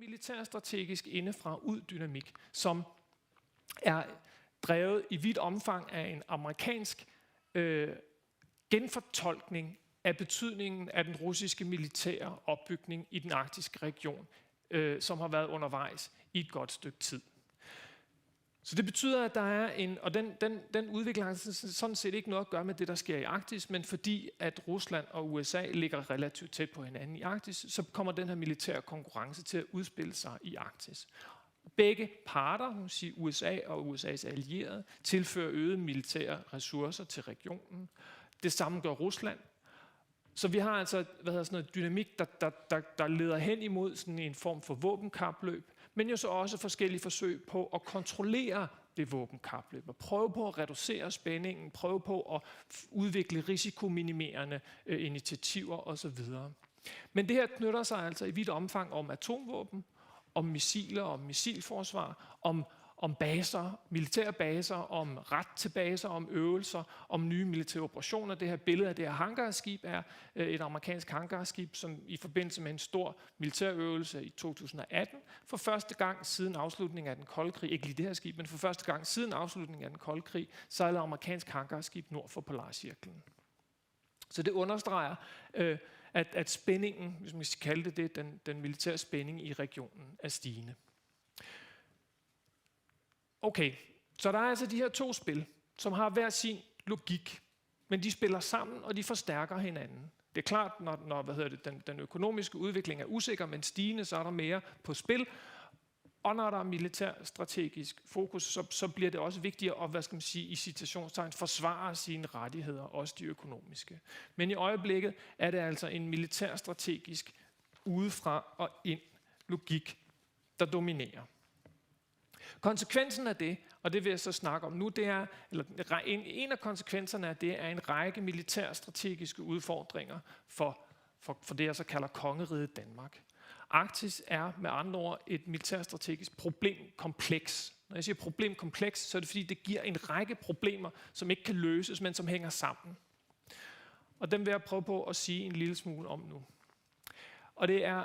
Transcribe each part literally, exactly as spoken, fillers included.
militærstrategisk indefra-ud-dynamik, som er drevet i vidt omfang af en amerikansk øh, genfortolkning af betydningen af den russiske militære opbygning i den arktiske region, øh, som har været undervejs i et godt stykke tid. Så det betyder, at der er en, og den, den, den udvikling har sådan set ikke noget at gøre med det, der sker i Arktis, men fordi at Rusland og U S A ligger relativt tæt på hinanden i Arktis, så kommer den her militære konkurrence til at udspille sig i Arktis. Begge parter, nu sige U S A og U S A's allierede, tilfører øgede militære ressourcer til regionen. Det samme gør Rusland. Så vi har altså, hvad hedder sådan noget, dynamik, der, der, der, der leder hen imod sådan en form for våbenkapløb, men jo så også forskellige forsøg på at kontrollere det våbenkapløb, og prøve på at reducere spændingen, prøve på at udvikle risikominimerende øh, initiativer osv. Men det her knytter sig altså i vidt omfang om atomvåben, om missiler, om missilforsvar, om, om baser, militære baser, om ret til baser, om øvelser, om nye militære operationer. Det her billede af det her hangarskib er øh, et amerikansk hangarskib, som i forbindelse med en stor militærøvelse i to tusind og atten for første gang siden afslutningen af den kolde krig, ikke lige det her skib, men for første gang siden afslutningen af den kolde krig, sejlede amerikansk hangarskib nord for polarcirklen. Så det understreger, øh, at, at spændingen, hvis man skal kalde det det, den, den militære spænding i regionen er stigende. Okay, så der er altså de her to spil, som har hver sin logik, men de spiller sammen, og de forstærker hinanden. Det er klart, når, når hvad hedder det, den, den økonomiske udvikling er usikker, men stigende, så er der mere på spil. Og når der er militær strategisk fokus, så, så bliver det også vigtigere at, hvad skal man sige, i citationstegn, forsvare sine rettigheder, også de økonomiske. Men i øjeblikket er det altså en militær strategisk udefra og ind logik, der dominerer. Konsekvensen af det, og det vil jeg så snakke om nu, det er, eller en, en af konsekvenserne af det, er en række militærstrategiske udfordringer for, for, for det, jeg så kalder kongeriget Danmark. Arktis er med andre ord et militærstrategisk problemkompleks. Når jeg siger problemkompleks, så er det fordi, det giver en række problemer, som ikke kan løses, men som hænger sammen. Og dem vil jeg prøve på at sige en lille smule om nu. Og det er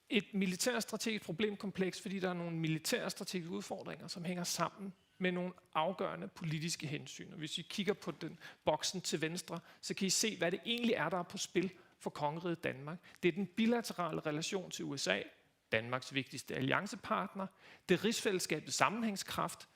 et militærstrategisk problemkompleks, fordi der er nogle militærstrategiske udfordringer, som hænger sammen med nogle afgørende politiske hensyn. Og hvis vi kigger på den boksen til venstre, så kan I se, hvad det egentlig er, der er på spil for kongeriget Danmark. Det er den bilaterale relation til U S A, Danmarks vigtigste alliancepartner. Det er rigsfællesskabets sammenhængskraft,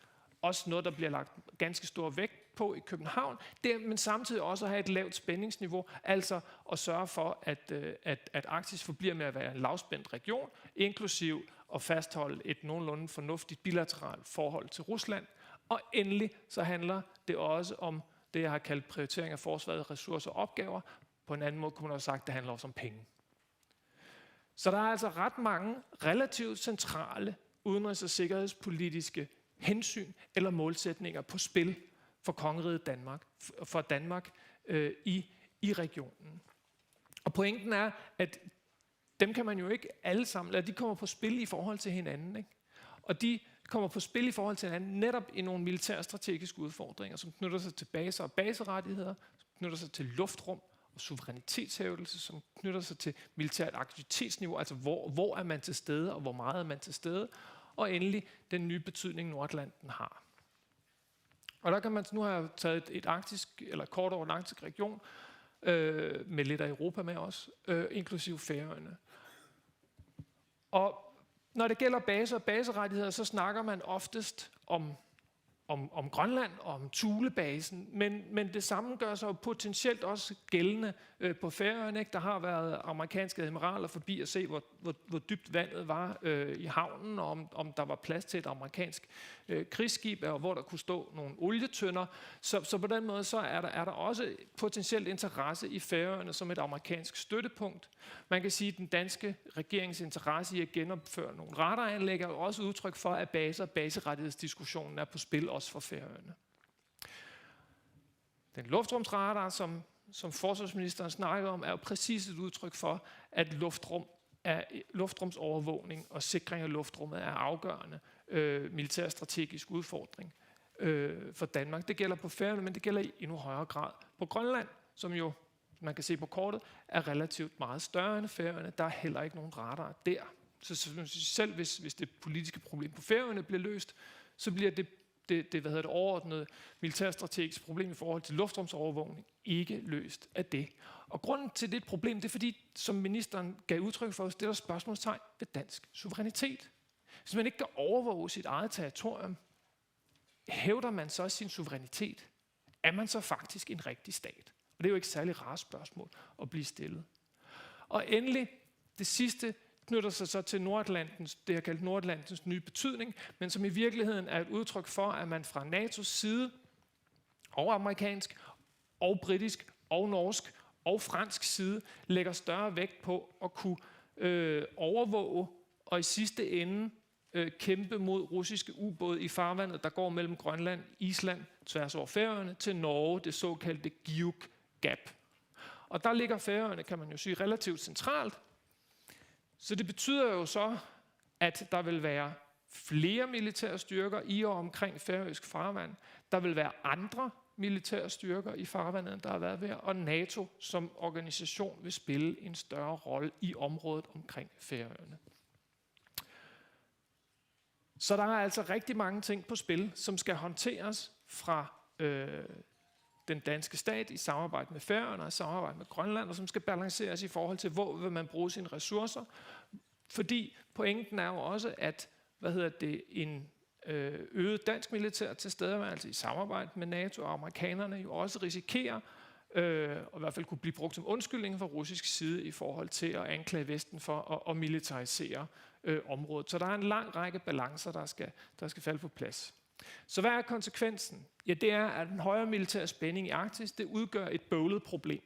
også noget, der bliver lagt ganske stor vægt på i København. Det er, men samtidig også at have et lavt spændingsniveau, altså at sørge for, at, øh, at, at Arktis forbliver med at være en lavspændt region, inklusiv at fastholde et nogenlunde fornuftigt bilateralt forhold til Rusland. Og endelig så handler det også om det, jeg har kaldt prioritering af forsvarets ressourcer og opgaver. På en anden måde kunne man også sagt, at det handler også om penge. Så der er altså ret mange relativt centrale udenrigs- og sikkerhedspolitiske hensyn eller målsætninger på spil for kongeriget Danmark, for Danmark øh, i, i regionen. Og pointen er, at dem kan man jo ikke alle sammen, eller de kommer på spil i forhold til hinanden, ikke? Og de kommer på spil i forhold til hinanden netop i nogle militærstrategiske udfordringer, som knytter sig til baser og baserettigheder, som knytter sig til luftrum og suverænitetshævdelse, som knytter sig til militært aktivitetsniveau, altså hvor, hvor er man til stede, og hvor meget er man til stede, og endelig den nye betydning, Nordatlanten har. Og der kan man, nu har jeg taget et, et arktisk, eller kort over en arktisk region, øh, med lidt af Europa med også, øh, inklusive Færøerne. Og når det gælder baser og baserettigheder, så snakker man oftest om, om, om Grønland og om Thulebasen, men, men det samme gør sig jo potentielt også gældende øh, på Færøerne. Ikke? Der har været amerikanske admiraler forbi at se, hvor, hvor, hvor dybt vandet var øh, i havnen, og om, om der var plads til et amerikansk øh, krigsskib, og hvor der kunne stå nogle olietønder. Så, så på den måde så er der, er der også potentielt interesse i Færøerne som et amerikansk støttepunkt. Man kan sige, at den danske regerings interesse i at genopføre nogle radaranlæg er jo også udtryk for, at baser og baserettighedsdiskussionen er på spil også for Færøerne. Den luftrumsradar, som, som forsvarsministeren snakkede om, er jo præcis et udtryk for, at luftrum er, luftrumsovervågning og sikring af luftrummet er afgørende øh, militærstrategisk udfordring øh, for Danmark. Det gælder på Færøerne, men det gælder i endnu højere grad på Grønland, som jo man kan se på kortet, er relativt meget større end Færøerne. Der er heller ikke nogen radar der. Så, så, så selv hvis, hvis det politiske problem på Færøerne bliver løst, så bliver det, det, det hvad hedder det, overordnede militærstrategiske problem i forhold til luftrumsovervågning ikke løst af det. Og grunden til det problem, det er fordi, som ministeren gav udtryk for, stiller spørgsmålstegn ved dansk suverænitet. Hvis man ikke kan overvåge sit eget territorium, hævder man så sin suverænitet? Er man så faktisk en rigtig stat? Og det er jo ikke et særlig rart spørgsmål at blive stillet. Og endelig, det sidste knytter sig så til Nordatlantens, det jeg kaldt Nordatlantens nye betydning, men som i virkeligheden er et udtryk for, at man fra natos side og amerikansk og britisk og norsk og fransk side lægger større vægt på at kunne øh, overvåge og i sidste ende øh, kæmpe mod russiske ubåde i farvandet, der går mellem Grønland, Island, tværs over Færøerne, til Norge, det såkaldte Giuk Gap. Og der ligger Færøerne, kan man jo sige, relativt centralt. Så det betyder jo så, at der vil være flere militære styrker i og omkring færøsk farvand. Der vil være andre militære styrker i farvandet, end der har været ved, og nato som organisation vil spille en større rolle i området omkring Færøerne. Så der er altså rigtig mange ting på spil, som skal håndteres fra øh, den danske stat i samarbejde med Færøerne og i samarbejde med Grønland, og som skal balanceres i forhold til, hvor vil man bruge sine ressourcer. Fordi pointen er jo også, at hvad hedder det, en øh, øget dansk militær tilstedeværelse i samarbejde med nato og amerikanerne jo også risikerer øh, og i hvert fald kunne blive brugt som undskyldning fra russisk side i forhold til at anklage Vesten for at, at militarisere øh, området. Så der er en lang række balancer, der skal, der skal falde på plads. Så hvad er konsekvensen? Ja, det er, at den højere militære spænding i Arktis, det udgør et bøvlet problem,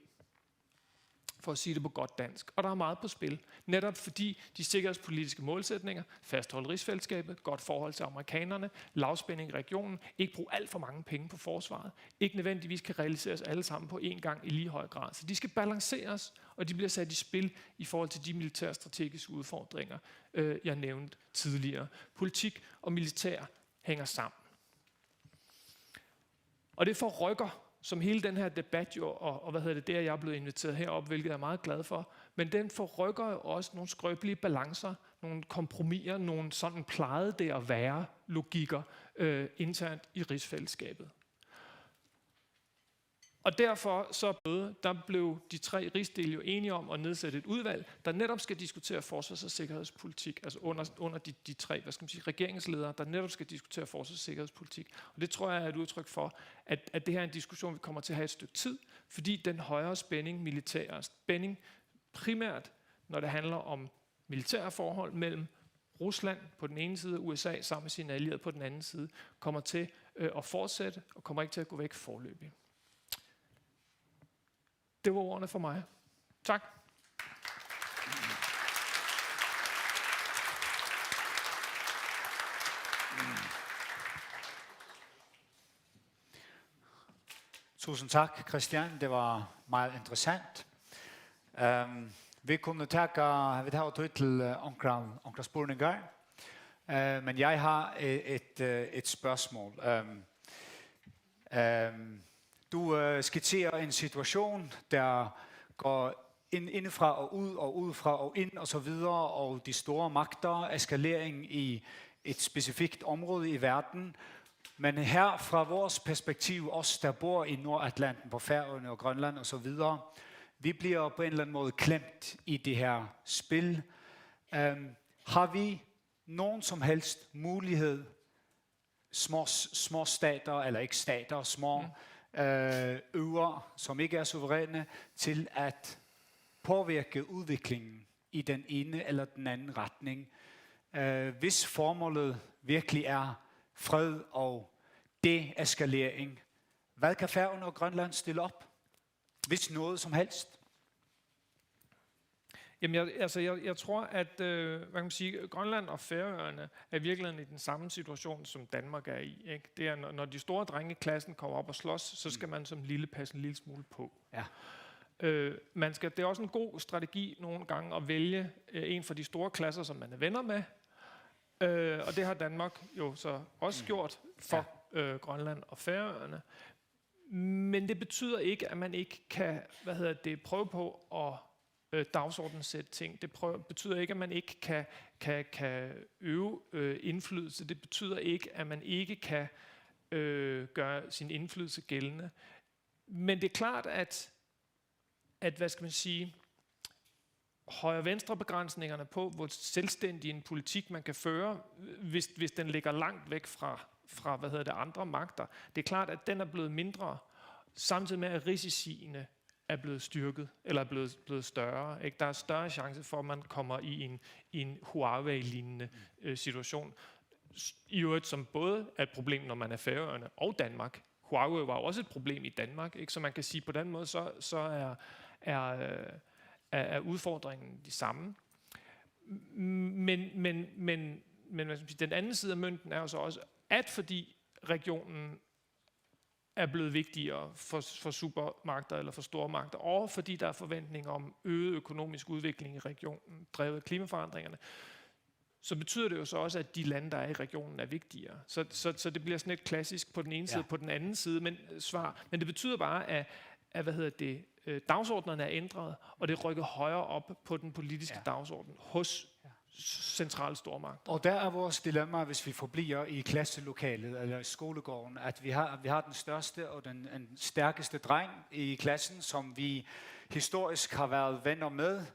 for at sige det på godt dansk. Og der er meget på spil, netop fordi de sikkerhedspolitiske målsætninger, fastholde rigsfællesskabet, godt forhold til amerikanerne, lavspænding i regionen, ikke bruge alt for mange penge på forsvaret, ikke nødvendigvis kan realiseres alle sammen på én gang i lige høj grad. Så de skal balanceres, og de bliver sat i spil i forhold til de militærstrategiske udfordringer, øh, jeg nævnte tidligere. Politik og militær hænger sammen. Og det forrykker, som hele den her debat jo, og, og hvad hedder det, det at jeg er blevet inviteret herop, hvilket jeg er meget glad for, men den forrykker jo også nogle skrøbelige balancer, nogle kompromiser, nogle sådan plejede det at være logikker øh, internt i rigsfællesskabet. Og derfor så der blev de tre rigsdele jo enige om at nedsætte et udvalg, der netop skal diskutere forsvars- og sikkerhedspolitik, altså under, under de, de tre, hvad skal man sige, regeringsledere, der netop skal diskutere forsvars- og sikkerhedspolitik. Og det tror jeg er et udtryk for, at, at det her er en diskussion, vi kommer til at have et stykke tid, fordi den højere spænding, militære spænding, primært når det handler om militære forhold mellem Rusland på den ene side og U S A sammen med sine allierede på den anden side, kommer til øh, at fortsætte og kommer ikke til at gå væk foreløbig. Det var ordene for mig. Tak. Tusind tak, Christian. Det var meget interessant. Um, vi kunne taka, vit hava tíð til eh, onkrar, onkrar spurningar. Uh, men jeg har et, et, eh, et spørgsmål. Um, um, du uh, skitserer en situation, der går ind, indefra og ud, og udefra og ind, og så videre, og de store magter, eskalering i et specifikt område i verden. Men her fra vores perspektiv, os der bor i Nordatlanten, på Færøerne og Grønland og så videre, vi bliver på en eller anden måde klemt i det her spil. Um, har vi nogen som helst mulighed, små, små stater, eller ikke stater, små mm. øh, øer, som ikke er suveræne, til at påvirke udviklingen i den ene eller den anden retning, øh, hvis formålet virkelig er fred og deeskalering. Hvad kan Færøerne og Grønland stille op, hvis noget som helst? Jamen, jeg, altså, jeg, jeg tror, at øh, hvad kan man sige, Grønland og Færøerne er i virkeligheden i den samme situation, som Danmark er i. Ikke? Det er, når, når de store drenge i klassen kommer op og slås, så skal man som lille passe en lille smule på. Ja. Øh, man skal, det er også en god strategi nogle gange at vælge øh, en fra de store klasser, som man er venner med. Øh, og det har Danmark jo så også gjort for øh, Grønland og Færøerne. Men det betyder ikke, at man ikke kan, hvad hedder det, prøve på at øh, dagsordensætte ting. Det prøver, betyder ikke, at man ikke kan, kan, kan øve øh, indflydelse. Det betyder ikke, at man ikke kan øh, gøre sin indflydelse gældende. Men det er klart, at, at hvad skal man sige, højre-venstre-begrænsningerne på, hvor selvstændig en politik man kan føre, hvis, hvis den ligger langt væk fra, fra hvad hedder det, andre magter. Det er klart, at den er blevet mindre, samtidig med, at risiciene er blevet styrket, eller er blevet, blevet større. Ikke? Der er større chance for, at man kommer i en, i en Huawei-lignende øh, situation. I øvrigt, som både er et problem, når man er Færøerne og Danmark. Huawei var jo også et problem i Danmark, ikke? Så man kan sige, på den måde, så, så er, er, øh, er, er udfordringen de samme. Men, men, men, men hvad skal man sige, den anden side af mønten er jo så også, at fordi regionen er blevet vigtigere for, for supermagter eller for stormagter, og fordi der er forventninger om øget økonomisk udvikling i regionen, drevet af klimaforandringerne, så betyder det jo så også, at de lande, der er i regionen, er vigtigere. Så, så, så det bliver sådan et klassisk på den ene side, ja, på den anden side, men øh, svar. Men det betyder bare, at, at hvad hedder det, øh, dagsordenen er ændret, og det er rykket højere op på den politiske, ja, dagsorden hos, ja, centrale stormagter. Og der er vores dilemma, hvis vi forbliver i klasselokalet eller i skolegården, at vi har, vi har den største og den, den stærkeste dreng i klassen, som vi historisk har været venner med,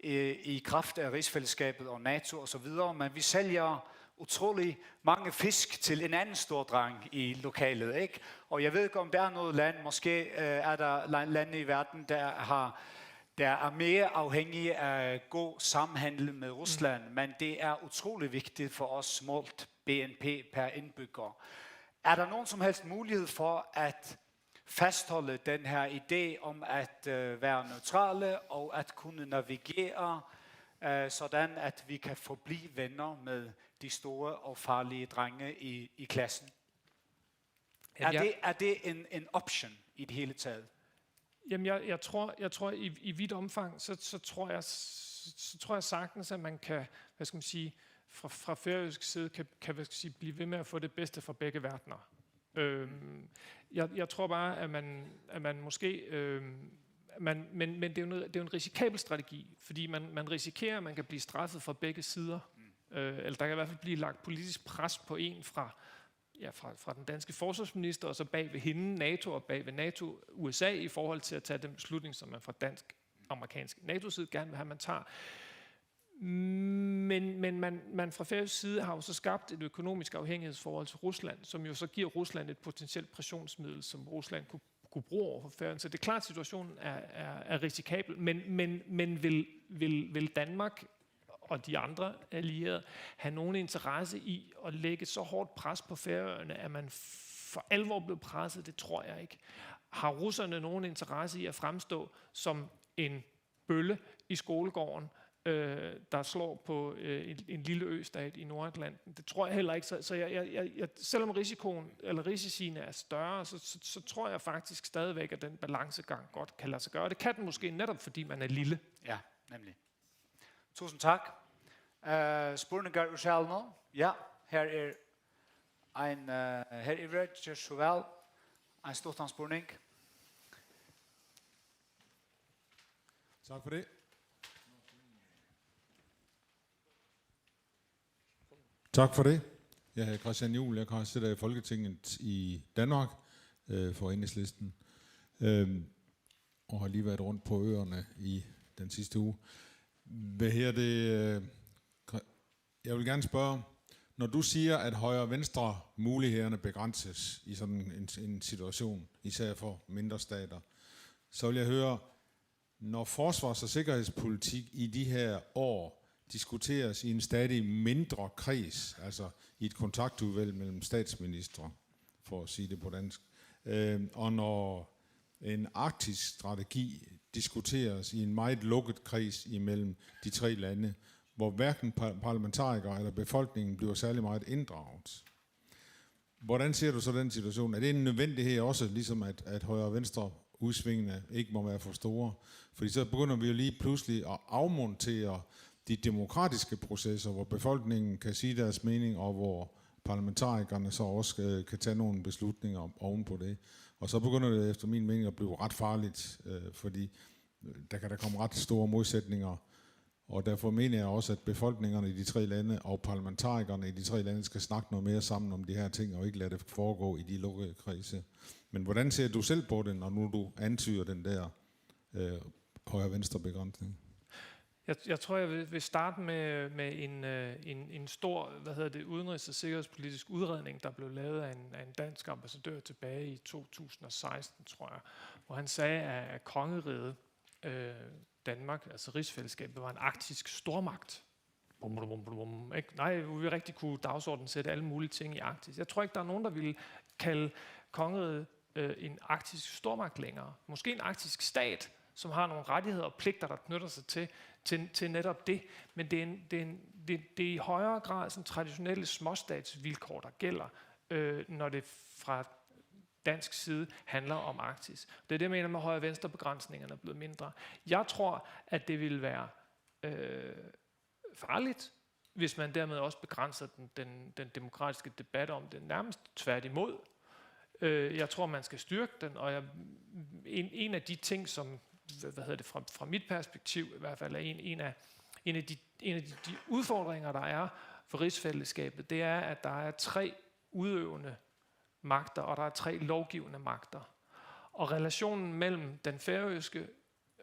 øh, i kraft af rigsfællesskabet og NATO og så videre, men vi sælger utrolig mange fisk til en anden stor dreng i lokalet, ikke? Og jeg ved ikke, om der er noget land, måske øh, er der la- lande i verden, der har der er mere afhængige af god samhandel med Rusland, men det er utrolig vigtigt for os målt B N P per indbygger. Er der nogen som helst mulighed for at fastholde den her idé om at øh, være neutrale og at kunne navigere, øh, sådan at vi kan forblive venner med de store og farlige drenge i, i klassen? Er det, er det en, en option i det hele taget? Jamen, jeg, jeg tror, jeg tror i, i vidt omfang, så, så tror jeg, så, så tror jeg sagtens, at man kan, hvad skal man sige, fra, fra færøsk side kan, kan hvad skal man sige, blive ved med at få det bedste fra begge verdener. Øhm, jeg, jeg tror bare, at man, at man måske, øhm, man, men, men det er jo en, det er jo en risikabel strategi, fordi man, man risikerer, at man kan blive straffet fra begge sider. Øh, eller der kan i hvert fald blive lagt politisk pres på en fra, ja, fra, fra den danske forsvarsminister, og så bag ved hende NATO, og bag ved NATO U S A i forhold til at tage den beslutning, som man fra dansk, amerikansk NATO-side gerne vil have, man tager. Men, men man, man fra færøsk side har jo så skabt et økonomisk afhængighedsforhold til Rusland, som jo så giver Rusland et potentielt pressionsmiddel, som Rusland kunne, kunne bruge over for Færøerne. Så det er klart, at situationen er, er, er risikabel, men, men, men vil, vil, vil Danmark og de andre allierede have nogen interesse i at lægge så hårdt pres på Færøerne, at man for alvor blev presset? Det tror jeg ikke. Har russerne nogen interesse i at fremstå som en bølle i skolegården, øh, der slår på øh, en, en lille østat i Nordatlanten? Det tror jeg heller ikke. Så, så jeg, jeg, jeg, jeg, selvom risikoen eller risiciene er større, så, så, så tror jeg faktisk stadigvæk, at den balancegang godt kan lade sig gøre. Det kan den måske netop, fordi man er lille. Ja, nemlig. Tusind tak. Uh, spurningar úr salinum? Ja, her er ein, uh, her yviri, ger so væl. Ein stuttan spurning. Tak for det. Tak for det. Jeg hedder Christian Juhl. Jeg sidder i Folketinget i Danmark øh, for Enhedslisten. Øhm, og har lige været rundt på øerne i den sidste uge. Hvad her det? Øh, jeg vil gerne spørge, når du siger, at højre og venstre mulighederne begrænses i sådan en, en situation, især for mindre stater, så vil jeg høre, når forsvars- og sikkerhedspolitik i de her år diskuteres i en stadig mindre kreds, altså i et kontaktudvalg mellem statsministre, for at sige det på dansk, øh, og når en arktisk strategi diskuteres i en meget lukket kreds imellem de tre lande, hvor hverken parlamentarikere eller befolkningen bliver særlig meget inddraget. Hvordan ser du så den situation? Er det en nødvendighed også, ligesom at, at højre- og venstre udsvingene ikke må være for store? Fordi så begynder vi jo lige pludselig at afmontere de demokratiske processer, hvor befolkningen kan sige deres mening, og hvor parlamentarikerne så også øh, kan tage nogle beslutninger oven på det. Og så begynder det efter min mening at blive ret farligt, øh, fordi øh, der kan der komme ret store modsætninger. Og derfor mener jeg også, at befolkningerne i de tre lande og parlamentarikerne i de tre lande skal snakke noget mere sammen om de her ting, og ikke lade det foregå i de lukkede kredse. Men hvordan ser du selv på det, når nu du antyder den der øh, højre-venstre begrænsning? Jeg, jeg tror, jeg vil, vil starte med, med en, øh, en, en stor, hvad hedder det, udenrigs- og sikkerhedspolitisk udredning, der blev lavet af en, af en dansk ambassadør tilbage i to tusind og seksten, tror jeg, hvor han sagde, at, at kongeriget øh, Danmark, altså rigsfællesskabet, var en arktisk stormagt. Bum, bum, bum, bum, bum, ikke? Nej, vi ville rigtig kunne dagsordensætte alle mulige ting i Arktis. Jeg tror ikke, der er nogen, der ville kalde kongeriget øh, en arktisk stormagt længere. Måske en arktisk stat, som har nogle rettigheder og pligter, der knytter sig til, til, til netop det. Men det er, en, det, er en, det, det er i højere grad sådan traditionelle småstatsvilkår, der gælder, øh, når det fra dansk side handler om Arktis. Det er det, jeg mener med, at højre-venstre-begrænsningerne er blevet mindre. Jeg tror, at det ville være øh, farligt, hvis man dermed også begrænser den, den, den demokratiske debat om det. Nærmest tværtimod. Øh, jeg tror, man skal styrke den, og jeg, en, en af de ting, som hvad hedder det, fra, fra mit perspektiv i hvert fald, er en, en af, en af, de, en af de, de udfordringer, der er for rigsfællesskabet, det er, at der er tre udøvende magter, og der er tre lovgivende magter. Og relationen mellem den færøske,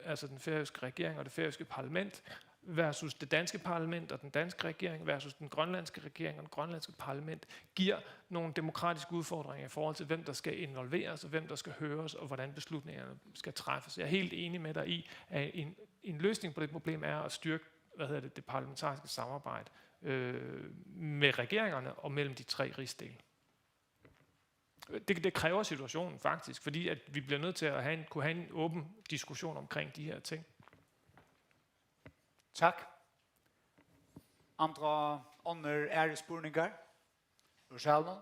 altså den færøske regering og det færøske parlament, versus det danske parlament og den danske regering, versus den grønlandske regering og den grønlandske parlament, giver nogle demokratiske udfordringer i forhold til, hvem der skal involveres, og hvem der skal høres, og hvordan beslutningerne skal træffes. Jeg er helt enig med dig i, at en, en løsning på det problem er at styrke, hvad hedder det, det parlamentariske samarbejde øh, med regeringerne og mellem de tre rigsdele. Det, det kræver situationen faktisk, fordi at vi bliver nødt til at have en, kunne have en åben diskussion omkring de her ting. Tak. Andre, andre er spurningar? Rosalno?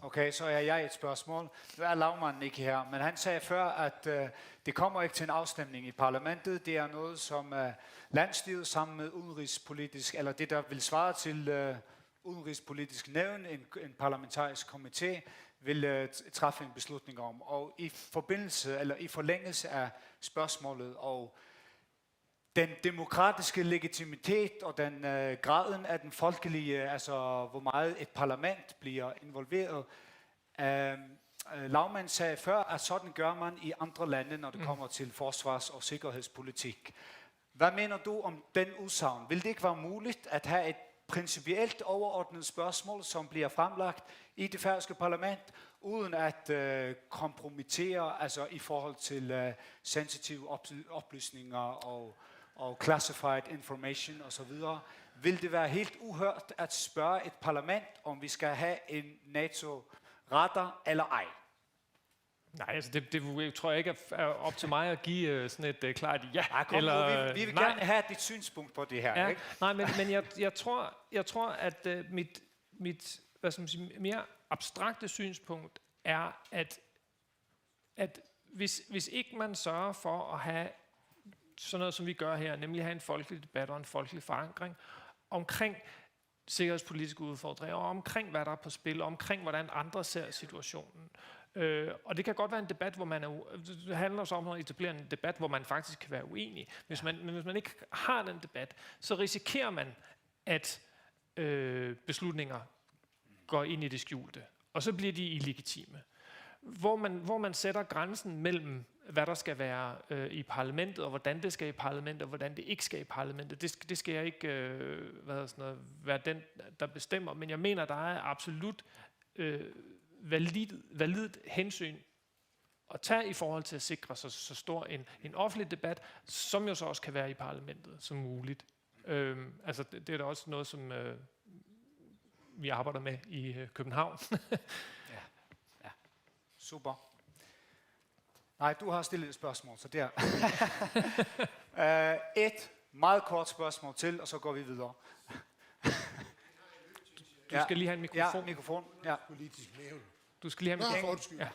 Okay, så har jeg et spørgsmål. Nu er lagmanden ikke her, men han sagde før, at øh, det kommer ikke til en afstemning i parlamentet. Det er noget, som øh, landsstyret sammen med udenrigspolitisk, eller det, der vil svare til øh, udenrigspolitisk nævn, en, en parlamentarisk komité, vil øh, træffe en beslutning om. Og i forbindelse, eller i forlængelse af spørgsmålet og den demokratiske legitimitet og den øh, graden af den folkelige, altså hvor meget et parlament bliver involveret. Øh, øh, Lagmand sagde før, at sådan gør man i andre lande, når det kommer til forsvars- og sikkerhedspolitik. Hvad mener du om den udsagn? Vil det ikke være muligt at have et principielt overordnet spørgsmål, som bliver fremlagt i det færøske parlament, uden at øh, kompromittere, altså i forhold til øh, sensitive op- oplysninger og, og classified information osv.? Vil det være helt uhørt at spørge et parlament, om vi skal have en NATO-radar eller ej? Nej, altså det, det tror jeg ikke er op til mig at give øh, sådan et øh, klart ja. Nej, kom eller, nu, vi, vi vil nej. Gerne have dit synspunkt på det her. Ja, Ikke? Nej, men, men jeg, jeg, tror, jeg tror, at øh, mit, mit hvad skal man sige, mere abstrakte synspunkt er, at, at hvis, hvis ikke man sørger for at have sådan noget, som vi gør her, nemlig have en folkelig debat og en folkelig forankring omkring sikkerhedspolitiske udfordringer, og omkring hvad der er på spil, og omkring hvordan andre ser situationen. Øh, og det kan godt være en debat, hvor man er, det handler så om at etablere en debat, hvor man faktisk kan være uenig. Hvis man, men hvis man ikke har den debat, så risikerer man, at øh, beslutninger går ind i det skjulte, og så bliver de illegitime. Hvor man, hvor man sætter grænsen mellem, hvad der skal være øh, i parlamentet, og hvordan det skal i parlamentet, og hvordan det ikke skal i parlamentet, det, det skal jeg ikke øh, hvad sådan noget, være den, der bestemmer. Men jeg mener, der er absolut øh, valid, valid hensyn at tage i forhold til at sikre så, så stor en, en offentlig debat, som jo så også kan være i parlamentet som muligt. Øhm, altså, det, det er da også noget, som øh, vi arbejder med i øh, København. Ja. Ja. Super. Nej, du har stillet et spørgsmål, så der. uh, et meget kort spørgsmål til, og så går vi videre. Du skal lige have en mikrofon. Ja, mikrofon. Ja. Politisk nævn. Du skal lige have en Nå, mikrofon. Undskyld. Ja.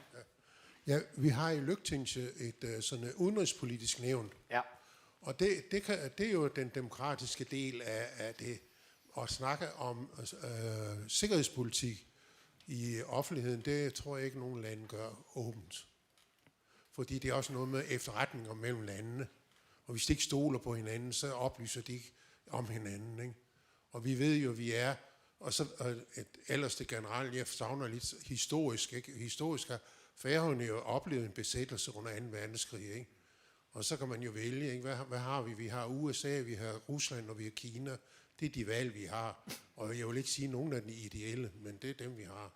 Ja, vi har i Løgtingse et uh, sådan et udenrigspolitisk nævn. Ja. Og det, det, kan, det er jo den demokratiske del af, af det. At snakke om øh, sikkerhedspolitik i offentligheden, det tror jeg ikke, nogen lande gør åbent. Fordi det er også noget med efterretninger mellem landene. Og hvis de ikke stoler på hinanden, så oplyser de ikke om hinanden. Ikke? Og vi ved jo, at vi er, og så og et, ellers det generelt, jeg savner lidt historisk. Ikke? Historisk har Færøerne jo oplevet en besættelse under anden verdenskrig. Ikke? Og så kan man jo vælge, ikke? Hvad, hvad har vi? Vi har U S A, vi har Rusland, og vi har Kina. Det er de valg, vi har. Og jeg vil ikke sige, at nogen af dem er ideelle, men det er dem, vi har.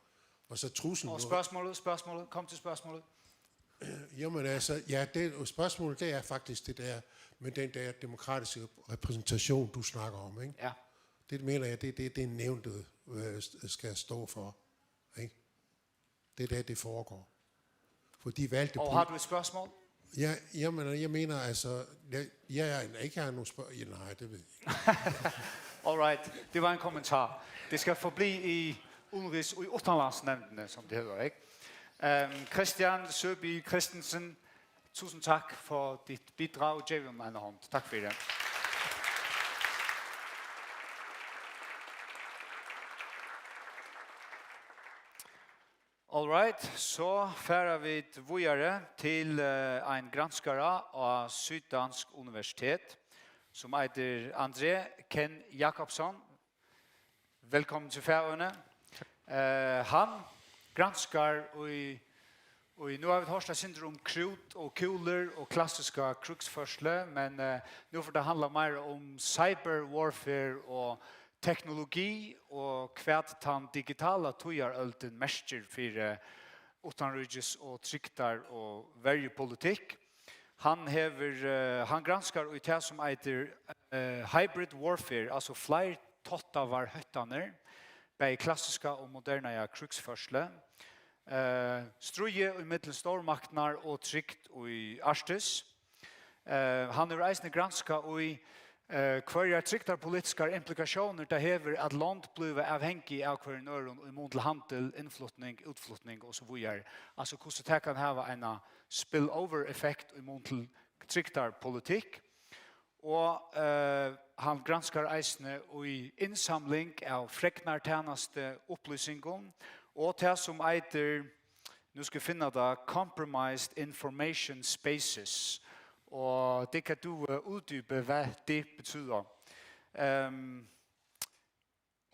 Og så truslen... Og spørgsmålet, spørgsmålet, kom til spørgsmålet. Jamen altså, ja, det, spørgsmålet, det er faktisk det der med den der demokratiske repræsentation, du snakker om, ikke? Ja. Det mener jeg, det er det, det nævnte øh, skal stå for. Ikke? Det er der, det foregår. For de valgte... Og har du et spørgsmål? Ja, jamen, jeg mener altså, jeg, jeg, jeg ikke har nogen spørgsmål. Ja, nej, det ved jeg ikke. All right, det var en kommentar. Det skal forblive i udenrigs- og i utenlandsnævnene, som det hedder, ikke? Um, Christian Søby Christensen, tusind tak for dit bidrag. Gjev ham en hånd. Tak for det. All right, so fara vit víðari til uh, ein granskara á Syddansk Universitet, sum eitur André Ken Jakobsson. Velkommen til Færøerne. Uh, hann granskar í, í, nú hava vit hoyrt eitt sindur um krút og kúlur og klassiska krígsførslu, men uh, nú fer tað at handla meira um cyber warfare og teknologi og hvat tann digitala tíðarøldin merkir fyri uttanríkis- og trygdar- og verjupolitikk. Hann hevur, eh, hann granskar í tað sum eitur eh, hybrid warfare, altso fleirtáttaðar hóttanir, bæði klassiska og modernaða krígsførslu. Eh, stríðið ímillum stórmaktirnar og trygd í Arktis. Eh, hann hevur eisini granskað í eh, hvørjar trygdarpolitiskar implikatiónir tað hevur, at lond blíva avhangig av hvørjum øðrum í mun til handil, innflutning, útflutning og so víðari. Altso hvussu tað kann hava eina spillover effekt í mun til trygdarpolitikk. Og eh, hann granskar eisini í innsamling av fregnartænastu upplýsingum og tað sum eitur, nú skal eg finna tað, compromised information spaces. Og det kan du eh, uddybe, hvad det betyder. Um,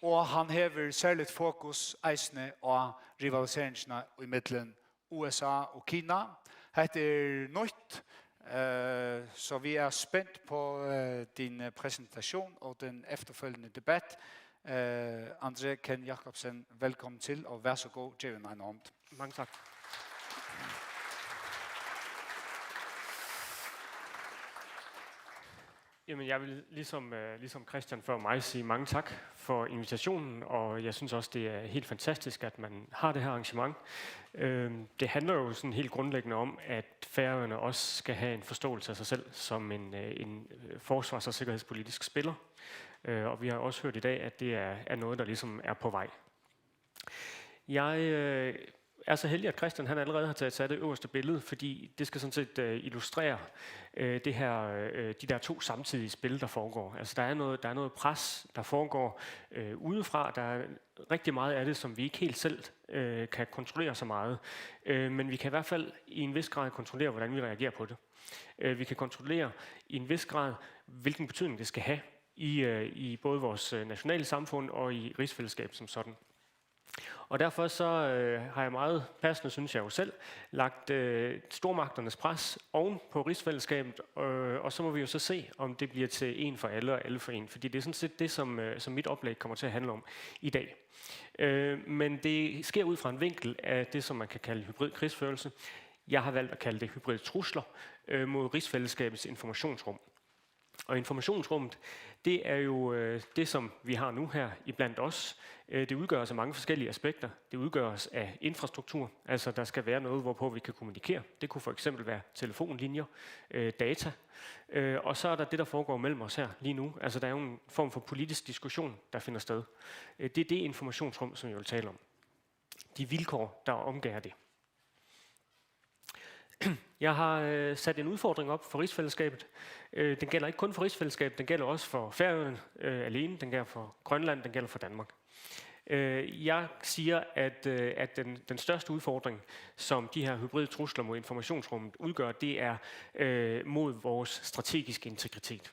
og hann hevur særligt fokus eisini á rivaliseringina ímillum U S A og Kina. Hetta er nýtt, eh, so vit eru spent på eh, din eh, præsentation og den efterfølgende debat. Eh, André Ken Jakobsen, velkommen til, og vær så god, giv en hånd. Mange tak. Jamen, jeg vil ligesom, øh, ligesom Christian før mig sige mange tak for invitationen, og jeg synes også, det er helt fantastisk, at man har det her arrangement. Øh, det handler jo sådan helt grundlæggende om, at Færøerne også skal have en forståelse af sig selv som en, øh, en øh, forsvars- og sikkerhedspolitisk spiller. Øh, og vi har også hørt i dag, at det er, er noget, der ligesom er på vej. Jeg øh, er så heldig, at Christian han allerede har taget sat det øverste billede, fordi det skal sådan set øh, illustrere øh, det her, øh, de der to samtidige spil, der foregår. Altså der er noget, der er noget pres, der foregår øh, udefra. Der er rigtig meget af det, som vi ikke helt selv øh, kan kontrollere så meget. Øh, men vi kan i hvert fald i en vis grad kontrollere, hvordan vi reagerer på det. Øh, vi kan kontrollere i en vis grad, hvilken betydning det skal have i, øh, i både vores øh, nationale samfund og i rigsfællesskabet som sådan. Og derfor så øh, har jeg meget passende, synes jeg jo selv, lagt øh, stormagternes pres oven på rigsfællesskabet, øh, og så må vi jo så se, om det bliver til en for alle og alle for en, fordi det er sådan set det, som, øh, som mit oplæg kommer til at handle om i dag. Øh, men det sker ud fra en vinkel af det, som man kan kalde hybrid krigsførelse. Jeg har valgt at kalde det hybrid trusler øh, mod rigsfællesskabets informationsrum. Og informationsrummet, det er jo øh, det, som vi har nu her iblandt os. Øh, det udgøres af mange forskellige aspekter. Det udgøres af infrastruktur, altså der skal være noget, hvorpå vi kan kommunikere. Det kunne for eksempel være telefonlinjer, øh, data. Øh, og så er der det, der foregår mellem os her lige nu. Altså der er jo en form for politisk diskussion, der finder sted. Øh, det er det informationsrum, som jeg vil tale om. De vilkår, der omgærder det. Jeg har øh, sat en udfordring op for rigsfællesskabet. Øh, den gælder ikke kun for rigsfællesskabet, den gælder også for Færøerne øh, alene, den gælder for Grønland, den gælder for Danmark. Øh, jeg siger, at, øh, at den, den største udfordring, som de her hybride trusler mod informationsrummet udgør, det er øh, mod vores strategiske integritet.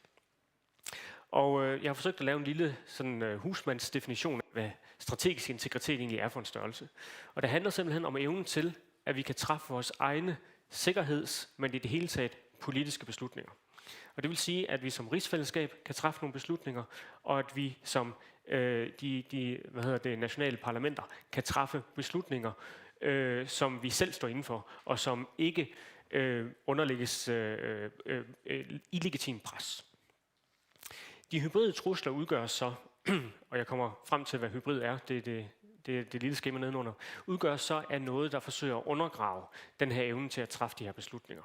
Og øh, jeg har forsøgt at lave en lille sådan, øh, husmandsdefinition af, hvad strategisk integritet egentlig er for en størrelse. Og det handler simpelthen om evnen til, at vi kan træffe vores egne sikkerheds-, men i det hele taget politiske beslutninger. Og det vil sige, at vi som rigsfællesskab kan træffe nogle beslutninger, og at vi som øh, de, de hvad hedder det, nationale parlamenter kan træffe beslutninger, øh, som vi selv står inden for, og som ikke øh, underlægges øh, øh, øh, illegitim pres. De hybride trusler udgøres så, og jeg kommer frem til, hvad hybrid er, det er det, det, det lille skema nedenunder, udgøres så af noget, der forsøger at undergrave den her evne til at træffe de her beslutninger.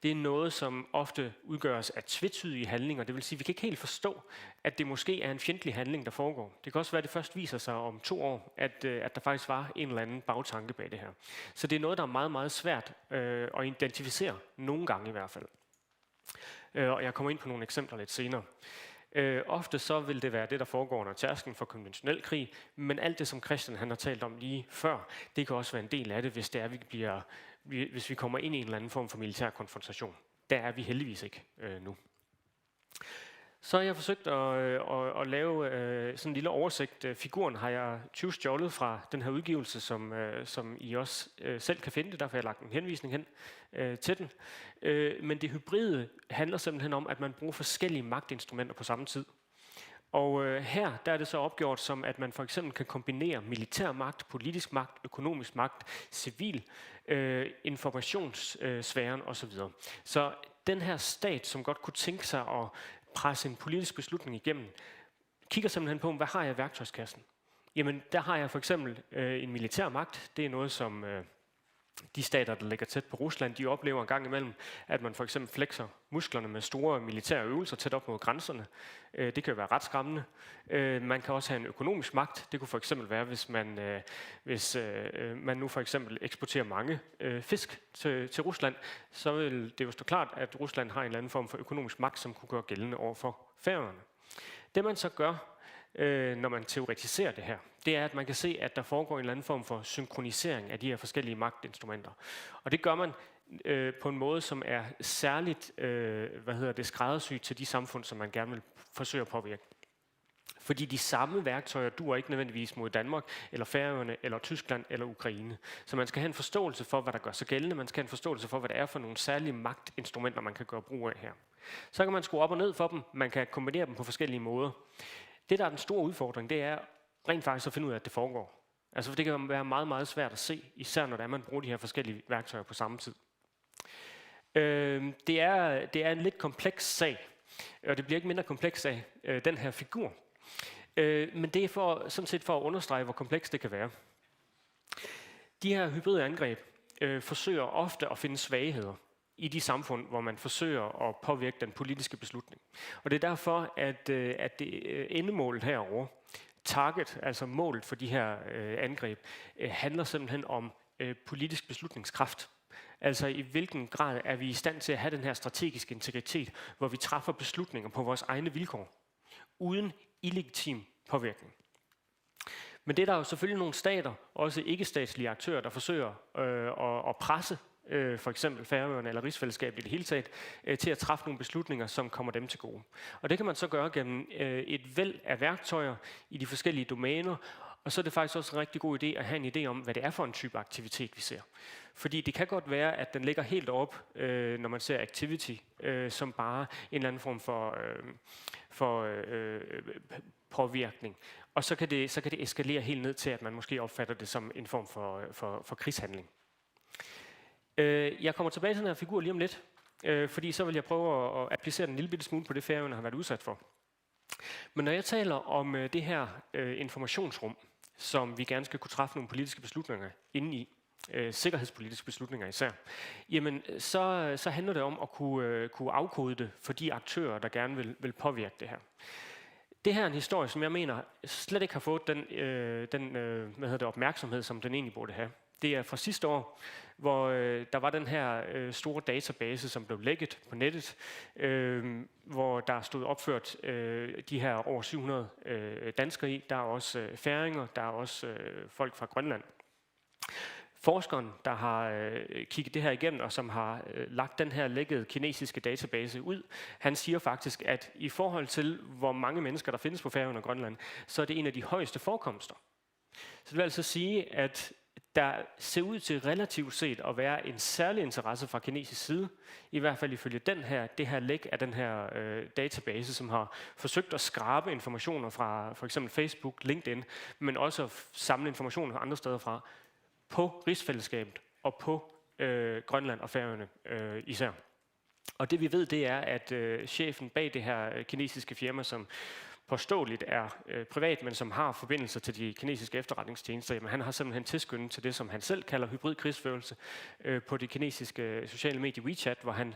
Det er noget, som ofte udgøres af tvetydige handlinger. Det vil sige, at vi kan ikke helt forstå, at det måske er en fjendtlig handling, der foregår. Det kan også være, at det først viser sig om to år, at, øh, at der faktisk var en eller anden bagtanke bag det her. Så det er noget, der er meget, meget svært øh, at identificere, nogle gange i hvert fald. Øh, og jeg kommer ind på nogle eksempler lidt senere. Øh, ofte så vil det være det, der foregår under tærsklen for konventionel krig, men alt det, som Christian han har talt om lige før, det kan også være en del af det, hvis det er, vi bliver, vi, hvis vi kommer ind i en eller anden form for militær konfrontation. Der er vi heldigvis ikke øh, nu. Så har jeg forsøgt at, øh, at, at lave øh, sådan en lille oversigt. Øh, Figuren har jeg tyvstjålet fra den her udgivelse, som, øh, som I også øh, selv kan finde. Det er derfor, jeg har lagt en henvisning hen øh, til den. Øh, Men det hybride handler simpelthen om, at man bruger forskellige magtinstrumenter på samme tid. Og øh, her der er det så opgjort som, at man for eksempel kan kombinere militær magt, politisk magt, økonomisk magt, civil, øh, informationssfæren osv. Så den her stat, som godt kunne tænke sig at presse en politisk beslutning igennem, kigger simpelthen på, hvad har jeg i værktøjskassen? Jamen, der har jeg for eksempel øh, en militær magt. Det er noget, som øh, de stater, der ligger tæt på Rusland, de oplever en gang imellem, at man for eksempel flexer musklerne med store militære øvelser tæt op mod grænserne. Øh, Det kan jo være ret skræmmende. Øh, Man kan også have en økonomisk magt. Det kunne for eksempel være, hvis man, øh, hvis øh, øh, man nu for eksempel eksporterer mange øh, fisk til, til Rusland, så vil det jo stå klart, at Rusland har en eller anden form for økonomisk magt, som kunne gøre gældende over for Færøerne. Det man så gør, øh, når man teoretiserer det her, det er, at man kan se, at der foregår en eller anden form for synkronisering af de her forskellige magtinstrumenter. Og det gør man øh, på en måde, som er særligt øh, hvad hedder det, skræddersyet til de samfund, som man gerne vil forsøge at påvirke. Fordi de samme værktøjer duer ikke nødvendigvis mod Danmark, eller Færøerne, eller Tyskland, eller Ukraine. Så man skal have en forståelse for, hvad der gør sig gældende. Man skal have en forståelse for, hvad det er for nogle særlige magtinstrumenter, man kan gøre brug af her. Så kan man skrue op og ned for dem. Man kan kombinere dem på forskellige måder. Det, der er den store udfordring, det er rent faktisk at finde ud af, at det foregår. Altså, for det kan være meget, meget svært at se, især når det er, man bruger de her forskellige værktøjer på samme tid. Øh, det, er, det er en lidt kompleks sag, og det bliver ikke mindre kompleks af øh, den her figur. Øh, men det er for, sådan set for at understrege, hvor kompleks det kan være. De her hybride angreb øh, forsøger ofte at finde svagheder i de samfund, hvor man forsøger at påvirke den politiske beslutning. Og det er derfor, at, øh, at det øh, endemålet herover, target, altså målet for de her øh, angreb, øh, handler simpelthen om øh, politisk beslutningskraft. Altså i hvilken grad er vi i stand til at have den her strategiske integritet, hvor vi træffer beslutninger på vores egne vilkår, uden illegitim påvirkning. Men det er der jo selvfølgelig nogle stater, også ikke-statslige aktører, der forsøger øh, at, at presse øh, for eksempel Færøerne eller rigsfællesskabet i det hele taget, øh, til at træffe nogle beslutninger, som kommer dem til gode. Og det kan man så gøre gennem øh, et væld af værktøjer i de forskellige domæner, og så er det faktisk også en rigtig god idé at have en idé om, hvad det er for en type aktivitet, vi ser. Fordi det kan godt være, at den ligger helt op, øh, når man ser activity, øh, som bare en eller anden form for, øh, for øh, påvirkning. Og så kan, det, så kan det eskalere helt ned til, at man måske opfatter det som en form for, for, for krigshandling. Øh, Jeg kommer tilbage til den her figur lige om lidt, øh, fordi så vil jeg prøve at, at applicere den en lille bitte smule på det, Færøerne har været udsat for. Men når jeg taler om øh, det her øh, informationsrum, som vi gerne skal kunne træffe nogle politiske beslutninger inde i, øh, sikkerhedspolitiske beslutninger især, jamen så, så handler det om at kunne, øh, kunne afkode det for de aktører, der gerne vil, vil påvirke det her. Det her er en historie, som jeg mener slet ikke har fået den, øh, den øh, hvad hedder det, opmærksomhed, som den egentlig burde have. Det er fra sidste år, hvor øh, der var den her øh, store database, som blev lækket på nettet, øh, hvor der stod opført øh, de her over syv hundrede øh, danskere i. Der er også øh, færinger, der er også øh, folk fra Grønland. Forskeren, der har øh, kigget det her igennem, og som har øh, lagt den her lækkede kinesiske database ud, han siger faktisk, at i forhold til, hvor mange mennesker der findes på Færøerne og Grønland, så er det en af de højeste forekomster. Så det vil altså sige, at der ser ud til relativt set at være en særlig interesse fra kinesisk side, i hvert fald ifølge den her, det her læk af den her øh, database, som har forsøgt at skrabe informationer fra for eksempel Facebook, LinkedIn, men også at samle informationer andre steder fra, på rigsfællesskabet og på øh, Grønland og Færøerne øh, især. Og det vi ved, det er, at øh, chefen bag det her øh, kinesiske firma, som påståeligt er øh, privat, men som har forbindelser til de kinesiske efterretningstjenester, jamen han har simpelthen tilskyndet til det, som han selv kalder hybrid krigsførelse øh, på det kinesiske sociale medie WeChat, hvor han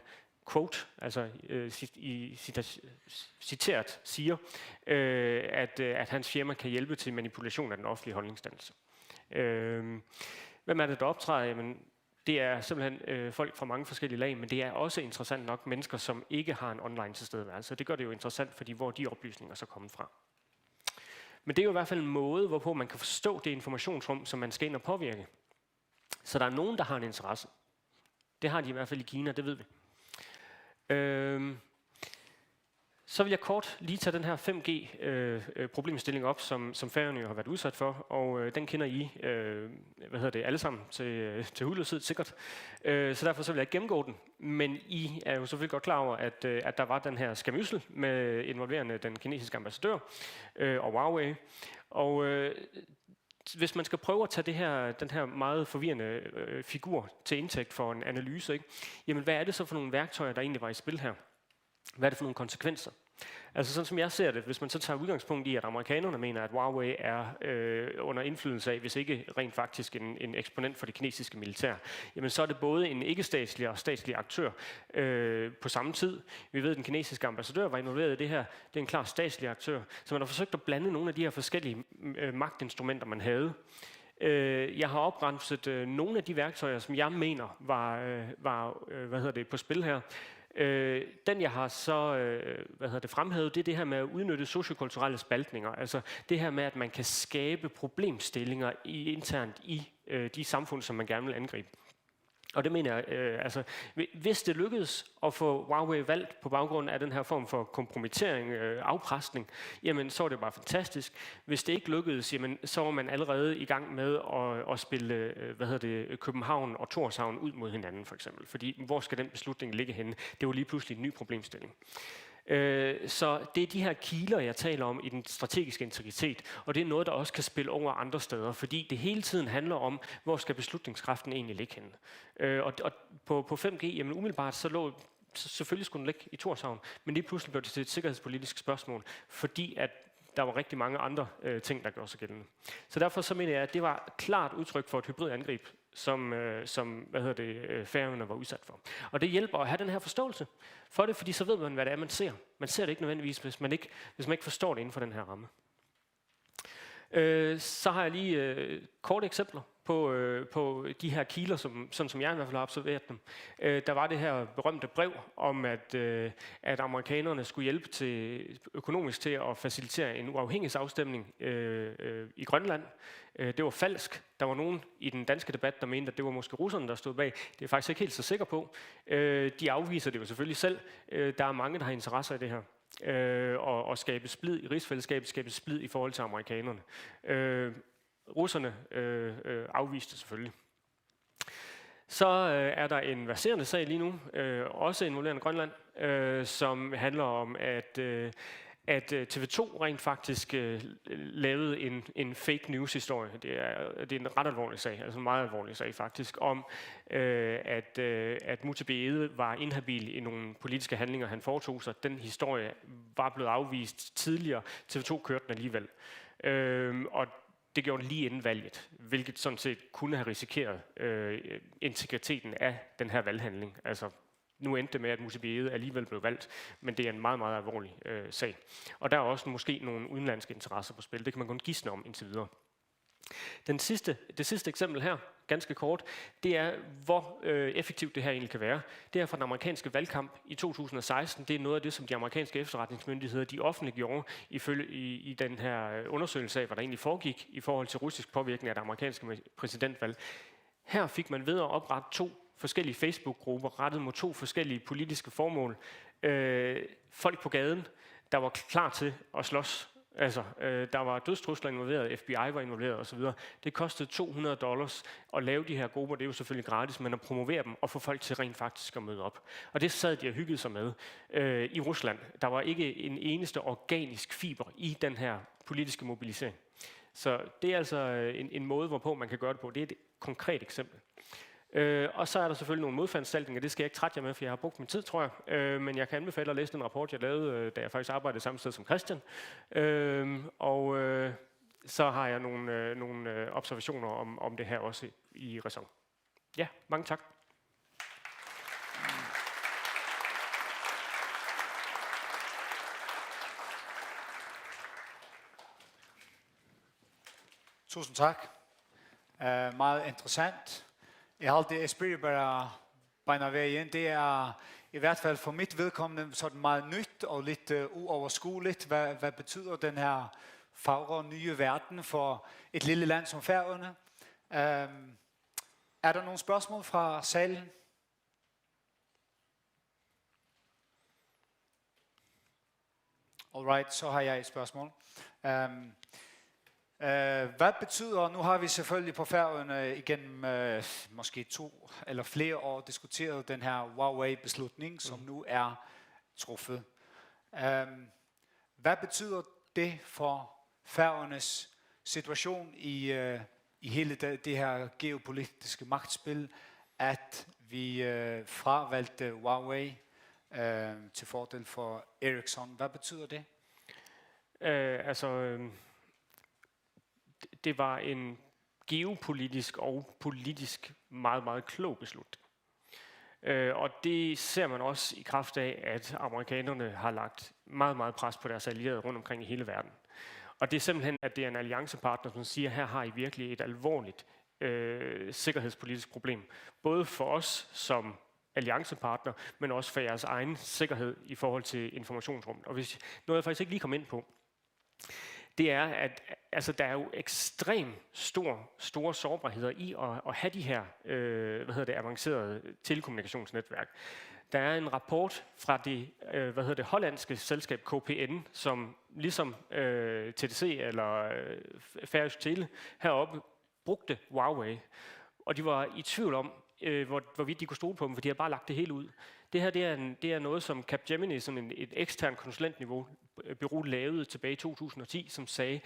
quote, altså øh, cit- i, cita- citeret, siger, øh, at, øh, at hans firma kan hjælpe til manipulation af den offentlige holdningsdannelse. Øh, hvem er det, der optræder? Jamen, det er simpelthen øh, folk fra mange forskellige lag, men det er også interessant nok mennesker, som ikke har en online tilstedeværelse. Det gør det jo interessant, fordi hvor er de oplysninger så kommet fra? Men det er jo i hvert fald en måde, hvorpå man kan forstå det informationsrum, som man skal ind og påvirke. Så der er nogen, der har en interesse. Det har de i hvert fald i Kina, det ved vi. Øhm, så vil jeg kort lige tage den her fem G-problemstilling op, som, som Færøerne jo har været udsat for, og øh, den kender I øh, hvad hedder det, alle sammen til, til hudløshed sikkert. Øh, så derfor så vil jeg ikke gennemgå den, men I er jo selvfølgelig godt klar over, at, øh, at der var den her skamyssel med involverende den kinesiske ambassadør øh, og Huawei. Og øh, hvis man skal prøve at tage det her, den her meget forvirrende øh, figur til indtægt for en analyse, ikke? Jamen hvad er det så for nogle værktøjer, der egentlig var i spil her? Hvad er det for nogle konsekvenser? Altså sådan som jeg ser det, hvis man så tager udgangspunkt i, at amerikanerne mener, at Huawei er øh, under indflydelse af, hvis ikke rent faktisk en, en eksponent for det kinesiske militær, jamen så er det både en ikke-statslig og statslig aktør øh, på samme tid. Vi ved, at den kinesiske ambassadør var involveret i det her. Det er en klar statslig aktør. Så man har forsøgt at blande nogle af de her forskellige øh, magtinstrumenter, man havde. Øh, jeg har opremset øh, nogle af de værktøjer, som jeg mener var, øh, var øh, hvad hedder det, på spil her. Øh, den, jeg har så øh, hvad hedder det, fremhævet, det er det her med at udnytte sociokulturelle spaltninger. Altså det her med, at man kan skabe problemstillinger i, internt i øh, de samfund, som man gerne vil angribe. Og det mener jeg, øh, altså, hvi- hvis det lykkedes at få Huawei valgt på baggrund af den her form for kompromittering, øh, afpresning, jamen så var det bare fantastisk. Hvis det ikke lykkedes, jamen så var man allerede i gang med at, at spille, øh, hvad hedder det, København og Tórshavn ud mod hinanden for eksempel. Fordi hvor skal den beslutning ligge henne? Det var lige pludselig en ny problemstilling. Øh, så det er de her kiler, jeg taler om i den strategiske integritet, og det er noget, der også kan spille over andre steder, fordi det hele tiden handler om, hvor skal beslutningskraften egentlig ligge henne. Øh, og og på, på fem G, jamen umiddelbart, så lå, så selvfølgelig skulle den ligge i Tórshavn, men lige pludselig blev det til et sikkerhedspolitisk spørgsmål, fordi at der var rigtig mange andre øh, ting, der gjorde sig gældende. Så derfor så mener jeg, at det var klart udtryk for et hybridangreb, som, øh, som hvad hedder det, øh, Færøerne var udsat for. Og det hjælper at have den her forståelse for det, fordi så ved man, hvad det er, man ser. Man ser det ikke nødvendigvis, hvis man ikke, hvis man ikke forstår det inden for den her ramme. Øh, så har jeg lige øh, korte eksempler på, øh, på de her kiler, som, sådan som jeg i hvert fald har observeret dem. Øh, der var det her berømte brev om, at, øh, at amerikanerne skulle hjælpe til økonomisk til at facilitere en uafhængighedsafstemning øh, øh, i Grønland. Øh, det var falsk. Der var nogen i den danske debat, der mente, at det var måske russerne, der stod bag. Det er jeg faktisk ikke helt så sikker på. Øh, de afviser det jo selvfølgelig selv. Øh, der er mange, der har interesser i det her. Øh, og, og skabe splid i rigsfællesskabet, skabe splid i forhold til amerikanerne. Øh, russerne øh, øh, afviste selvfølgelig. Så øh, er der en verserende sag lige nu, øh, også involverende Grønland, øh, som handler om, at, øh, at øh, T V to rent faktisk øh, lavede en, en fake news-historie. Det er, det er en ret alvorlig sag, altså en meget alvorlig sag faktisk, om øh, at, øh, at Múte B. Egede var inhabil i nogle politiske handlinger, han foretog sig. Den historie var blevet afvist tidligere. T V to kørte den alligevel. Øhm, og det gjorde den lige inden valget, hvilket sådan set kunne have risikeret øh, integriteten af den her valghandling. Altså, nu endte det med, at Múte B. Egede alligevel blev valgt, men det er en meget, meget alvorlig øh, sag. Og der er også måske nogle udenlandske interesser på spil. Det kan man kun gisne om indtil videre. Den sidste, det sidste eksempel her, ganske kort, det er, hvor øh, effektivt det her egentlig kan være. Det her fra den amerikanske valgkamp i to tusind og seksten, det er noget af det, som de amerikanske efterretningsmyndigheder de offentliggjorde ifølge, i, i den her øh, undersøgelse af, hvad der egentlig foregik i forhold til russisk påvirkning af det amerikanske præsidentvalg. Her fik man ved at oprette to forskellige Facebook-grupper rettet mod to forskellige politiske formål. Øh, folk på gaden, der var klar til at slås. Altså, øh, der var dødstrusler involveret, F B I var involveret osv. Det kostede to hundrede dollars at lave de her grupper. Det er jo selvfølgelig gratis, men at promovere dem og få folk til rent faktisk at møde op. Og det sad de og hyggede sig med øh, i Rusland. Der var ikke en eneste organisk fiber i den her politiske mobilisering. Så det er altså øh, en, en måde, hvorpå man kan gøre det på. Det er et konkret eksempel. Øh, og så er der selvfølgelig nogle modforanstaltninger, det skal jeg ikke trætte jer med, for jeg har brugt min tid, tror jeg. Øh, men jeg kan anbefale at læse den rapport, jeg lavede, øh, da jeg faktisk arbejdede samme sted som Christian. Øh, og øh, så har jeg nogle, øh, nogle øh, observationer om, om det her også i, i ræson. Ja, mange tak. Tusind tak. Uh, meget interessant. Jeg har det, jeg spørger bare beinanvegin. Det er i hvert fald for mit vedkommende sådan meget nyt og lidt uh, uoverskueligt. Hvad, hvad betyder den her fagre nye verden for et lille land som Færøerne? Um, er der nogle spørgsmål fra salen? Alright, så har jeg et spørgsmål. Um, uh, hvad betyder, nu har vi selvfølgelig på Færøerne igennem uh, måske to eller flere år diskuteret den her Huawei-beslutning, som mm. nu er truffet. Um, hvad betyder det for Færøernes situation i, uh, i hele det, det her geopolitiske magtspil, at vi uh, fravalgte Huawei uh, til fordel for Ericsson? Hvad betyder det? Øh, altså, øh, det var en geopolitisk og politisk meget, meget klog beslutning. Øh, og det ser man også i kraft af, at amerikanerne har lagt meget, meget pres på deres allierede rundt omkring i hele verden. Og det er simpelthen, at det er en alliancepartner, som siger, her har I virkelig et alvorligt øh, sikkerhedspolitisk problem. Både for os som alliancepartner, men også for jeres egen sikkerhed i forhold til informationsrummet. Og hvis noget, jeg faktisk ikke lige kom ind på, det er, at altså, der er jo ekstremt stor, store sårbarheder i at, at have de her øh, hvad hedder det, avancerede telekommunikationsnetværk. Der er en rapport fra det, øh, hvad hedder det hollandske selskab K P N, som ligesom øh, T D C eller øh, Færøsk Tele heroppe brugte Huawei. Og de var i tvivl om, øh, hvor, hvorvidt de kunne stole på dem, for de har bare lagt det hele ud. Det her det er, en, det er noget, som Capgemini, sådan en, et ekstern konsulentniveau øh, bureau, lavede tilbage i to tusind og ti, som sagde,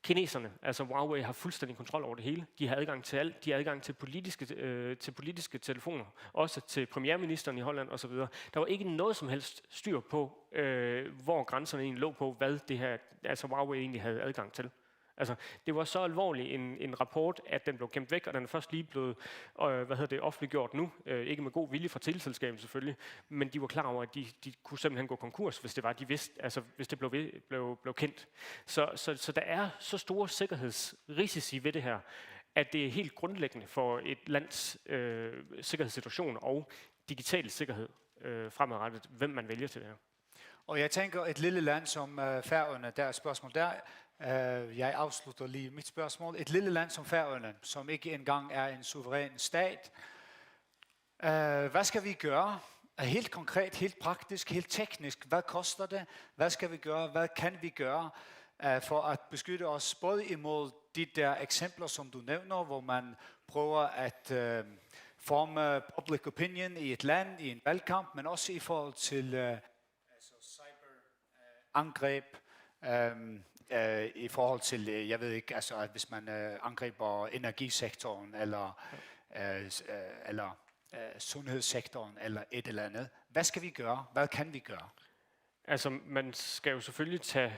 kineserne, altså Huawei, har fuldstændig kontrol over det hele. De har adgang til alt. De har adgang til politiske, øh, til politiske telefoner, også til premierministeren i Holland osv. Der var ikke noget som helst styr på, øh, hvor grænserne egentlig lå på, hvad det her, altså Huawei egentlig havde adgang til. Altså, det var så alvorlig en, en rapport, at den blev gemt væk, og den er først lige blevet øh, hvad hedder det, offentliggjort nu. Øh, ikke med god vilje fra teleselskabet selvfølgelig, men de var klar over, at de, de kunne simpelthen gå konkurs, hvis det var, de vidste, altså hvis det blev, blev, blev kendt. Så, så, så der er så store sikkerhedsrisici ved det her, at det er helt grundlæggende for et lands øh, sikkerhedssituation og digitale sikkerhed øh, fremadrettet, hvem man vælger til det her. Og jeg tænker, et lille land som øh, Færøerne, der er et spørgsmål der, øh, jeg afslutter lige mit spørgsmål, et lille land som Færøerne, som ikke engang er en suveræn stat, øh, hvad skal vi gøre? Helt konkret, helt praktisk, helt teknisk, hvad koster det? Hvad skal vi gøre? Hvad kan vi gøre øh, for at beskytte os både imod de der eksempler, som du nævner, hvor man prøver at øh, forme public opinion i et land, i en valgkamp, men også i forhold til øh, altså cyber øh, angreb øh, øh, i forhold til, øh, jeg ved ikke, altså at hvis man øh, angriber energisektoren eller, øh, eller øh, sundhedssektoren eller et eller andet. Hvad skal vi gøre? Hvad kan vi gøre? Altså, man skal jo selvfølgelig tage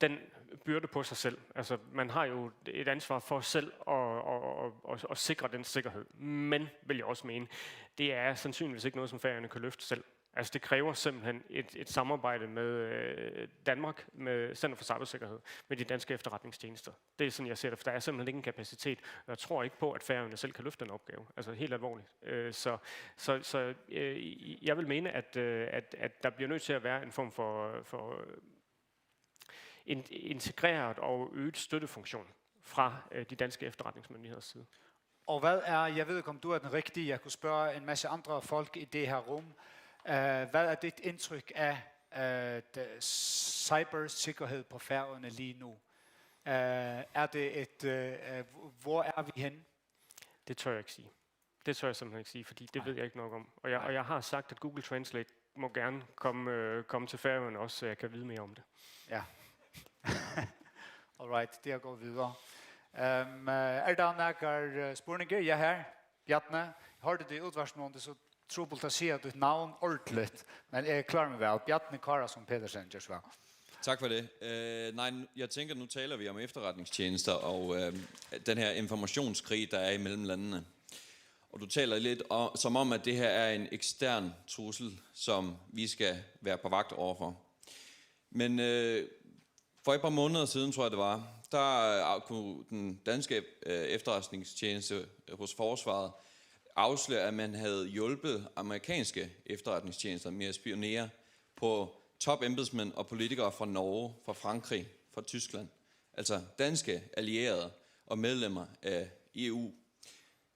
den byrde på sig selv. Altså, man har jo et ansvar for selv at, at, at, at, at sikre den sikkerhed. Men, vil jeg også mene, det er sandsynligvis ikke noget, som Færøerne kan løfte selv. Altså, det kræver simpelthen et, et samarbejde med øh, Danmark, med Center for Cybersikkerhed, med de danske efterretningstjenester. Det er sådan, jeg ser det, for der er simpelthen ikke en kapacitet, og jeg tror ikke på, at Færøerne selv kan løfte den opgave. Altså, helt alvorligt. Øh, så så, så øh, jeg vil mene, at, øh, at, at der bliver nødt til at være en form for, for en integreret og øget støttefunktion fra øh, de danske efterretningsmyndigheders side. Og hvad er, jeg ved ikke, om du er den rigtige, jeg kunne spørge en masse andre folk i det her rum, øh, hvad er dit indtryk af øh, det- cybersikkerhed på Færøerne lige nu? Øh, er det et, øh, øh, hvor er vi henne? Det tør jeg ikke sige. Det tør jeg simpelthen ikke sige, fordi det ved jeg ikke nok om. Og jeg, og jeg har sagt, at Google Translate må gerne komme, øh, komme til Færøerne også, så jeg kan vide mere om det. Ja. All right, det er gået videre. Um, uh, er der nakar uh, spurningar? Ja, her. Bjarni, hørte du i udvarslen, om det er så trubult at sige dit navn ordentligt, men jeg klarer mig vel. Bjarni Karasson Petersen, Joshua. Tak for det. Øh, nej, jeg tænker, nu taler vi om efterretningstjenester og øh, den her informationskrig, der er imellem landene. Og du taler lidt om, som om, at det her er en ekstern trussel, som vi skal være på vagt overfor. Men øh, for et par måneder siden, tror jeg det var, der øh, kunne den danske øh, efterretningstjeneste hos Forsvaret afsløre, at man havde hjulpet amerikanske efterretningstjenester med at spionere på top embedsmænd og politikere fra Norge, fra Frankrig, fra Tyskland. Altså danske allierede og medlemmer af E U.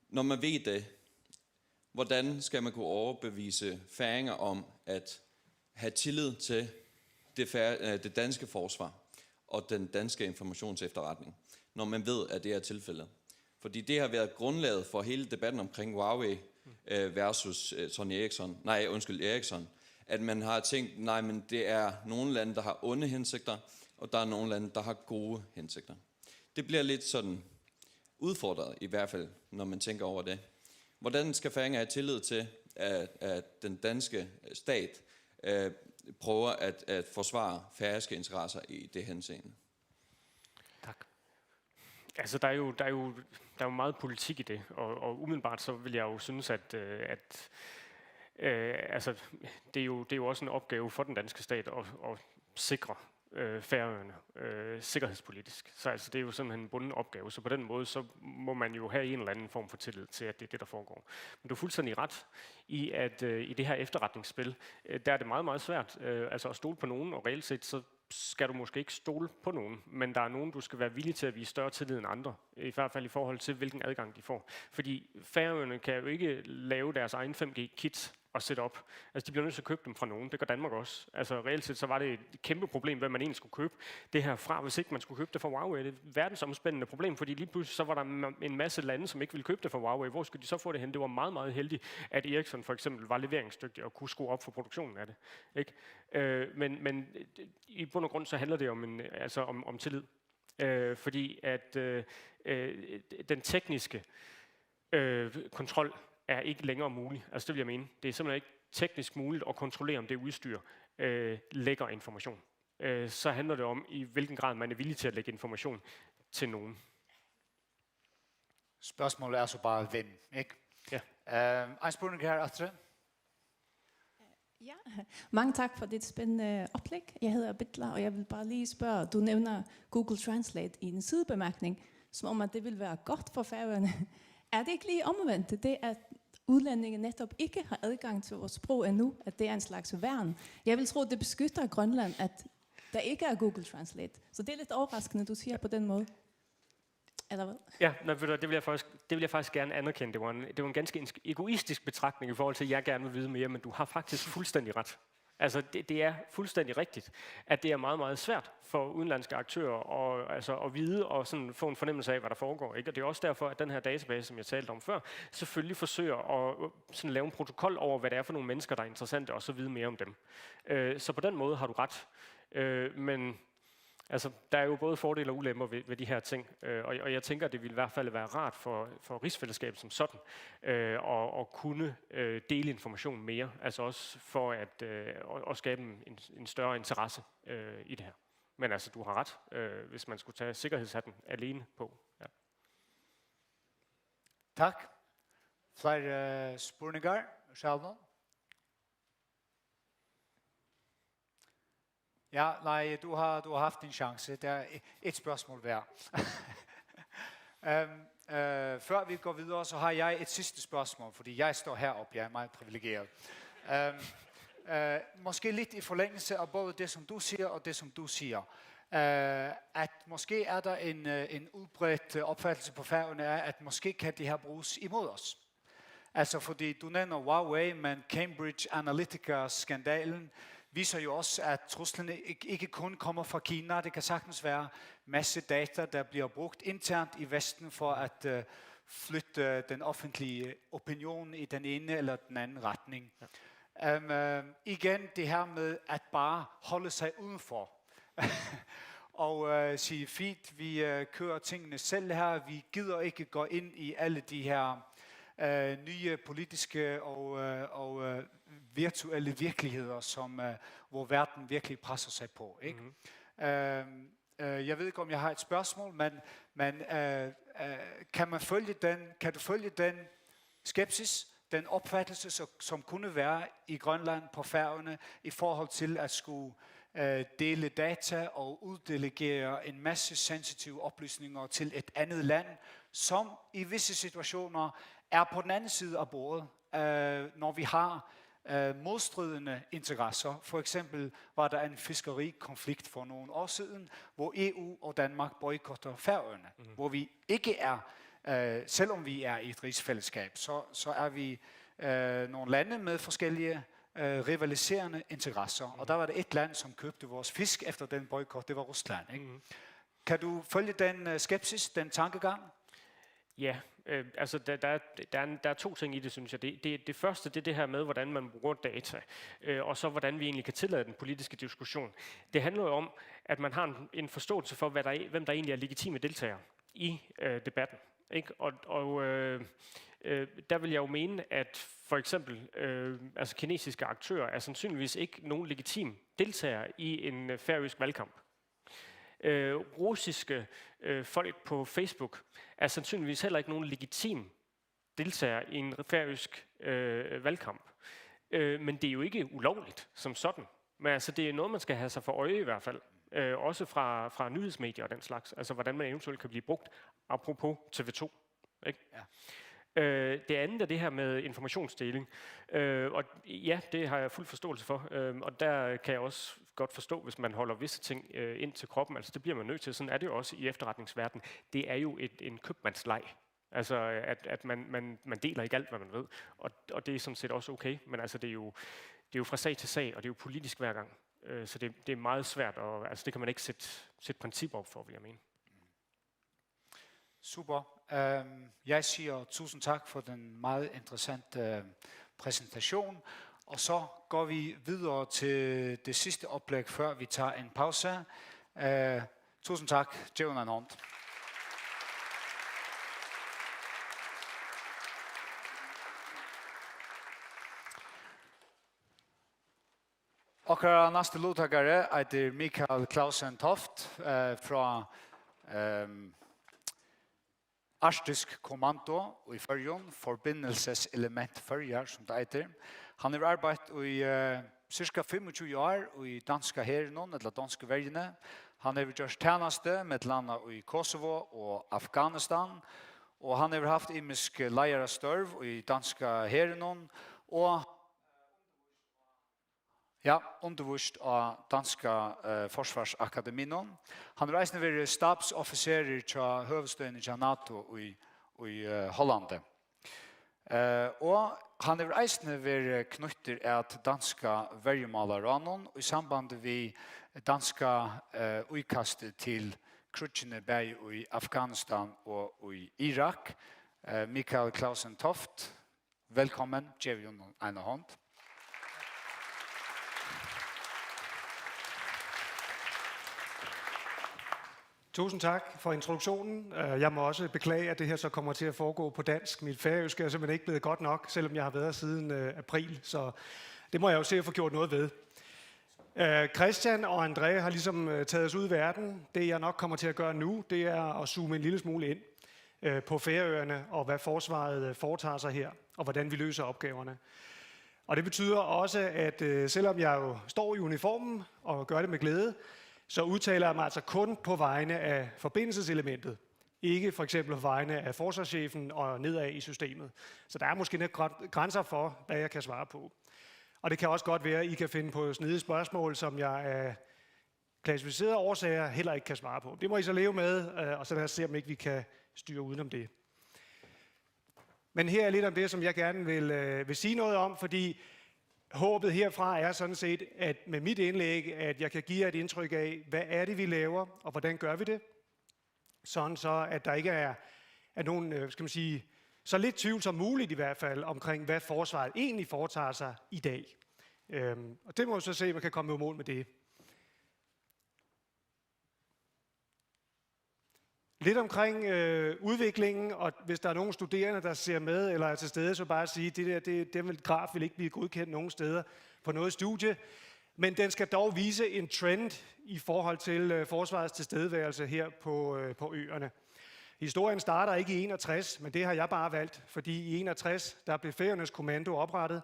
Når man ved det, hvordan skal man kunne overbevise færinger om at have tillid til det, fær- øh, det danske forsvar og den danske informationsefterretning, når man ved, at det er tilfældet? Fordi det har været grundlaget for hele debatten omkring Huawei øh, versus øh, Sony Ericsson, nej, undskyld, Ericsson, at man har tænkt, nej, men det er nogle lande, der har onde hensigter, og der er nogle lande, der har gode hensigter. Det bliver lidt sådan udfordret, i hvert fald når man tænker over det. Hvordan skal færinger have tillid til, at, at den danske stat øh, prøver at, at forsvare færøske interesser i det henseende? Tak. Altså, der er jo, der er jo, der er jo meget politik i det, og, og umiddelbart så vil jeg jo synes, at, øh, at øh, altså, det er, jo, det er jo også en opgave for den danske stat at, at sikre øh, Færøerne øh, sikkerhedspolitisk. Så altså, det er jo simpelthen en bunden opgave. Så på den måde, så må man jo have en eller anden form for tillid til, at det er det, der foregår. Men du har fuldstændig ret i, at øh, i det her efterretningsspil, øh, der er det meget, meget svært øh, altså at stole på nogen, og reelt set, så skal du måske ikke stole på nogen, men der er nogen, du skal være villig til at vise større tillid end andre. I hvert fald i forhold til, hvilken adgang de får. Fordi Færøerne kan jo ikke lave deres egen fem G-kit og sætte op. Altså, de bliver nødt til at købe dem fra nogen. Det gør Danmark også. Altså, reelt set, så var det et kæmpe problem, hvad man egentlig skulle købe det her fra, hvis ikke man skulle købe det fra Huawei. Det er et verdensomspændende problem, fordi lige pludselig så var der en ma- en masse lande, som ikke ville købe det fra Huawei. Hvor skulle de så få det hen? Det var meget, meget heldigt, at Ericsson for eksempel var leveringsdygtig og kunne skrue op for produktionen af det. Ikke? Øh, men, men i bund og grund så handler det om, en, altså om, om tillid. Øh, fordi at øh, øh, den tekniske øh, kontrol er ikke længere mulig. Altså det vil jeg mene. Det er simpelthen ikke teknisk muligt at kontrollere, om det udstyr øh, lækker information. Øh, så handler det om, i hvilken grad man er villig til at lægge information til nogen. Spørgsmålet er så bare, hvem, ikke? Ja. Um, en spurning her, Astrid. Ja, mange tak for dit spændende oplæg. Jeg hedder Bitla, og jeg vil bare lige spørge, du nævner Google Translate i en sidebemærkning, som om at det vil være godt for Færøerne. Er det ikke lige omvendt, det at udlændinge netop ikke har adgang til vores sprog endnu, at det er en slags værn? Jeg vil tro, det beskytter Grønland, at der ikke er Google Translate. Så det er lidt overraskende, du siger på den måde. Eller hvad? Ja, nej, ved du, det, vil jeg faktisk, det vil jeg faktisk gerne anerkende. Det var, en, det var en ganske egoistisk betragtning i forhold til, at jeg gerne vil vide mere, men du har faktisk fuldstændig ret. Altså, det, det er fuldstændig rigtigt, at det er meget, meget svært for udenlandske aktører at, altså, at vide og sådan få en fornemmelse af, hvad der foregår. Ikke? Og det er også derfor, at den her database, som jeg talte om før, selvfølgelig forsøger at sådan lave en protokol over, hvad det er for nogle mennesker, der er interessante, og så vide mere om dem. Øh, så på den måde har du ret. Øh, men Altså, der er jo både fordele og ulemper ved, ved de her ting, øh, og, og jeg tænker, at det ville i hvert fald være rart for, for rigsfællesskabet som sådan, øh, at, at kunne øh, dele information mere, altså også for at, øh, at, at skabe en, en, en større interesse øh, i det her. Men altså, du har ret, øh, hvis man skulle tage sikkerhedshatten alene på. Ja. Tak. Fleiri uh, spurningar, Shalom? Ja, nej, du har, du har haft din chance. Det er et, et spørgsmål værd. Øhm, øh, før vi går videre, så har jeg et sidste spørgsmål, fordi jeg står heroppe, jeg er meget privilegeret. Øhm, øh, måske lidt i forlængelse af både det, som du siger, og det, som du siger. Øh, at måske er der en, øh, en udbredt, øh, opfattelse på Færøerne af, at måske kan det her bruges imod os. Altså, fordi du nævner Huawei, men Cambridge Analytica-skandalen viser jo også, at truslerne ikke, ikke kun kommer fra Kina. Det kan sagtens være masse data, der bliver brugt internt i Vesten for at, øh, flytte den offentlige opinion i den ene eller den anden retning. Ja. Øhm, øh, igen det her med at bare holde sig udenfor. Og, øh, sige, fint, vi, øh, kører tingene selv her. Vi gider ikke gå ind i alle de her, øh, nye politiske og, øh, og, øh, virtuelle virkeligheder, som, øh, hvor verden virkelig presser sig på, ikke? Mhm. Øhm, øh, jeg ved ikke, om jeg har et spørgsmål, men, men, øh, øh, kan man følge den, kan du følge den skepsis, den opfattelse, så, som kunne være i Grønland på Færøerne i forhold til at skulle, øh, dele data og uddelegere en masse sensitive oplysninger til et andet land, som i visse situationer er på den anden side af bordet, øh, når vi har, øh, modstridende interesser. For eksempel var der en fiskerikonflikt for nogle år siden, hvor E U og Danmark boykotter Færøerne, mhm, hvor vi ikke er, øh, selvom vi er i et rigsfællesskab, så, så er vi, øh, nogle lande med forskellige, øh, rivaliserende interesser. Og, mhm, der var det et land, som købte vores fisk efter den boykot, det var Rusland, ikke? Mhm. Kan du følge den, øh, skepsis, den tankegang? Ja, øh, altså der, der, er- der, er, der er to ting i det, synes jeg. Det, det, det første, det er det her med, hvordan man bruger data, øh, og så hvordan vi egentlig kan tillade den politiske diskussion. Det handler jo om, at man har en, en forståelse for, hvad der, er- hvem der egentlig er legitime deltagere i, øh, debatten. Ikke? Og, og øh, øh, der vil jeg jo mene, at for eksempel øh, altså kinesiske aktører er sandsynligvis ikke nogen legitim deltager i en øh, færøsk valgkamp. Øh, russiske øh, folk på Facebook er sandsynligvis heller ikke nogen legitim deltager i en færøsk øh, valgkamp. Øh, men det er jo ikke ulovligt som sådan. Men altså, det er noget, man skal have sig for øje i hvert fald. Øh, også fra, fra nyhedsmedier og den slags. Altså, hvordan man eventuelt kan blive brugt. Apropos T V to. Ikke? Ja. Øh, det andet er det her med informationsdeling. Øh, og ja, det har jeg fuld forståelse for. Øh, og der kan jeg også godt forstå, hvis man holder visse ting øh, ind til kroppen. Altså, det bliver man nødt til. Sådan er det jo også i efterretningsverdenen. Det er jo et, en købmandsleg. Altså, at, at man, man, man deler ikke alt, hvad man ved. Og, og det er sådan set også okay. Men altså, det er jo, det er jo fra sag til sag, og det er jo politisk hver gang. Øh, så det, det er meget svært, og altså, det kan man ikke sætte, sætte principper op for, vil jeg mene. Super. Øhm, jeg siger tusind tak for den meget interessante, øh, præsentation. Og så går vi videre til det sidste oplæg, før vi tager en pause. Øh, tusind tak. Gev honum eina hond. Okkara næsti luttakari eitur Mikael Clausen Toft, eh, frá, ehm, Arktisk Kommando í Føroyum, Forbindelseselement Føroyar, sum tað eitur. Hann hevur arbeitt í, eh, sirka fimmogtjúgu ár í danska herinum, ella donsku verjuni. Hann hevur gjørt tænastu, millum annað í Kosovo og Afghanistan, og hann hevur havt ymisk leiðarastørv í danska herinum og Ja, undirvíst á danska, eh, Forsvarsakademinum. Hann hevur eisini verið stabsoffiserur hjá høvuðsstøðini hjá NATO í, í, eh, Hollandi. Eh, og hann hevur eisini verið knýttur at danska verjumálaráðnum í sambandi við danska, eh, íkastið til kríggini bæði í Afghanistan og í Irak. Eh, Mikael Clausen Toft, velkommen. Gev honum eina hond. Tusind tak for introduktionen. Øh, jeg må også beklage, at det her så kommer til at foregå på dansk. Mit færøske er simpelthen ikke blevet godt nok, selvom jeg har været her siden, øh, april. Så det må jeg jo se at få gjort noget ved. Øh, Christian og André har ligesom, øh, taget os ud i verden. Det, jeg nok kommer til at gøre nu, det er at zoome en lille smule ind, øh, på Færøerne og hvad forsvaret, øh, foretager sig her, og hvordan vi løser opgaverne. Og det betyder også, at øh, selvom jeg jo står i uniformen og gør det med glæde, så udtaler jeg mig altså kun på vegne af forbindelseselementet. Ikke for eksempel på vegne af forsvarschefen og nedad i systemet. Så der er måske nok græ- grænser for, hvad jeg kan svare på. Og det kan også godt være, at I kan finde på snedige spørgsmål, som jeg af klassificerede årsager heller ikke kan svare på. Det må I så leve med, øh, og så lad os se, om ikke vi kan styre udenom det. Men her er lidt om det, som jeg gerne vil, øh, vil sige noget om, fordi håbet herfra er sådan set, at med mit indlæg, at jeg kan give jer et indtryk af, hvad er det, vi laver, og hvordan gør vi det? Sådan så, at der ikke er, er nogen, øh, skal man sige, så lidt tvivl som muligt i hvert fald, omkring hvad forsvaret egentlig foretager sig i dag. Øhm, og det må vi så se, om man kan komme i mål med det. Lidt omkring øh, udviklingen, og hvis der er nogle studerende, der ser med eller er til stede, så bare sige, det der, det, den vil, graf vil ikke blive godkendt nogen steder på noget studie, men den skal dog vise en trend i forhold til øh, forsvarets tilstedeværelse her på, øh, på øerne. Historien starter ikke i enogtres, men det har jeg bare valgt, fordi i enogtres, der blev Færøernes Kommando oprettet,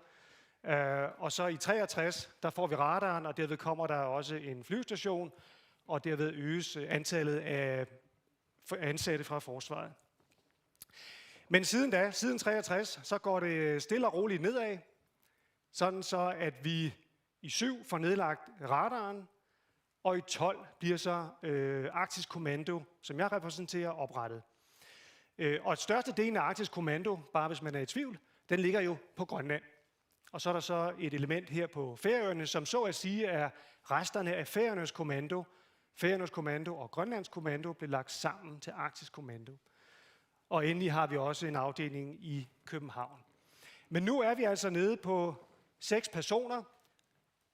øh, og så i treogtres, der får vi radaren, og derved kommer der også en flyvestation, og derved øges øh, antallet af for- ansatte fra forsvaret. Men siden da, siden treogtres, så går det stille og roligt nedad, sådan så at vi i syv får nedlagt radaren, og i tolv bliver så øh, Arktisk Kommando, som jeg repræsenterer, oprettet. Øh, og størstedelen af Arktisk Kommando, bare hvis man er i tvivl, den ligger jo på Grønland. Og så er der så et element her på Færøerne, som så at sige er resterne af Færøernes Kommando. Færøernes Kommando og Grønlands Kommando blev lagt sammen til Arktisk Kommando. Og endelig har vi også en afdeling i København. Men nu er vi altså nede på seks personer.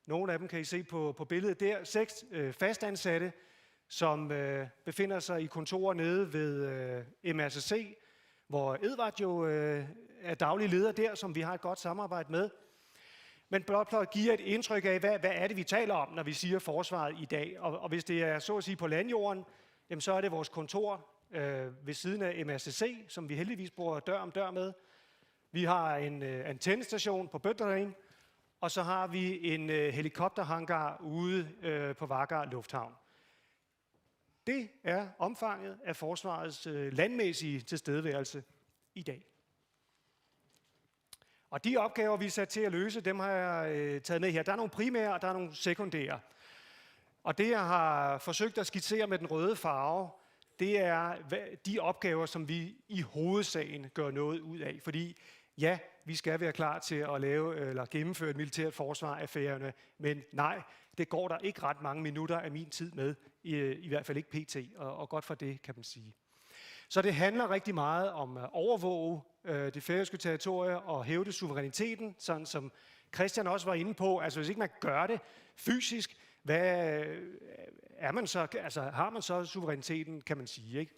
Nogle af dem kan I se på, på billedet der. Seks øh, fastansatte, som øh, befinder sig i kontorer nede ved øh, M R C C, hvor Edvard jo øh, er daglig leder der, som vi har et godt samarbejde med. Men blot for at give et indtryk af, hvad, hvad er det, vi taler om, når vi siger forsvaret i dag. Og, og hvis det er så at sige på landjorden, jamen så er det vores kontor øh, ved siden af M R C C, som vi heldigvis bor dør om dør med. Vi har en øh, antennestation på Bøtterin, og så har vi en øh, helikopterhangar ude øh, på Vágar Lufthavn. Det er omfanget af forsvarets øh, landmæssige tilstedeværelse i dag. Og de opgaver, vi er sat til at løse, dem har jeg øh, taget med her. Der er nogle primære, og der er nogle sekundære. Og det, jeg har forsøgt at skitsere med den røde farve, det er hvad- de opgaver, som vi i hovedsagen gør noget ud af. Fordi ja, vi skal være klar til at lave eller gennemføre et militært forsvar af Færøerne, men nej, det går der ikke ret mange minutter af min tid med, i, i hvert fald ikke P T, og, og godt for det, kan man sige. Så det handler rigtig meget om at overvåge øh, det færøske territorium og hævde suveræniteten, sådan som Christian også var inde på. Altså hvis ikke man gør det fysisk, hvad, øh, er man så, altså, har man så suveræniteten, kan man sige, ikke?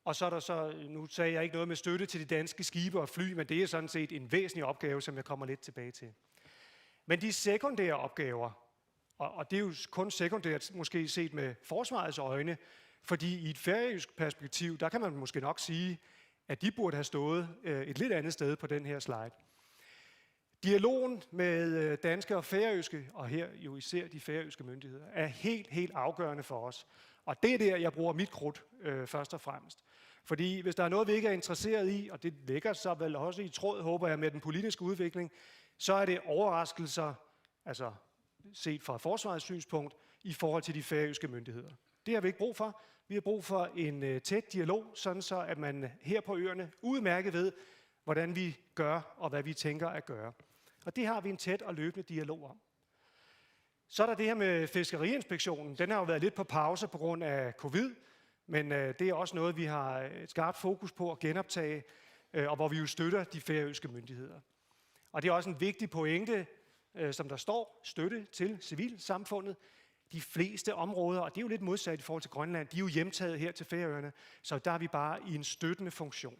Og så er der så, nu sagde jeg ikke noget med støtte til de danske skibe og fly, men det er sådan set en væsentlig opgave, som jeg kommer lidt tilbage til. Men de sekundære opgaver, og, og det er jo kun sekundært måske set med forsvarets øjne, fordi i et færøsk perspektiv, der kan man måske nok sige, at de burde have stået øh, et lidt andet sted på den her slide. Dialogen med øh, danske og færøske, og her jo især de færøske myndigheder, er helt, helt afgørende for os. Og det er der, jeg bruger mit krudt øh, først og fremmest. Fordi hvis der er noget, vi ikke er interesseret i, og det ligger så vel også i tråd, håber jeg, med den politiske udvikling, så er det overraskelser, altså set fra forsvarets synspunkt, i forhold til de færøske myndigheder. Det har vi ikke brug for. Vi har brug for en øh, tæt dialog, sådan så at man her på øerne udmærket ved, hvordan vi gør og hvad vi tænker at gøre. Og det har vi en tæt og løbende dialog om. Så er der det her med fiskeriinspektionen. Den har jo været lidt på pause på grund af covid, men øh, det er også noget, vi har et skarpt fokus på at genoptage, øh, og hvor vi jo støtter de færøske myndigheder. Og det er også en vigtig pointe, øh, som der står, støtte til civilsamfundet. De fleste områder, og det er jo lidt modsat i forhold til Grønland, de er jo hjemtaget her til Færøerne, så der er vi bare i en støttende funktion.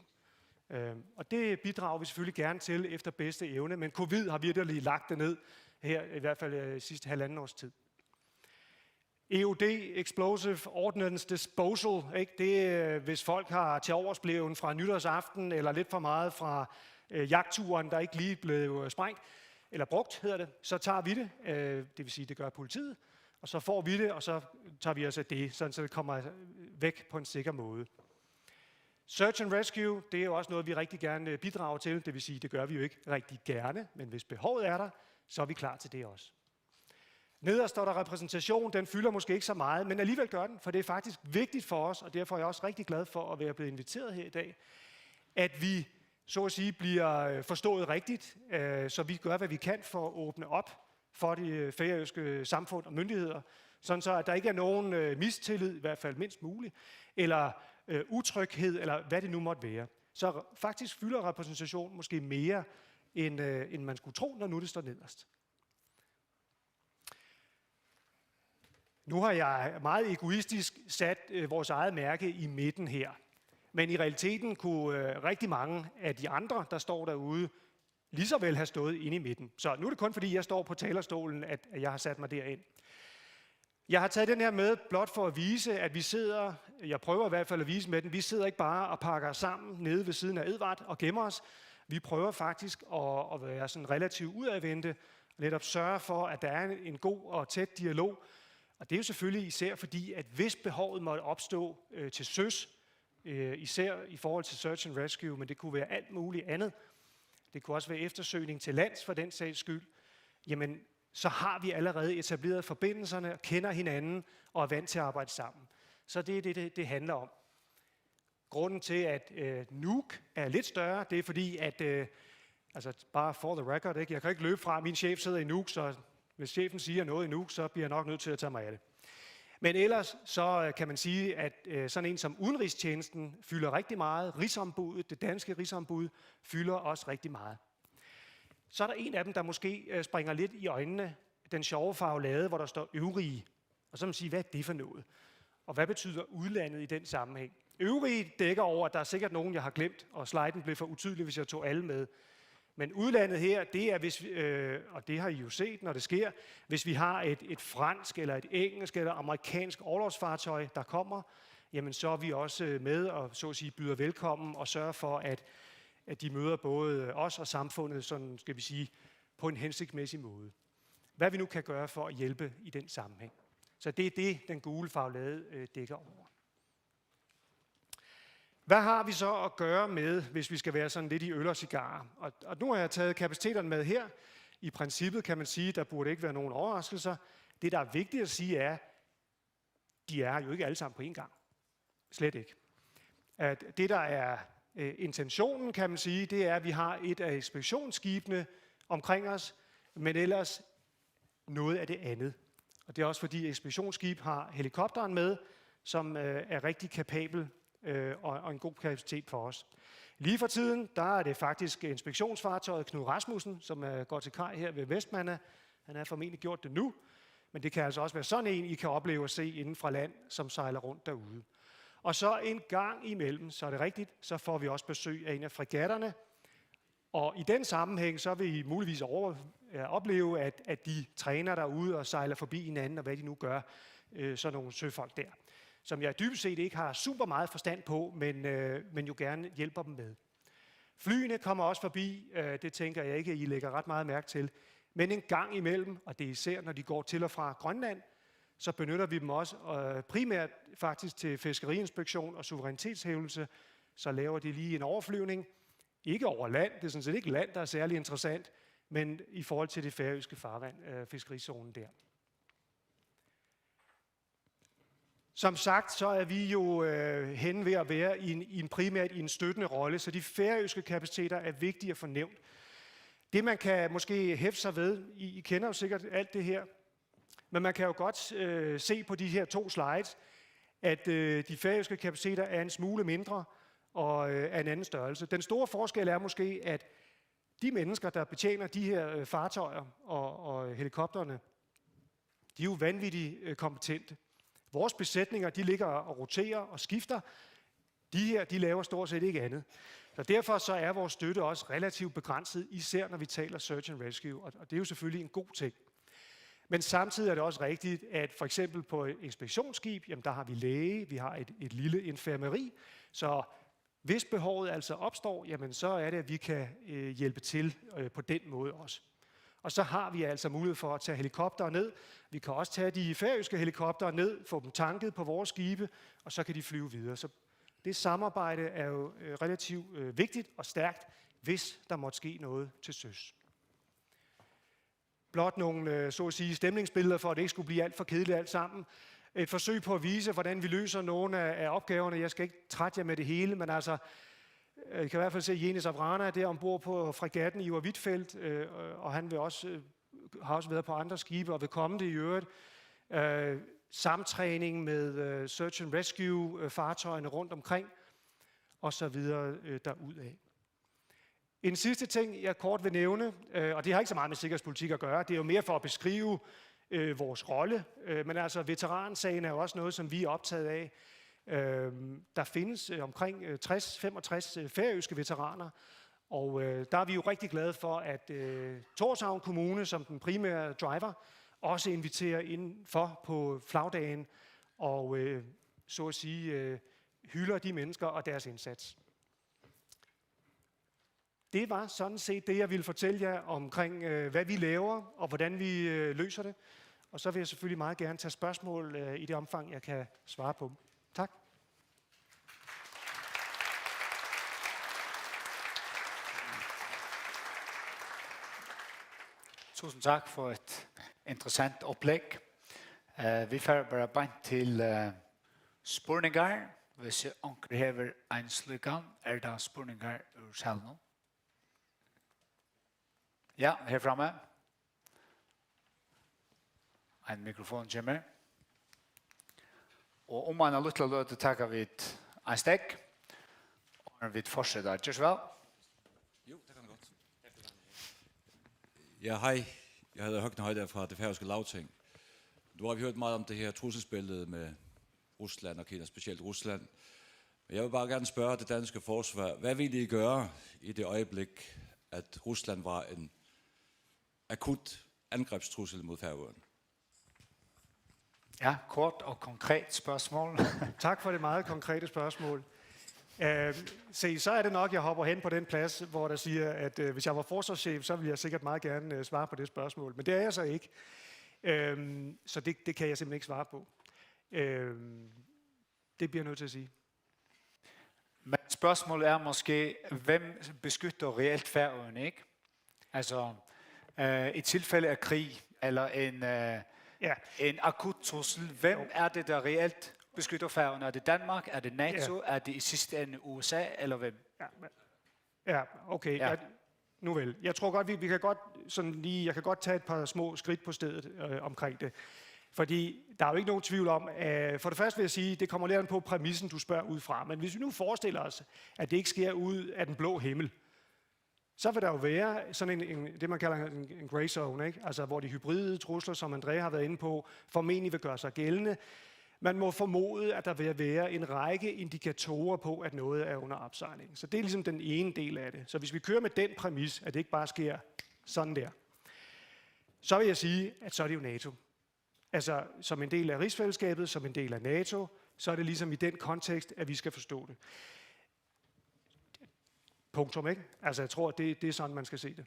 Øh, og det bidrager vi selvfølgelig gerne til efter bedste evne, men covid har virkelig lagt det ned her, i hvert fald øh, sidste halvanden års tid. E O D, Explosive Ordnance Disposal, ikke? Det er, hvis folk har tiloversblevet fra nytårsaften, eller lidt for meget fra øh, jagtturen, der ikke lige blev øh, sprængt, eller brugt, hedder det, så tager vi det. Øh, det vil sige, det gør politiet, og så får vi det, og så tager vi os af det, sådan så det kommer væk på en sikker måde. Search and rescue, det er jo også noget, vi rigtig gerne øh, bidrager til. Det vil sige, det gør vi jo ikke rigtig gerne, men hvis behovet er der, så er vi klar til det også. Nederst står der repræsentation. Den fylder måske ikke så meget, men alligevel gør den, for det er faktisk vigtigt for os, og derfor er jeg også rigtig glad for at være blevet inviteret her i dag, at vi så at sige bliver øh, forstået rigtigt, øh, så vi gør, hvad vi kan for at åbne op for det øh, færøske samfund og myndigheder, sådan så at der ikke er nogen øh, mistillid, i hvert fald mindst muligt, eller øh, utryghed, eller hvad det nu måtte være. Så faktisk fylder repræsentation måske mere, end, øh, end man skulle tro, når nu det står nederst. Nu har jeg meget egoistisk sat øh, vores eget mærke i midten her. Men i realiteten kunne øh, rigtig mange af de andre, der står derude, lige så vel have stået inde i midten. Så nu er det kun fordi, jeg står på talerstolen, at jeg har sat mig derind. Jeg har taget den her med blot for at vise, at vi sidder, jeg prøver i hvert fald at vise med den, vi sidder ikke bare og pakker os sammen nede ved siden af Edvard og gemmer os. Vi prøver faktisk at, at være sådan relativt udadvendte, og netop sørge for, at der er en god og tæt dialog. Og det er jo selvfølgelig især fordi, at hvis behovet måtte opstå øh, til søs, øh, især i forhold til search and rescue, men det kunne være alt muligt andet. Det kunne også være eftersøgning til lands for den sags skyld. Jamen, så har vi allerede etableret forbindelserne og kender hinanden og er vant til at arbejde sammen. Så det er det, det, det handler om. Grunden til, at øh, Nuuk er lidt større, det er fordi, at øh, altså bare for the record, ikke? Jeg kan ikke løbe fra, at min chef sidder i Nuuk, så hvis chefen siger noget i Nuuk, så bliver jeg nok nødt til at tage mig af det. Men ellers så øh, kan man sige, at øh, sådan en som udenrigstjenesten fylder rigtig meget. Rigsombuddet, det danske rigsombud, fylder også rigtig meget. Så er der en af dem, der måske øh, springer lidt i øjnene. Den sjove farvelade, hvor der står øvrige. Og så må man sige, hvad er det for noget? Og hvad betyder udlandet i den sammenhæng? Øvrige dækker over, at der er sikkert nogen, jeg har glemt, og sliden blev for utydelig, hvis jeg tog alle med. Men udlandet her, det er, hvis vi, øh, og det har I jo set, når det sker, hvis vi har et, et fransk eller et engelsk eller amerikansk orlogsfartøj, der kommer, jamen så er vi også øh, med og så at sige byder velkommen og sørger for, at, at de møder både os og samfundet, sådan skal vi sige, på en hensigtsmæssig måde. Hvad vi nu kan gøre for at hjælpe i den sammenhæng. Så det er det, den gule farvelade øh, dækker over. Hvad har vi så at gøre med, hvis vi skal være sådan lidt i øl og cigarer? Og, og nu har jeg taget kapaciteterne med her. I princippet kan man sige, at der burde ikke være nogen overraskelser. Det, der er vigtigt at sige, er, de er jo ikke alle sammen på én gang. Slet ikke. At det, der er øh, intentionen, kan man sige, det er, at vi har et af ekspeditionsskibene omkring os, men ellers noget af det andet. Og det er også fordi ekspeditionsskib har helikopteren med, som øh, er rigtig kapabel øh, og, og en god kapacitet for os. Lige for tiden, der er det faktisk inspektionsfartøjet Knud Rasmussen, som øh, går til kaj her ved Vestmanna. Han har formentlig gjort det nu, men det kan altså også være sådan en, I kan opleve at se inden fra land, som sejler rundt derude. Og så en gang imellem, så er det rigtigt, så får vi også besøg af en af fregatterne, og i den sammenhæng, så vil I muligvis over, ja, opleve, at, at de træner derude og sejler forbi hinanden, og hvad de nu gør, øh, sådan nogle søfolk der, som jeg dybest set ikke har super meget forstand på, men, øh, men jo gerne hjælper dem med. Flyene kommer også forbi, øh, det tænker jeg ikke, I lægger ret meget mærke til, men en gang imellem, og det er især, når de går til og fra Grønland, så benytter vi dem også øh, primært faktisk til fiskeriinspektion og suverænitetshævdelse, så laver de lige en overflyvning, ikke over land, det er sådan set ikke land, der er særlig interessant, men i forhold til det færøske farvand, øh, fiskerizonen der. Som sagt, så er vi jo øh, henne ved at være i en, i en primært i en støttende rolle, så de færøske kapaciteter er vigtige at få nævnt. Det man kan måske hæfte sig ved, I, I kender jo sikkert alt det her, men man kan jo godt øh, se på de her to slides, at øh, de færøske kapaciteter er en smule mindre og øh, er en anden størrelse. Den store forskel er måske, at de mennesker, der betjener de her øh, fartøjer og, og helikopterne, de er jo vanvittigt øh, kompetente. Vores besætninger, de ligger og roterer og skifter. De her, de laver stort set ikke andet. Så derfor så er vores støtte også relativt begrænset, især når vi taler search and rescue, og, og det er jo selvfølgelig en god ting. Men samtidig er det også rigtigt, at for eksempel på inspektionsskib, jamen der har vi læge, vi har et, et lille infirmeri, så hvis behovet altså opstår, jamen så er det, at vi kan øh, hjælpe til øh, på den måde også. Og så har vi altså mulighed for at tage helikoptere ned. Vi kan også tage de færøske helikoptere ned, få dem tanket på vores skibe, og så kan de flyve videre. Så det samarbejde er jo øh, relativt øh, vigtigt og stærkt, hvis der måtte ske noget til søs. Blot nogle, øh, så at sige, stemningsbilleder for, at det ikke skulle blive alt for kedeligt alt sammen. Et forsøg på at vise, hvordan vi løser nogle af, af opgaverne. Jeg skal ikke trætte jer med det hele, men altså, øh, I kan i hvert fald se Jenis av Rana, der er ombord på fregatten Iver Huitfeldt, øh, og han vil også, øh, har også været på andre skibe og vil komme det i øvrigt. Øh, samtræning med øh, search and rescue øh, fartøjerne rundt omkring, og så videre øh, derudad. En sidste ting, jeg kort vil nævne, øh, og det har ikke så meget med sikkerhedspolitik at gøre, det er jo mere for at beskrive øh, vores rolle, øh, men altså veteransagen er jo også noget, som vi er optaget af. Øh, der findes øh, omkring øh, tres, femogtres øh, færøske veteraner, og øh, der er vi jo rigtig glade for, at øh, Tórshavn Kommune som den primære driver også inviterer ind for på flagdagen, og øh, så at sige øh, hylder de mennesker og deres indsats. Det var sådan set det, jeg ville fortælle jer omkring, øh, hvad vi laver, og hvordan vi øh, løser det. Og så vil jeg selvfølgelig meget gerne tage spørgsmål øh, i det omfang, jeg kan svare på dem. Tak. Tusind tak for et interessant oplæg. Eh, vi fara bara beint til eh, spurningar. Hvis onkur hevur ein slíkan, er tað spurningar úr salinum? Ja, her framme. Ein mikrofon kemur. Og um eina lítla løtu taka vit ein steðg, áðrenn vit fortseta. Ger so væl. Jo, det kan du godt. Ja, hej. Jeg hedder Høgni Hoydal fra det færøske Lagting. Nu har vi hørt meget om det her trusselsbillede med Rusland og Kina, specielt Rusland. Men jeg vil bare gerne spørge det danske forsvar, hvad ville I gøre i det øjeblik, at Rusland var en akut angrebstrussel mod Færøerne? Ja, kort og konkret spørgsmål. Tak for det meget konkrete spørgsmål. Øh, se, så er det nok, jeg hopper hen på den plads, hvor der siger, at øh, hvis jeg var forsvarschef, så ville jeg sikkert meget gerne øh, svare på det spørgsmål. Men det er jeg så ikke. Øh, så det, det kan jeg simpelthen ikke svare på. Øh, det bliver jeg nødt til at sige. Men spørgsmålet er måske, hvem beskytter reelt Færøerne, ikke? Altså, øh, i tilfælde af krig, eller en, øh, Ja. en akut trussel, hvem er det, der reelt beskytter Færøerne? Er det Danmark? Er det NATO? Er det i sidste ende U S A, eller hvem? Ja, men, ja okay. Ja. Ja. Nu vel. Jeg tror godt, vi, vi kan godt sådan lige, jeg kan godt tage et par små skridt på stedet øh, omkring det. Fordi der er jo ikke nogen tvivl om, at for det første vil jeg sige, det kommer lidt an på præmissen, du spørger ud fra. Men hvis vi nu forestiller os, at det ikke sker ud af den blå himmel, så vil der jo være sådan en, en det, man kalder en, en gray zone, ikke? Altså hvor de hybride trusler, som Andrea har været inde på, formentlig vil gøre sig gældende. Man må formode, at der vil være en række indikatorer på, at noget er under opsejling. Så det er ligesom den ene del af det. Så hvis vi kører med den præmis, at det ikke bare sker sådan der, så vil jeg sige, at så er det jo NATO. Altså som en del af rigsfællesskabet, som en del af NATO, så er det ligesom i den kontekst, at vi skal forstå det. Punktum, ikke? Altså jeg tror, det, det er sådan, man skal se det.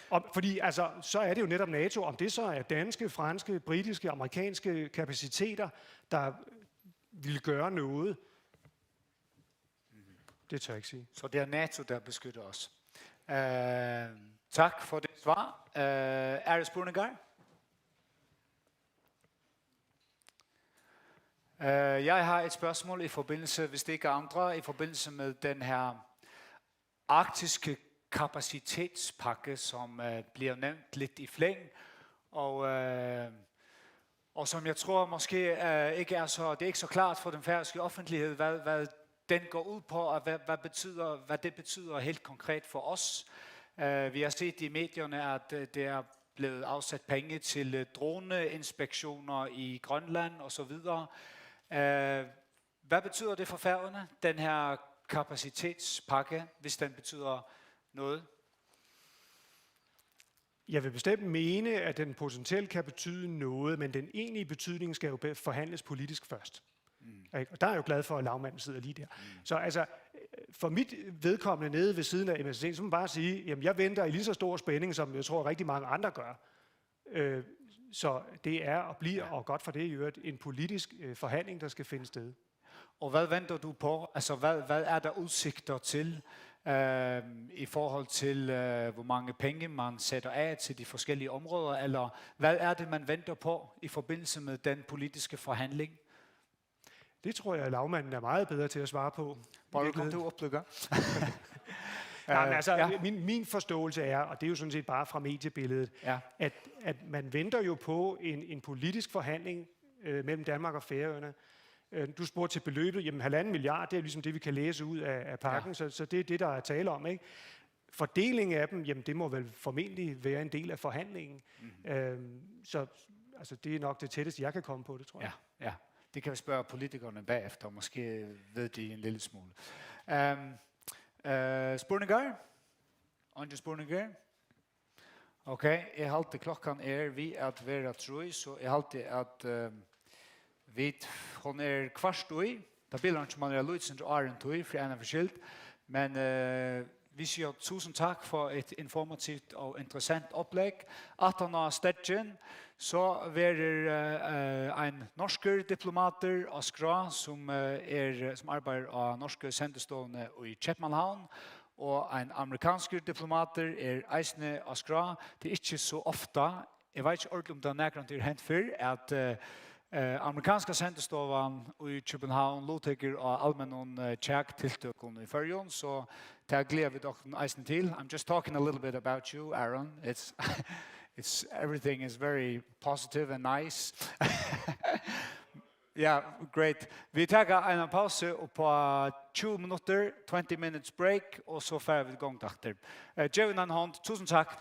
Og, fordi altså, så er det jo netop NATO, om det så er danske, franske, britiske, amerikanske kapaciteter, der vil gøre noget, det tør jeg ikke sige. Så det er NATO, der beskytter os. Øh, tak for det svar. Øh, er det spurningar? Øh, jeg har et spørgsmål i forbindelse, hvis det ikke er andre, i forbindelse med den her arktiske kapacitetspakke, som øh, bliver nævnt lidt i flæng, og, øh, og som jeg tror måske øh, ikke er så, det er ikke så klart for den færøske offentlighed, hvad, hvad den går ud på, og hvad, hvad, betyder, hvad det betyder helt konkret for os. Øh, vi har set i medierne, at øh, det er blevet afsat penge til øh, droneinspektioner i Grønland og så videre. Øh, hvad betyder det for Færøerne, den her kapacitetspakke, hvis den betyder noget? Jeg vil bestemt mene, at den potentielt kan betyde noget, men den egentlige betydning skal jo be- forhandles politisk først. Mm. Ikke? Og der er jeg jo glad for, at lagmanden sidder lige der. Mm. Så altså, øh, for mit vedkommende nede ved siden af M S C, så må man bare sige, jamen jeg venter i lige så stor spænding, som jeg tror rigtig mange andre gør. Øh, så det er og bliver, ja, og godt for det i øvrigt, en politisk øh, forhandling, der skal finde sted. Og hvad venter du på? Altså, hvad, hvad er der udsigter til, øh, i forhold til, øh, hvor mange penge man sætter af til de forskellige områder, eller hvad er det, man venter på i forbindelse med den politiske forhandling? Det tror jeg, lagmanden er meget bedre til at svare på. Bara kom til at oppløbe. Nej, men altså, ja, min, min forståelse er, og det er jo sådan set bare fra mediebilledet, ja, at, at man venter jo på en, en politisk forhandling øh, mellem Danmark og Færøerne. Øh, du spurgte til beløbet. Jamen, halvanden milliard, det er ligesom det, vi kan læse ud af, af pakken, ja, så, så det er det, der er tale om, ikke? Fordelingen af dem, jamen, det må vel formentlig være en del af forhandlingen. Mm. Øhm, så altså, det er nok det tætteste, jeg kan komme på det, tror jeg. Ja, ja. Det kan vi spørge politikerne bagefter. Måske ved de en lille smule. Um, uh, spurningar? Eingir spurningar? Ok, eg haldi klokkan er við at vera trý, so eg haldi at uh, vit, hon er kvart í. Tað bilar einki, man er lítið sindur áðrenn tí, fyri eina ferð skyld. Men uh, vit siga tusind takk for et informativt og interessant oplæg. Aftan á steðgin, so verður uh, uh, ein norskur diplomatur á skrá, sum uh, er, sum arbeiðir á norsku sendistovuni í Keypmannahavn, og ein amerikanskur diplomatur er eisini á skrá. Tað er ikki so ofta, eg veit ikki ordiliga, um tað nakrantíð er hent fyrr, at uh, uh, amerikanska sendistovan í København luttekur á almennum uh, kjaktiltøkum í Føroyum, so tað gleða vit okkum eisini til. I'm just talking a little bit about you, Aron. It's, it's, everything is very positive and nice. Ja, great. Vit taka eina pausu upp á tjúgu minuttir, twenty minutes break, og so fara vit í gongd aftur. Eh, gev henni eina hond. Tusind takk.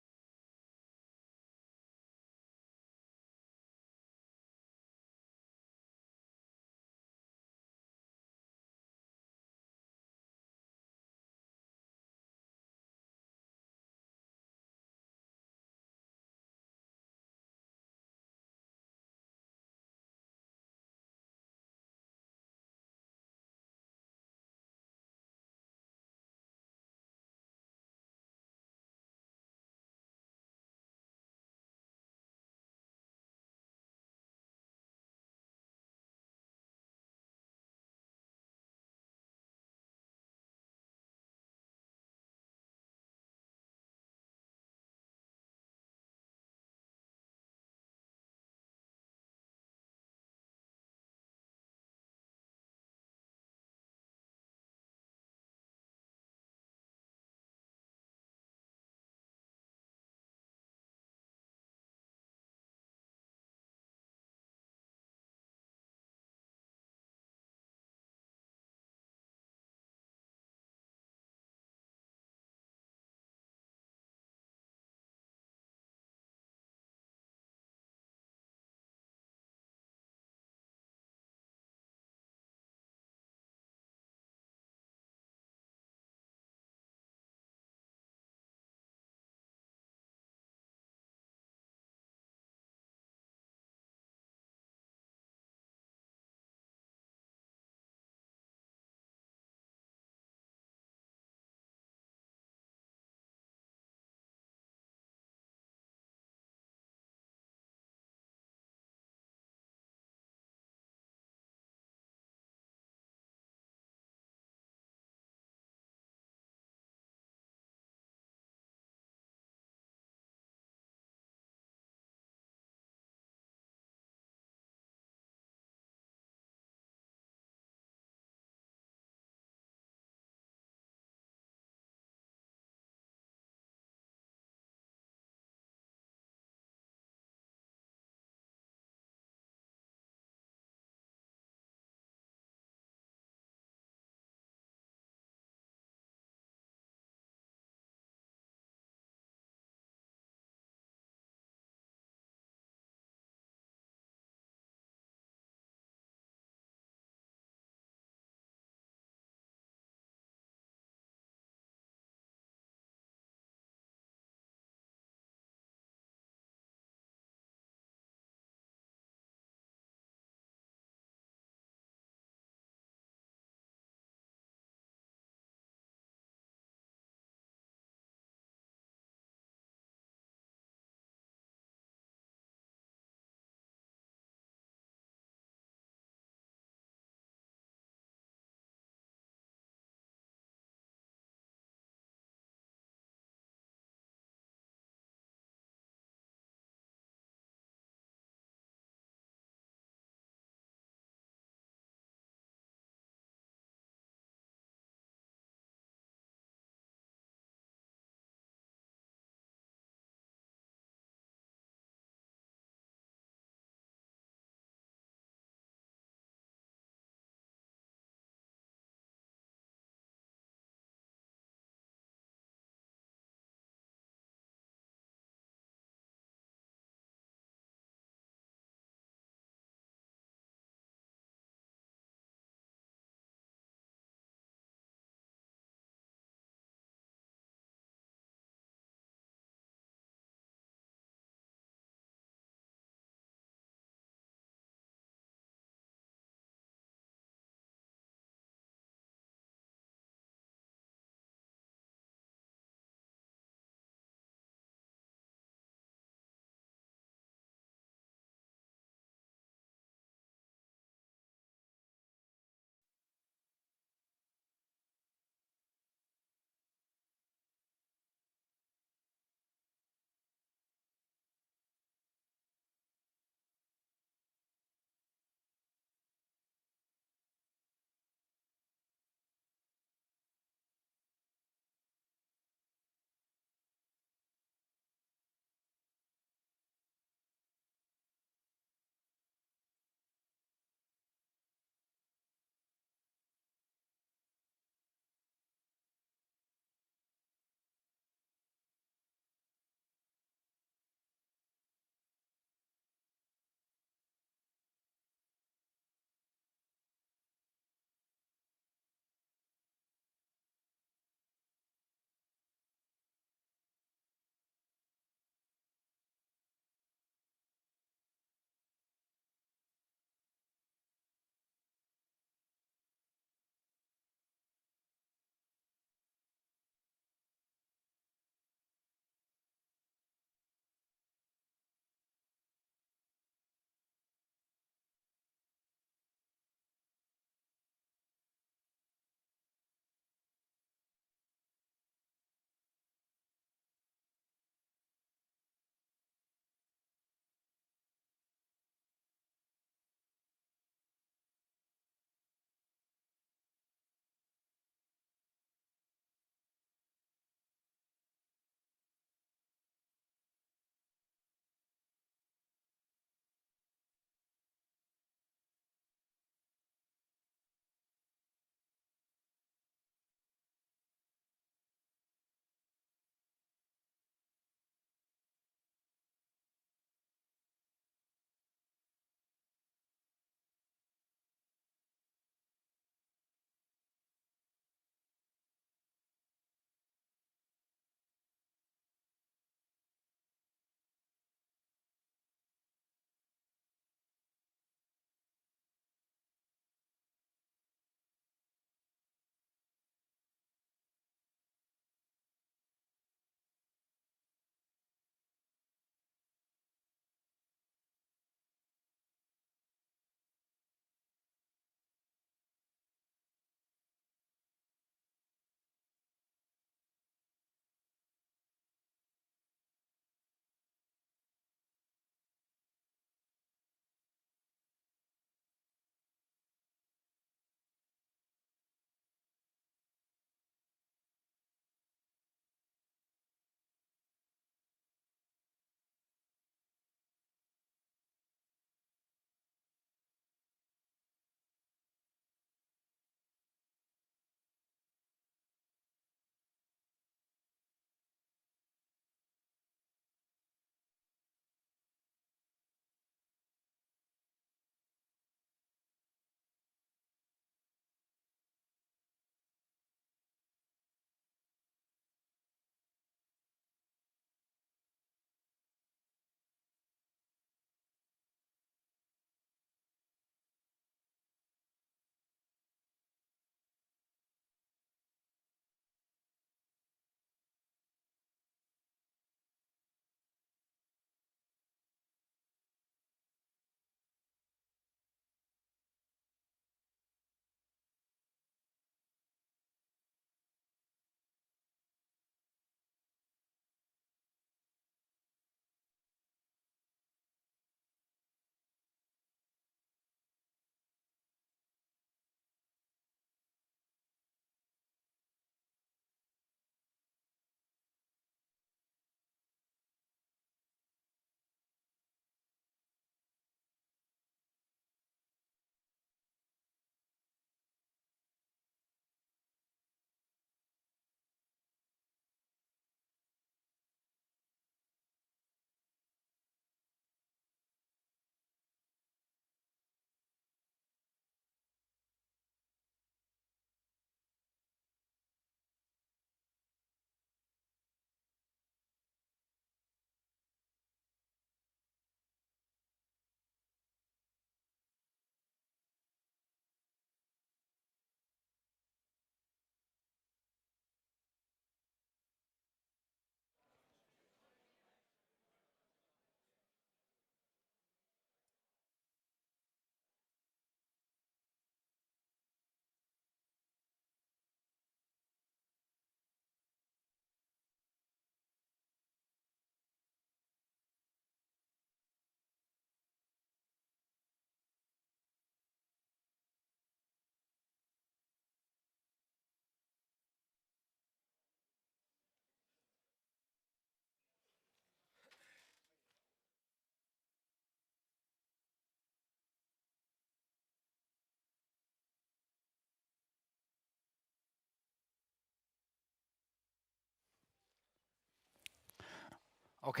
Ok.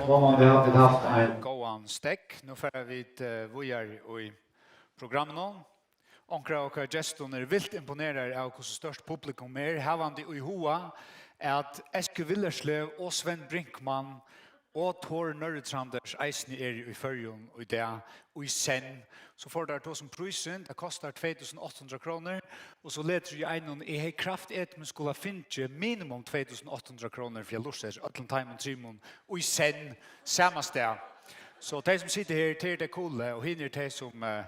Góðan dag, vit hava ein góðan steðg. Nú fara vit, eh, víðari í programminum. Onkrir av okkara gestum eru vilt imponeraðir av, hvussu stórt publikum er, havandi í huga, at Eskil Willerslev og Svend Brinkmann og Thor Norri Tranders eisini eru í Føroyum í dag, í senn. So fóru teir at tosa um prísin. Tað kostar tvey túsund átta hundrað krónur, og so letur í einum, eg hevði kraftigt, men skuldi fingið minimum tvey túsund átta hundrað krónur fyri at lurta eftir øllum teimum trimum í senn, sama stað. So tey sum sita her, tey eru tey coolu, og hini eru tey sum, eh,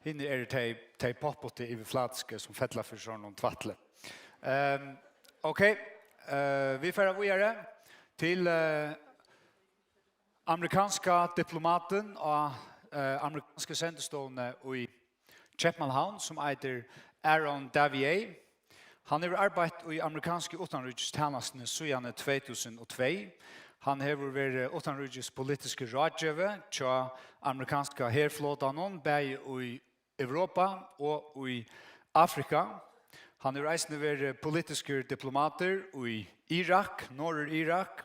hini eru tey, tey popputtu yvirflatisku sum fella fyri sovorðnum tvætli. Ehm, ok, eh, vit fara víðari til, eh, amerikanska diplomatin á, eh, amerikansku sendistovuni í København, sum eitur Aaron Davier. Hann hevur arbeitt í amerikansku uttanríkistænastuni síðan tvey túsund og tvey. Hann hevur verið uttanríkispolitiskur ráðgevi hjá amerikanska herflotanum, bæði í Europa og í Afrika. Hann hevur eisini verið politiskur diplomatur í Irak, Norður-Irak,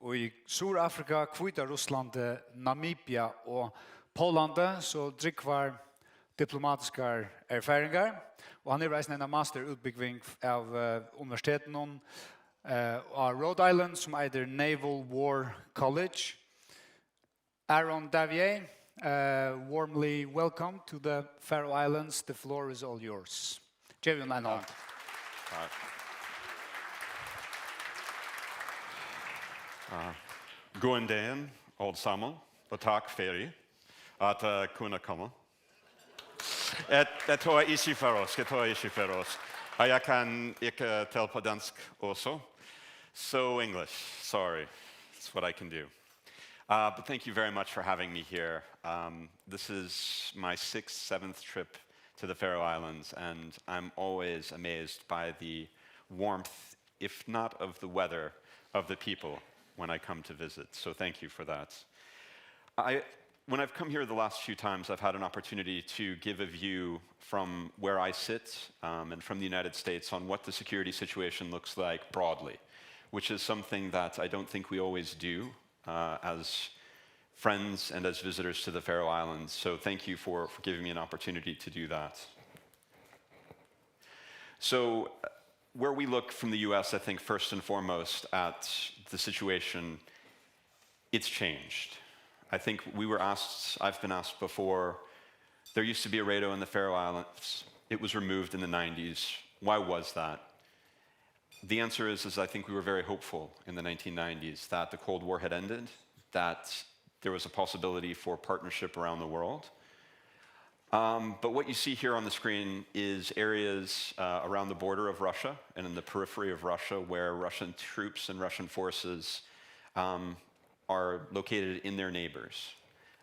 í Suðurafrika, Hvíta-Russlandi, Namibia og Póllandi, so drúgvar diplomatiskar erfaringar. Og hann hevur eisini eina masterútbúgving av, eh, universitetinum, eh, á Rhode Island, sum eitur Naval War College. Aaron Davier, uh, warmly welcome to the Faroe Islands. The floor is all yours. Gev honum eina hond. Takk. Takk. Uh, góðan dagin, øll saman, og takk fyri at, uh, kunna koma. Eg, eg torir ikki føroysk, eg torir ikki føroysk. Og eg kann ikki tala á dansk også. So English, sorry. That's what I can do. Uh, but thank you very much for having me here. Um, this is my sixth, seventh trip to the Faroe Islands, and I'm always amazed by the warmth, if not of the weather, of the people when I come to visit. So thank you for that. I, when I've come here the last few times, I've had an opportunity to give a view from where I sit, um, and from the United States on what the security situation looks like broadly, which is something that I don't think we always do, uh, as friends and as visitors to the Faroe Islands. So thank you for, for giving me an opportunity to do that. So, uh, where we look from the U S, I think first and foremost at the situation, it's changed. I think we were asked, I've been asked before, there used to be a radio in the Faroe Islands. It was removed in the nineties. Why was that? The answer is, is I think we were very hopeful in the nineteen nineties that the Cold War had ended, that there was a possibility for partnership around the world. Um, but what you see here on the screen is areas, uh, around the border of Russia and in the periphery of Russia where Russian troops and Russian forces, um, are located in their neighbors.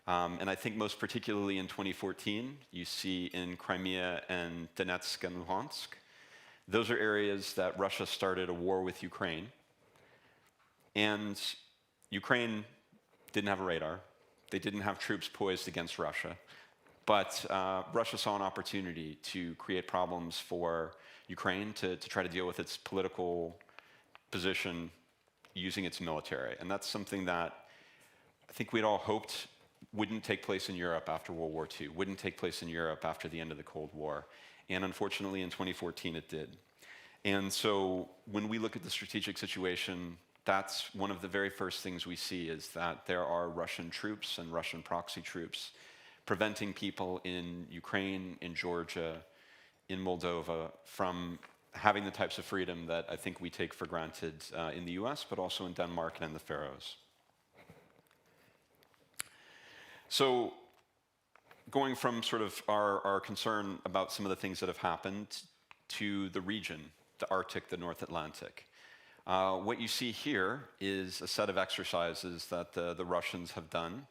Um, and I think most particularly in twenty fourteen, you see in Crimea and Donetsk and Luhansk, those are areas that Russia started a war with Ukraine. And Ukraine didn't have a radar. They didn't have troops poised against Russia. But, uh, Russia saw an opportunity to create problems for Ukraine to, to try to deal with its political position using its military. And that's something that I think we'd all hoped wouldn't take place in Europe after World War Two, wouldn't take place in Europe after the end of the Cold War. And unfortunately, in twenty fourteen, it did. And so when we look at the strategic situation, that's one of the very first things we see, is that there are Russian troops and Russian proxy troops preventing people in Ukraine, in Georgia, in Moldova from having the types of freedom that I think we take for granted, uh, in the U S, but also in Denmark and in the Faroes. So, going from sort of our, our concern about some of the things that have happened to the region, the Arctic, the North Atlantic, uh, what you see here is a set of exercises that the, the Russians have done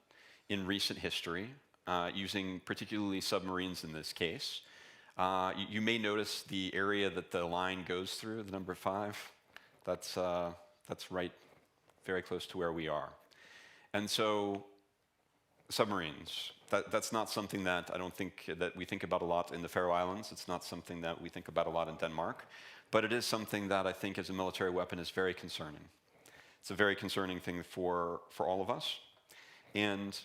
in recent history, uh, using particularly submarines in this case. Uh, you, you may notice the area that the line goes through, the number five. That's, uh, that's right, very close to where we are. And so, submarines. That, that's not something that I don't think that we think about a lot in the Faroe Islands. It's not something that we think about a lot in Denmark. But it is something that I think as a military weapon is very concerning. It's a very concerning thing for, for all of us. And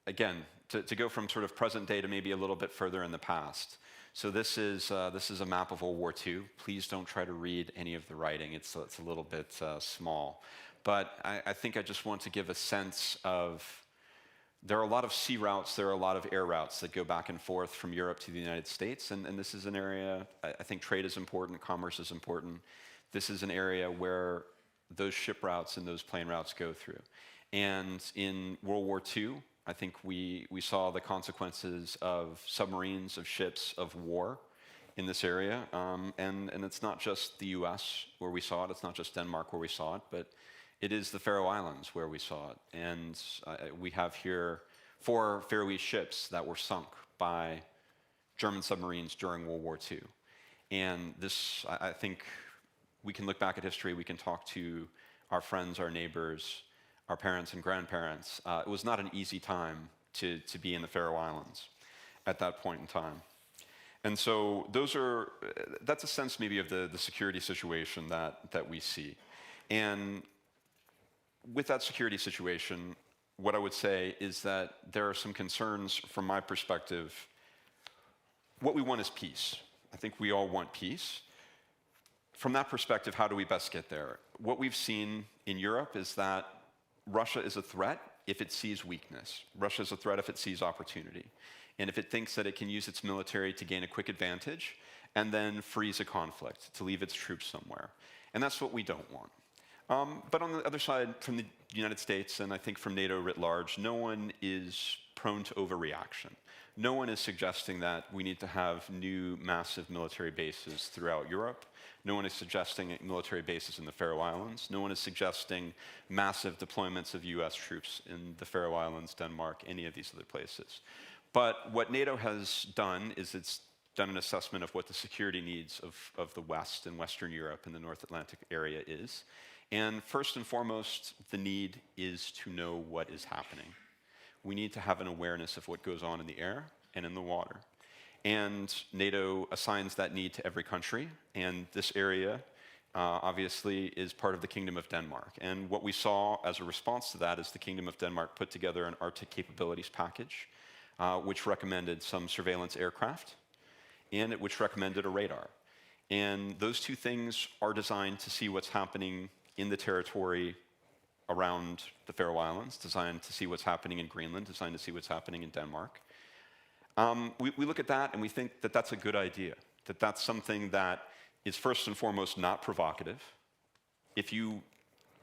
again, to, to go from sort of present day to maybe a little bit further in the past. So this is, uh, this is a map of World War Two. Please don't try to read any of the writing. It's, it's a little bit, uh, small. But I, I think I just want to give a sense of, there are a lot of sea routes, there are a lot of air routes that go back and forth from Europe to the United States, and, and this is an area, I, I think trade is important, commerce is important. This is an area where those ship routes and those plane routes go through. And in World War Two, I think we, we saw the consequences of submarines, of ships, of war in this area. Um, and, and it's not just the U S where we saw it, it's not just Denmark where we saw it, but it is the Faroe Islands where we saw it. And, uh, we have here four Faroese ships that were sunk by German submarines during World War Two. And this, I, I think we can look back at history, we can talk to our friends, our neighbors, our parents and grandparents. Uh, it was not an easy time to, to be in the Faroe Islands at that point in time. And so those are, that's a sense maybe of the, the security situation that, that we see. And with that security situation, what I would say is that there are some concerns from my perspective. What we want is peace. I think we all want peace. From that perspective, how do we best get there? What we've seen in Europe is that Russia is a threat if it sees weakness. Russia is a threat if it sees opportunity. And if it thinks that it can use its military to gain a quick advantage and then freeze a conflict, to leave its troops somewhere. And that's what we don't want. Um, but on the other side, from the United States, and I think from NATO writ large, no one is prone to overreaction. No one is suggesting that we need to have new massive military bases throughout Europe. No one is suggesting military bases in the Faroe Islands. No one is suggesting massive deployments of U S troops in the Faroe Islands, Denmark, any of these other places. But what NATO has done is it's done an assessment of what the security needs of, of the West and Western Europe and the North Atlantic area is. And first and foremost, the need is to know what is happening. We need to have an awareness of what goes on in the air and in the water. And NATO assigns that need to every country, and this area, uh, obviously is part of the Kingdom of Denmark. And what we saw as a response to that is the Kingdom of Denmark put together an Arctic capabilities package, uh, which recommended some surveillance aircraft, and it, which recommended a radar. And those two things are designed to see what's happening in the territory around the Faroe Islands, designed to see what's happening in Greenland, designed to see what's happening in Denmark. Um, we, we look at that and we think that that's a good idea, that that's something that is first and foremost not provocative. If you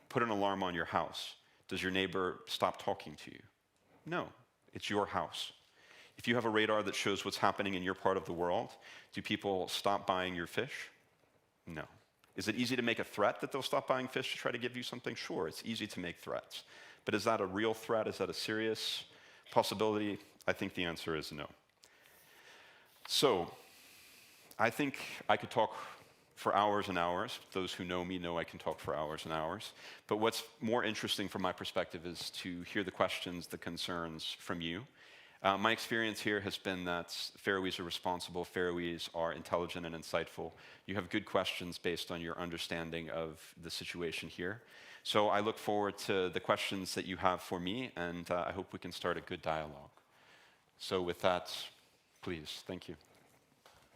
put an alarm on your house, does your neighbor stop talking to you? No, it's your house. If you have a radar that shows what's happening in your part of the world, do people stop buying your fish? No. Is it easy to make a threat that they'll stop buying fish to try to give you something? Sure, it's easy to make threats. But is that a real threat? Is that a serious possibility? I think the answer is no. So, I think I could talk for hours and hours. Those who know me know I can talk for hours and hours. But what's more interesting from my perspective is to hear the questions, the concerns from you. Uh, my experience here has been that Faroese are responsible, Faroese are intelligent and insightful. You have good questions based on your understanding of the situation here. So I look forward to the questions that you have for me, and, uh, I hope we can start a good dialogue. So with that, please, thank you.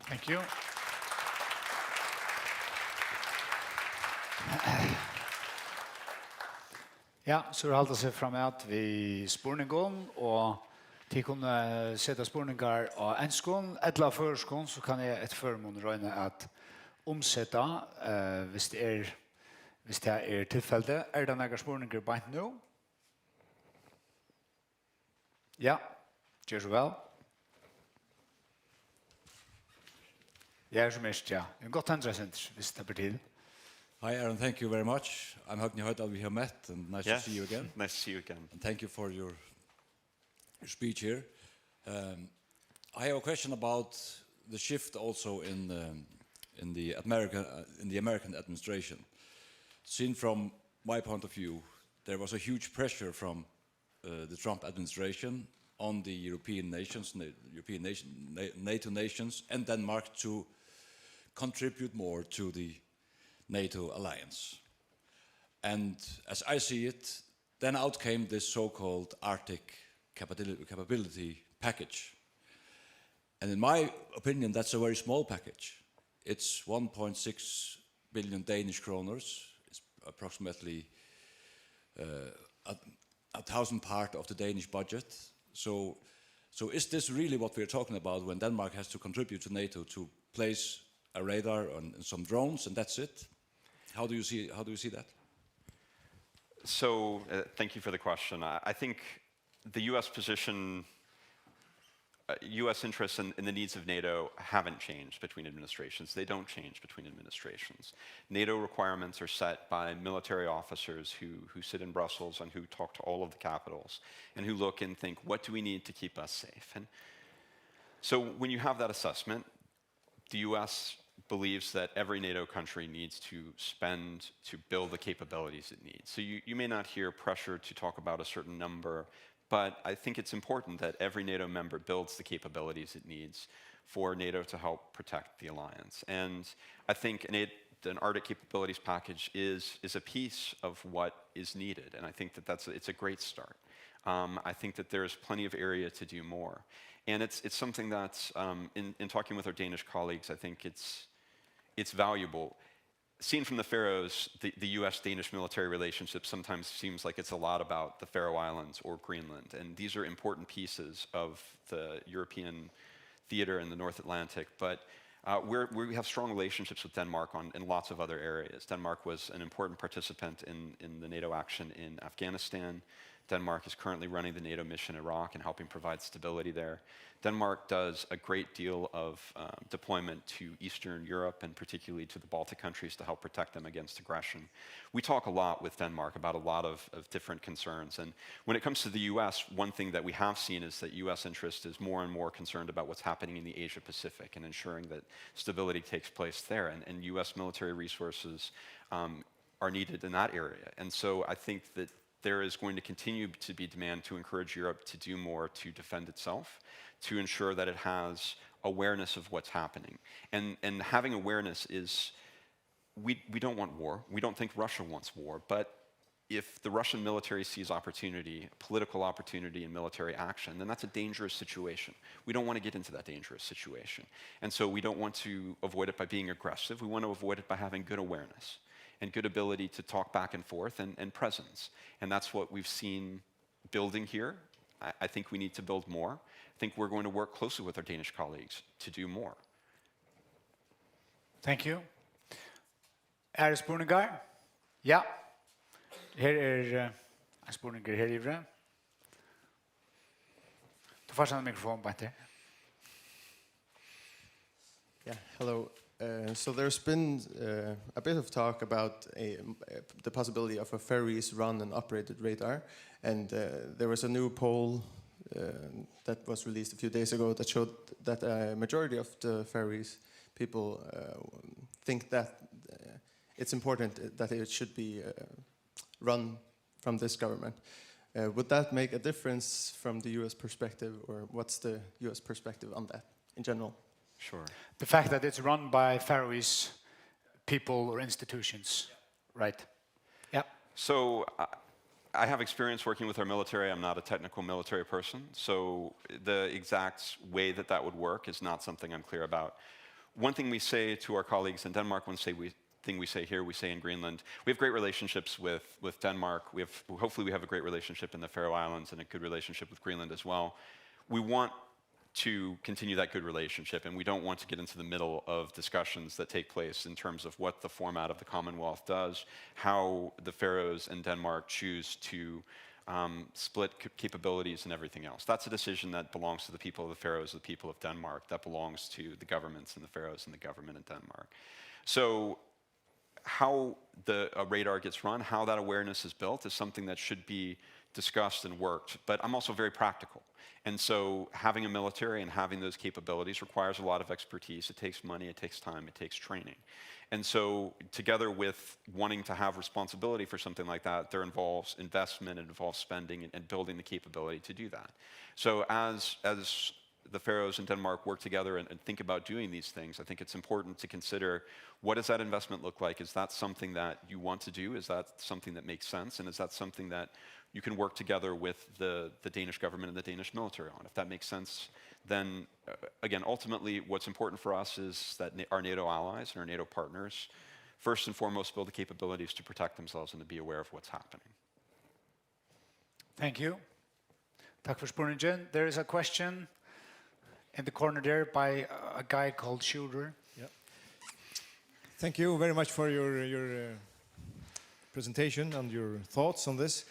Thank you. Ja, so er haldið seg framat við spurningum, og tit kunnu seta spurningar á enskum ella føroyskum, so kann eg eftir førimuni royna at umseta, eh, hvis tað er, hvis tað er tilfelli. Er tað nakrar spurningar beint nú? Ja, ger so væl. Ja, sum er, ja. Ein gott tendra senter, hvis tað ber til. Hi, Aron. Thank you very much. I'm Høgni Hoydal. We have met, and nice to see you again. Nice to see you again. And thank you for your, your speech here. Um, I have a question about the shift also in, um, in the American, uh, in the American administration. Seen from my point of view, there was a huge pressure from uh, the Trump administration on the European nations, na-, European nation, na-, NATO nations, and Denmark to contribute more to the NATO alliance. And as I see it, then out came this so-called Arctic capabili- capability package. And in my opinion, that's a very small package. It's one point six billion Danish kroners. It's approximately uh, a, a thousand part of the Danish budget. So, so is this really what we're talking about when Denmark has to contribute to NATO to place a radar and, and some drones and that's it? How do you see, how do you see that? So, uh, thank you for the question. I, I think the U S position, uh, U S interests and, and the needs of NATO haven't changed between administrations. They don't change between administrations. NATO requirements are set by military officers who, who sit in Brussels and who talk to all of the capitals and who look and think, what do we need to keep us safe? And so when you have that assessment, the U S believes that every NATO country needs to spend to build the capabilities it needs. So you, you may not hear pressure to talk about a certain number, but I think it's important that every NATO member builds the capabilities it needs for NATO to help protect the alliance. And I think an, an Arctic capabilities package is, is a piece of what is needed, and I think that that's a, it's a great start. Um, I think that there's plenty of area to do more. And it's, it's something that, um, in, in talking with our Danish colleagues, I think it's, it's valuable. Seen from the Faroes, the, the U S Danish military relationship sometimes seems like it's a lot about the Faroe Islands or Greenland. And these are important pieces of the European theater in the North Atlantic. But uh, we're, we have strong relationships with Denmark on, in lots of other areas. Denmark was an important participant in, in the NATO action in Afghanistan. Denmark is currently running the NATO mission in Iraq and helping provide stability there. Denmark does a great deal of um, deployment to Eastern Europe and particularly to the Baltic countries to help protect them against aggression. We talk a lot with Denmark about a lot of, of different concerns. And when it comes to the U S, one thing that we have seen is that U S interest is more and more concerned about what's happening in the Asia Pacific and ensuring that stability takes place there. And, and U S military resources um, are needed in that area. And so I think that there is going to continue to be demand to encourage Europe to do more to defend itself, to ensure that it has awareness of what's happening. And, and having awareness is, we, we don't want war. We don't think Russia wants war. But if the Russian military sees opportunity, political opportunity in military action, then that's a dangerous situation. We don't want to get into that dangerous situation. And so we don't want to avoid it by being aggressive. We want to avoid it by having good awareness and good ability to talk back and forth and, and presence. And that's what we've seen building here. I, I think we need to build more. I think we're going to work closely with our Danish colleagues to do more. Thank you. Aðrir spurningar? Ja. Her er uh, ein spurningur her yvir. Tú fært ein mikrofon, Bente. Yeah, hello. Uh, so there's been uh, a bit of talk about a, uh, the possibility of a Faroese run and operated radar, and uh, there was a new poll uh, that was released a few days ago that showed that a majority of the Faroese people uh, think that uh, it's important that it should be uh, run from this government. Uh, would that make a difference from the U S perspective, or what's the U S perspective on that in general? Sure. The fact that it's run by Faroese people or institutions, right? Yeah. So I, I have experience working with our military. I'm not a technical military person, so the exact way that that would work is not something I'm clear about. One thing we say to our colleagues in Denmark, one say we, thing we say here, we say in Greenland. We have great relationships with, with Denmark. We have, hopefully we have a great relationship in the Faroe Islands and a good relationship with Greenland as well. We want to continue that good relationship, and we don't want to get into the middle of discussions that take place in terms of what the format of the Commonwealth does, how the Faroes and Denmark choose to um, split c- capabilities and everything else. That's a decision that belongs to the people of the Faroes, the people of Denmark, that belongs to the governments in the Faroes and the government in Denmark. So how the uh, radar gets run, how that awareness is built, is something that should be discussed and worked. But I'm also very practical. And so having a military and having those capabilities requires a lot of expertise. It takes money, it takes time, it takes training. And so together with wanting to have responsibility for something like that, there involves investment, it involves spending and, and building the capability to do that. So as, as the Faroes and Denmark work together and, and think about doing these things, I think it's important to consider, what does that investment look like? Is that something that you want to do? Is that something that makes sense? And is that something that you can work together with the, the Danish government and the Danish military on? If that makes sense, then, uh, again, ultimately, what's important for us is that Na-, our NATO allies and our NATO partners, first and foremost, build the capabilities to protect themselves and to be aware of what's happening. Thank you. Takk fyri spurningin. There is a question in the corner there by a guy called Sjúrður. Yeah. Thank you very much for your, your uh, presentation and your thoughts on this.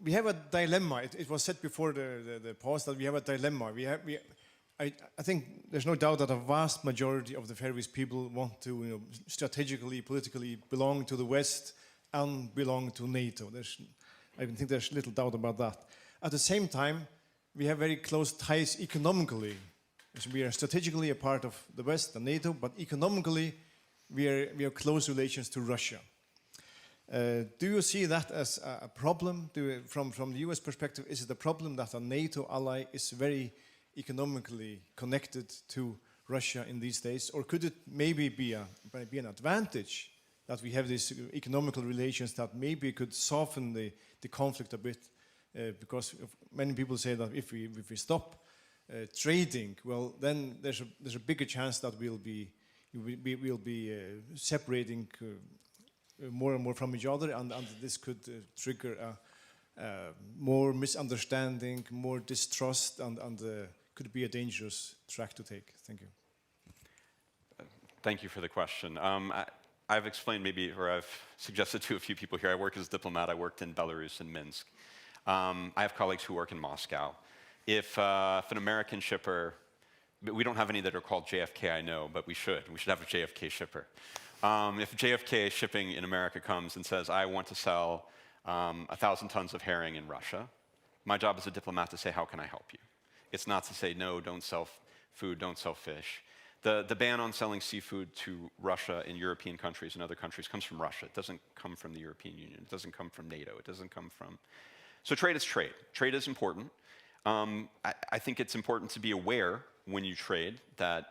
We have a dilemma. It, it was said before the, the, the pause that we have a dilemma. We have, we, I, I think there's no doubt that a vast majority of the Faroese people want to, you know, strategically, politically belong to the West and belong to NATO. There's, I think there's little doubt about that. At the same time, we have very close ties economically. So we are strategically a part of the West and NATO, but economically, we, are, we have close relations to Russia. Uh, do you see that as a, a problem? Do you, from, from the U S perspective, is it a problem that a NATO ally is very economically connected to Russia in these days? Or could it maybe be, a, be an advantage that we have these economical relations that maybe could soften the, the conflict a bit? Uh, because of, many people say that if we, if we stop uh, trading, well, then there's a, there's a bigger chance that we'll be, we, we will be uh, separating uh, uh, more and more from each other, and, and this could uh, trigger a, uh, more misunderstanding, more distrust, and, and uh, could be a dangerous track to take. Thank you. Thank you for the question. Um, I, I've explained maybe, or I've suggested to a few people here, I work as a diplomat. I worked in Belarus and Minsk. Um, I have colleagues who work in Moscow. If, uh, if an American shipper, but we don't have any that are called J F K, I know, but we should. We should have a J F K shipper. Um, if J F K shipping in America comes and says, "I want to sell um, a thousand tons of herring in Russia," my job as a diplomat to say, "How can I help you?" It's not to say, "No, don't sell f- food, don't sell fish." The, the ban on selling seafood to Russia in European countries and other countries comes from Russia. It doesn't come from the European Union. It doesn't come from NATO. It doesn't come from. So trade is trade. Trade is important. Um, I, I think it's important to be aware when you trade that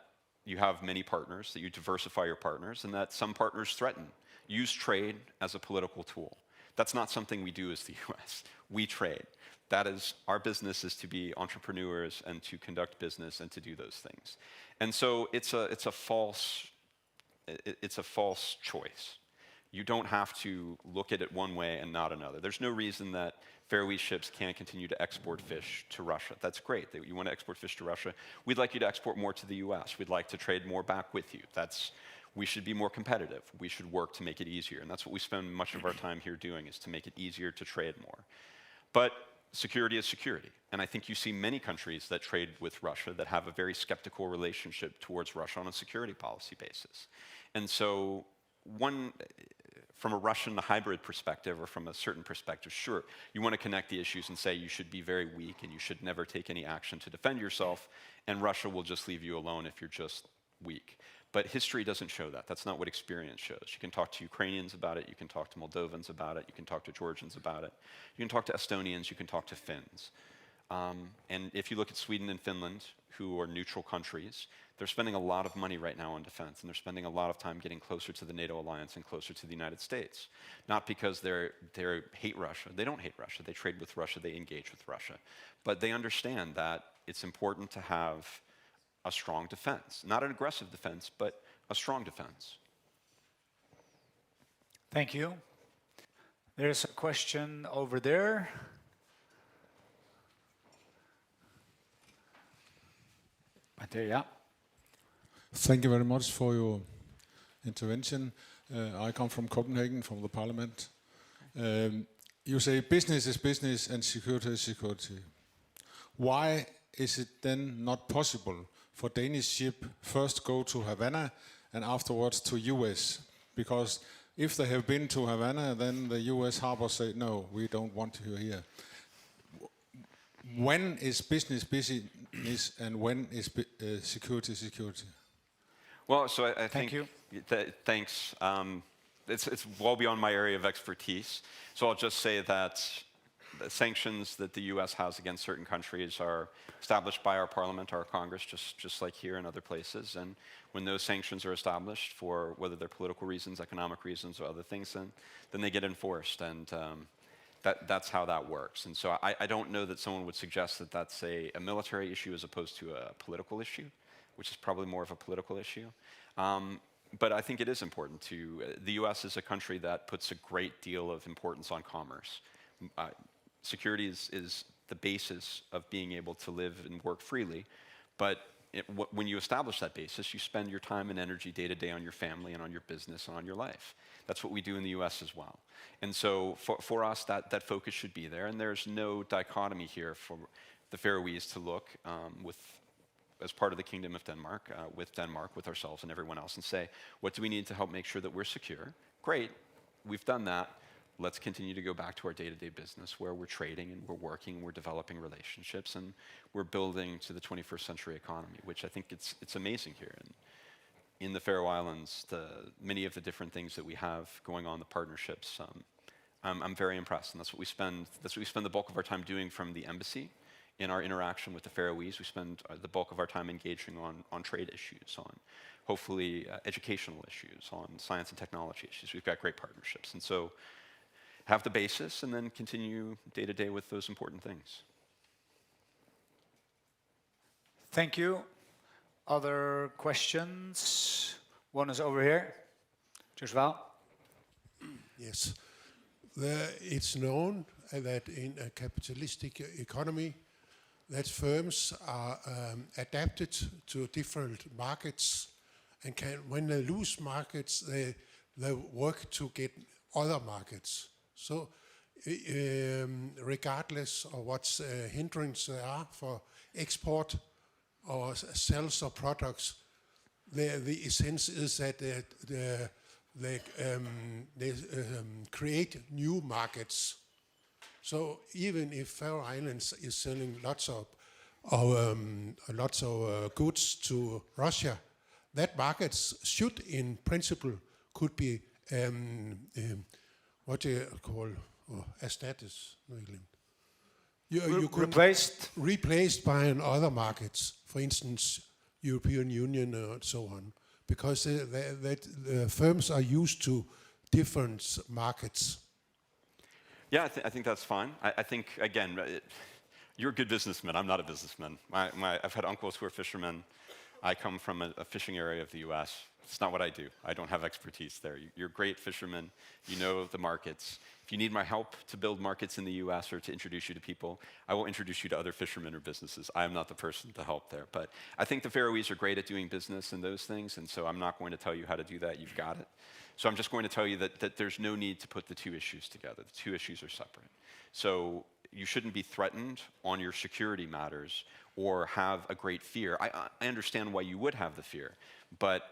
you have many partners, that you diversify your partners, and that some partners threaten, use trade as a political tool. That's not something we do as the U S. We trade. That is, our business is to be entrepreneurs and to conduct business and to do those things. And so it's a, it's a false, i- it's a false choice. You don't have to look at it one way and not another. There's no reason that Faroese ships can't continue to export fish to Russia. That's great that you want to export fish to Russia. We'd like you to export more to the U S. We'd like to trade more back with you. That's, we should be more competitive. We should work to make it easier. And that's what we spend much of our time here doing, is to make it easier to trade more. But security is security. And I think you see many countries that trade with Russia that have a very skeptical relationship towards Russia on a security policy basis. And so one, from a Russian hybrid perspective or from a certain perspective, sure, you want to connect the issues and say you should be very weak and you should never take any action to defend yourself, and Russia will just leave you alone if you're just weak. But history doesn't show that. That's not what experience shows. You can talk to Ukrainians about it. You can talk to Moldovans about it. You can talk to Georgians about it. You can talk to Estonians. You can talk to Finns. Um, and if you look at Sweden and Finland, who are neutral countries, they're spending a lot of money right now on defense, and they're spending a lot of time getting closer to the NATO alliance and closer to the United States. Not because they're, they hate Russia. They don't hate Russia. They trade with Russia. They engage with Russia. But they understand that it's important to have a strong defense. Not an aggressive defense, but a strong defense. Thank you. There's a question over there. Right there, yeah. Thank you very much for your intervention. Uh, I come from Copenhagen, from the parliament. Um, you say business is business and security is security. Why is it then not possible for Danish ship first go to Havana and afterwards to U S? Because if they have been to Havana, then the U S harbor say, "No, we don't want you here." When is business business and when is bu- uh, security security? Well, so I, I Thank think. Th- thanks. Um, it's, it's well beyond my area of expertise. So I'll just say that sanctions that the U S has against certain countries are established by our parliament, our Congress, just, just like here and other places. And when those sanctions are established for whether they're political reasons, economic reasons, or other things, then, then they get enforced. And um, that, that's how that works. And so I, I don't know that someone would suggest that that's a, a military issue as opposed to a political issue, which is probably more of a political issue. Um, but I think it is important to, uh, the U S is a country that puts a great deal of importance on commerce. Uh, security is, is the basis of being able to live and work freely, but it, wh- when you establish that basis, you spend your time and energy day to day on your family and on your business and on your life. That's what we do in the U S as well. And so for, for us, that, that focus should be there, and there's no dichotomy here for the Faroese to look um, with as part of the Kingdom of Denmark, uh, with Denmark, with ourselves and everyone else, and say, what do we need to help make sure that we're secure? Great, we've done that. Let's continue to go back to our day-to-day business where we're trading and we're working and we're developing relationships and we're building to the twenty-first century economy, which I think it's, it's amazing here. And in the Faroe Islands, the, many of the different things that we have going on, the partnerships, um, I'm, I'm very impressed, and that's what we spend. That's what we spend the bulk of our time doing from the embassy. In our interaction with the Faroese, we spend uh, the bulk of our time engaging on, on trade issues, on hopefully uh, educational issues, on science and technology issues. We've got great partnerships, and so have the basis, and then continue day to day with those important things. Thank you. Other questions? One is over here. Just well. Yes. The, it's known that in a capitalistic economy, that firms are um, adapted to different markets, and can, when they lose markets, they, they work to get other markets. So, um, regardless of what uh, hindrance there are for export or sales of products, the, the essence is that they, they, they, um, they um, create new markets. So even if Faroe Islands is selling lots of, of um, lots of uh, goods to Russia, that markets should, in principle, could be um, um, what do you call, oh, erstattet? You, you could Replaced. Replaced by another markets, for instance, European Union and so on, because they, they, that the firms are used to different markets. Yeah, I, th- I think that's fine. I, I think, again, it, you're a good businessman. I'm not a businessman. My, my, I've had uncles who are fishermen. I come from a, a fishing area of the U S. It's not what I do. I don't have expertise there. You, you're great fishermen. You know the markets. If you need my help to build markets in the U S or to introduce you to people, I will introduce you to other fishermen or businesses. I am not the person to help there. But I think the Faroese are great at doing business and those things, and so I'm not going to tell you how to do that. You've got it. So I'm just going to tell you that, that there's no need to put the two issues together. The two issues are separate. So you shouldn't be threatened on your security matters or have a great fear. I, I understand why you would have the fear, but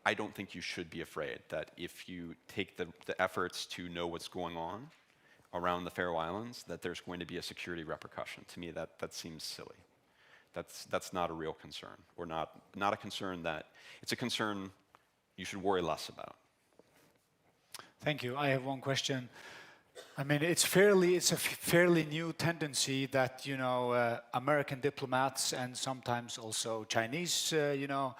I don't think you should be afraid that if you take the, the efforts to know what's going on around the Faroe Islands, that there's going to be a security repercussion. To me, that, that seems silly. That's, that's not a real concern, or not, not a concern that, it's a concern you should worry less about. Thank you. I have one question. I mean, it's fairly, it's a f- fairly new tendency that, you know, uh, American diplomats and sometimes also Chinese, uh, you know,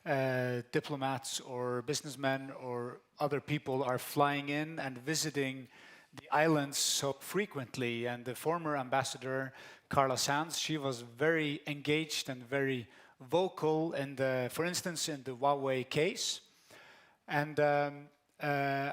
uh, diplomats or businessmen or other people are flying in and visiting the islands so frequently. And the former ambassador, Carla Sands, she was very engaged and very vocal in the, for instance, in the Huawei case. And um, uh,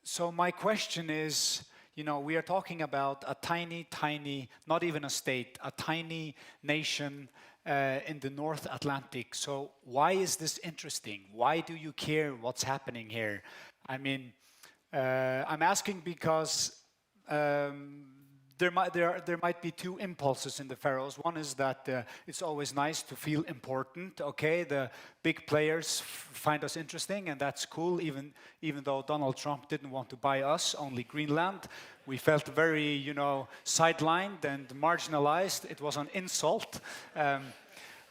so my question is, you know, we are talking about a tiny, tiny, not even a state, a tiny nation uh, in the North Atlantic. So why is this interesting? Why do you care what's happening here? I mean, uh, I'm asking because um, there might there are, there might be two impulses in the Faroes. One is that uh, it's always nice to feel important. Okay, the big players f- find us interesting, and that's cool. Even even though Donald Trump didn't want to buy us, only Greenland, we felt very, you know, sidelined and marginalized. It was an insult. Um,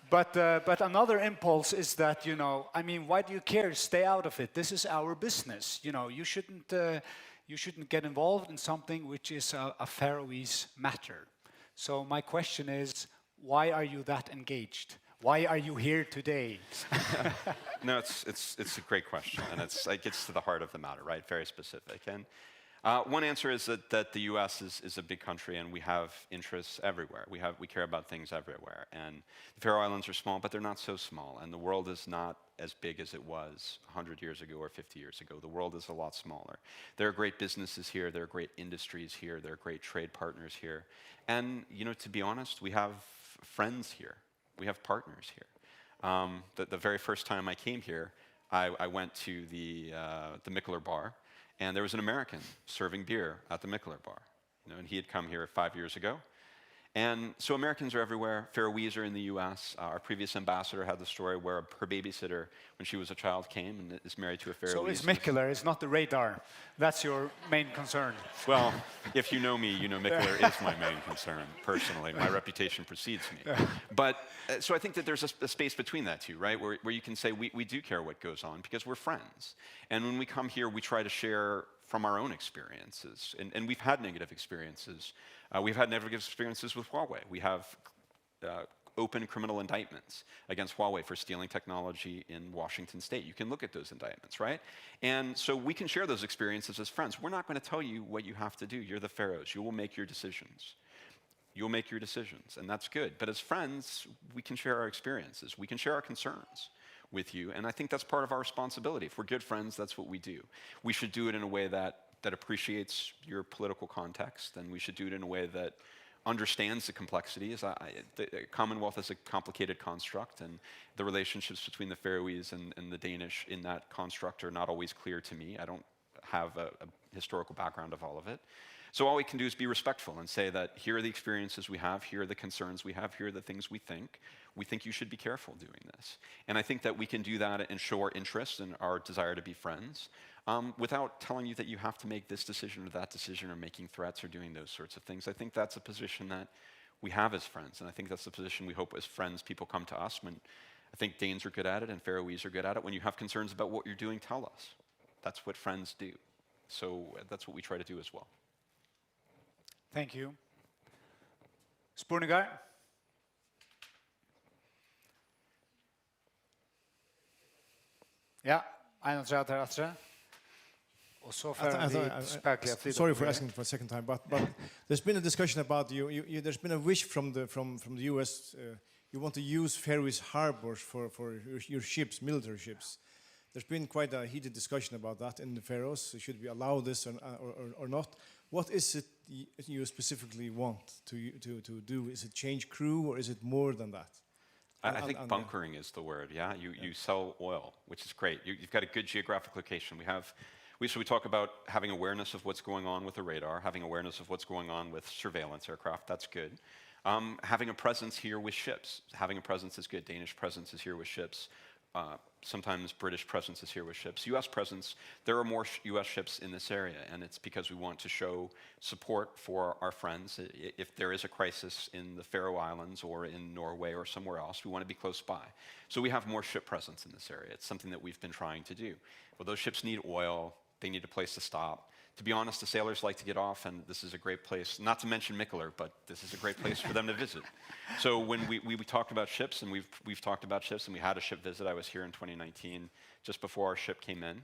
but uh, but another impulse is that, you know, I mean, why do you care? Stay out of it. This is our business. You know, you shouldn't. Uh, you shouldn't get involved in something which is a, a Faroese matter. So my question is, why are you that engaged? Why are you here today? No, it's, it's, it's a great question, and it's, it gets to the heart of the matter, right? Very specific. And uh, one answer is that, that the U S is, is a big country, and we have interests everywhere. We, have, we care about things everywhere. And the Faroe Islands are small, but they're not so small. And the world is not as big as it was a hundred years ago or fifty years ago. The world is a lot smaller. There are great businesses here. There are great industries here. There are great trade partners here. And, you know, to be honest, we have friends here. We have partners here. Um, the, the very first time I came here, I, I went to the, uh, the Mikkeller bar, and there was an American serving beer at the Mikkeller bar. You know, and he had come here five years ago. And so Americans are everywhere. Faroese are in the U S. Uh, our previous ambassador had the story where her babysitter, when she was a child, came and is married to a Faroese. So it's Mikkeller, it's not the radar. That's your main concern. Well, if you know me, you know Mikkeller is my main concern, personally. My reputation precedes me. But uh, so I think that there's a, a space between that two, right? Where, where you can say we, we do care what goes on because we're friends. And when we come here, we try to share from our own experiences. And, and we've had negative experiences. Uh, we've had negative experiences with Huawei. We have uh, open criminal indictments against Huawei for stealing technology in Washington State. You can look at those indictments, right? And so we can share those experiences as friends. We're not going to tell you what you have to do. You're the Faroes. You will make your decisions. You'll make your decisions, and that's good. But as friends, we can share our experiences. We can share our concerns with you, and I think that's part of our responsibility. If we're good friends, that's what we do. We should do it in a way that, that appreciates your political context, and we should do it in a way that understands the complexities. I, I, the Commonwealth is a complicated construct, and the relationships between the Faroese and, and the Danish in that construct are not always clear to me. I don't have a, a historical background of all of it. So all we can do is be respectful and say that here are the experiences we have, here are the concerns we have, here are the things we think. We think you should be careful doing this. And I think that we can do that and show our interest and our desire to be friends um, without telling you that you have to make this decision or that decision or making threats or doing those sorts of things. I think that's a position that we have as friends, and I think that's the position we hope as friends people come to us. When I think Danes are good at it and Faroese are good at it. When you have concerns about what you're doing, tell us. That's what friends do. So uh, that's what we try to do as well. Thank you. Spurningar? Ja, ein afturat her aftur. Og so fara vit spakuliga at flyta Sorry for okkum. Asking for a second time, but, but there's been a discussion about you, you, you. There's been a wish from the from from the U S. Uh, you want to use Faroese harbors for for your, your ships, military ships. There's been quite a heated discussion about that in the Faroes. Should we allow this or or, or, or not? What is it y- you specifically want to to to do? Is it change crew or is it more than that? I, I And- think and- bunkering is the word. Yeah, you you sell oil, which is great. You, you've got a good geographic location. We have, we so we talk about having awareness of what's going on with the radar, having awareness of what's going on with surveillance aircraft. That's good. Um, having a presence here with ships. Having a presence is good. Danish presence is here with ships. Uh, sometimes British presence is here with ships. U S presence, there are more sh- U S ships in this area, and it's because we want to show support for our friends. I- If there is a crisis in the Faroe Islands or in Norway or somewhere else, we want to be close by. So we have more ship presence in this area. It's something that we've been trying to do. Well, those ships need oil. They need a place to stop. To be honest, the sailors like to get off, and this is a great place, not to mention Mikkeller, but this is a great place for them to visit. So when we, we, we talked about ships, and we've, we've talked about ships, and we had a ship visit. I was here in twenty nineteen, just before our ship came in.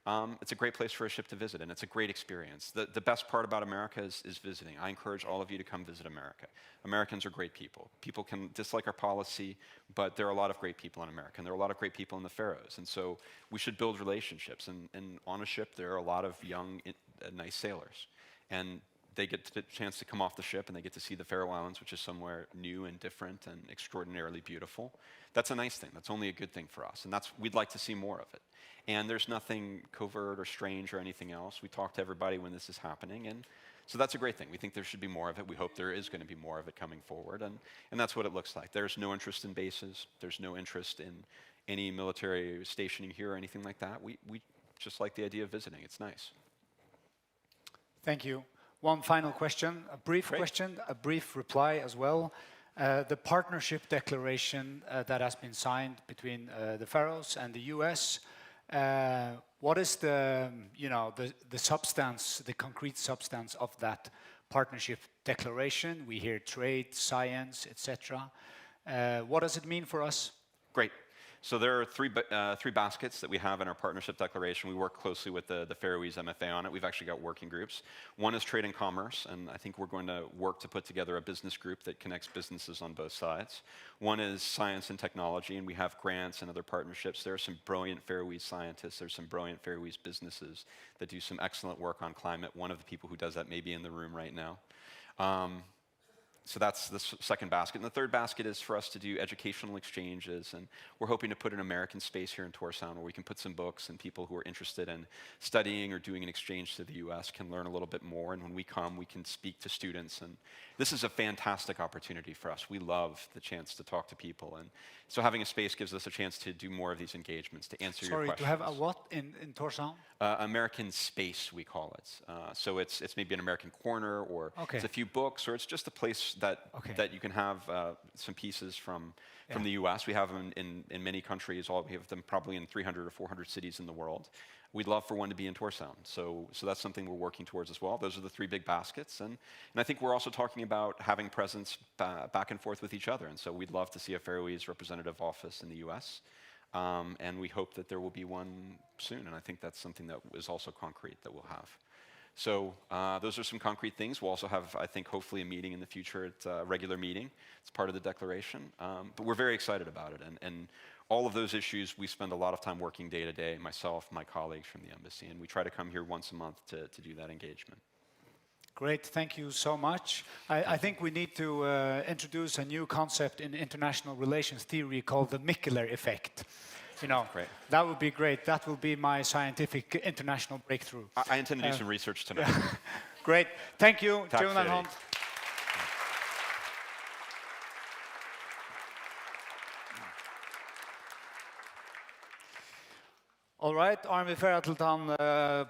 Um, it's a great place for a ship to visit, and it's a great experience. The, the best part about America is, is visiting. I encourage all of you to come visit America. Americans are great people. People can dislike our policy, but there are a lot of great people in America, and there are a lot of great people in the Faroes. And so we should build relationships. And, and on a ship, there are a lot of young, in- uh, nice sailors. And they get the chance to come off the ship and they get to see the Faroe Islands, which is somewhere new and different and extraordinarily beautiful. That's a nice thing. That's only a good thing for us. And that's, we'd like to see more of it. And there's nothing covert or strange or anything else. We talk to everybody when this is happening. And so that's a great thing. We think there should be more of it. We hope there is going to be more of it coming forward. And, and that's what it looks like. There's no interest in bases. There's no interest in any military stationing here or anything like that. We, we just like the idea of visiting. It's nice. Thank you. One final question, a brief question, a brief reply as well. Uh, the partnership declaration uh, that has been signed between uh, the Faroes and the U S, uh, What is the, you know, the, the substance, the concrete substance of that partnership declaration? We hear trade, science, et cetera. Uh, what does it mean for us? Great. So there are three, ba- uh, three baskets that we have in our partnership declaration. We work closely with the, the Faroese M F A on it. We've actually got working groups. One is trade and commerce, and I think we're going to work to put together a business group that connects businesses on both sides. One is science and technology, and we have grants and other partnerships. There are some brilliant Faroese scientists. There's some brilliant Faroese businesses that do some excellent work on climate. One of the people who does that may be in the room right now. Um, so that's the s- second basket. And the third basket is for us to do educational exchanges. And we're hoping to put an American space here in Tórshavn where we can put some books and people who are interested in studying or doing an exchange to the U S can learn a little bit more. And when we come, we can speak to students. And this is a fantastic opportunity for us. We love the chance to talk to people. And so having a space gives us a chance to do more of these engagements, to answer your Sorry, to questions. Have a what in, in Tórshavn? Uh, American space, we call it. Uh, so it's it's maybe an American corner, or Okay. It's a few books, or it's just a place that Okay. That you can have uh, some pieces from from Yeah. the U S. We have them in, in many countries. All we have them probably in three hundred or four hundred cities in the world. We'd love for one to be in Tórshavn. So so that's something we're working towards as well. Those are the three big baskets, and and I think we're also talking about having presence ba- back and forth with each other. And so we'd love to see a Faroese representative office in the U S. Um, and we hope that there will be one soon. And I think that's something that is also concrete that we'll have. So uh, those are some concrete things. We'll also have, I think, hopefully a meeting in the future. It's a regular meeting. It's part of the declaration. Um, but we're very excited about it. And, and all of those issues, we spend a lot of time working day to day, myself, my colleagues from the embassy, and we try to come here once a month to, to do that engagement. Great, thank you so much. I, I think we need to uh, introduce a new concept in international relations theory called the Mikkeler effect. You know, Great. That would be great. That will be my scientific international breakthrough. I, I intend to do Uh, some research tonight. Great. Thank you. Takk Gevum eina fyri. hond. All right, áðrenn vit fara til tann uh,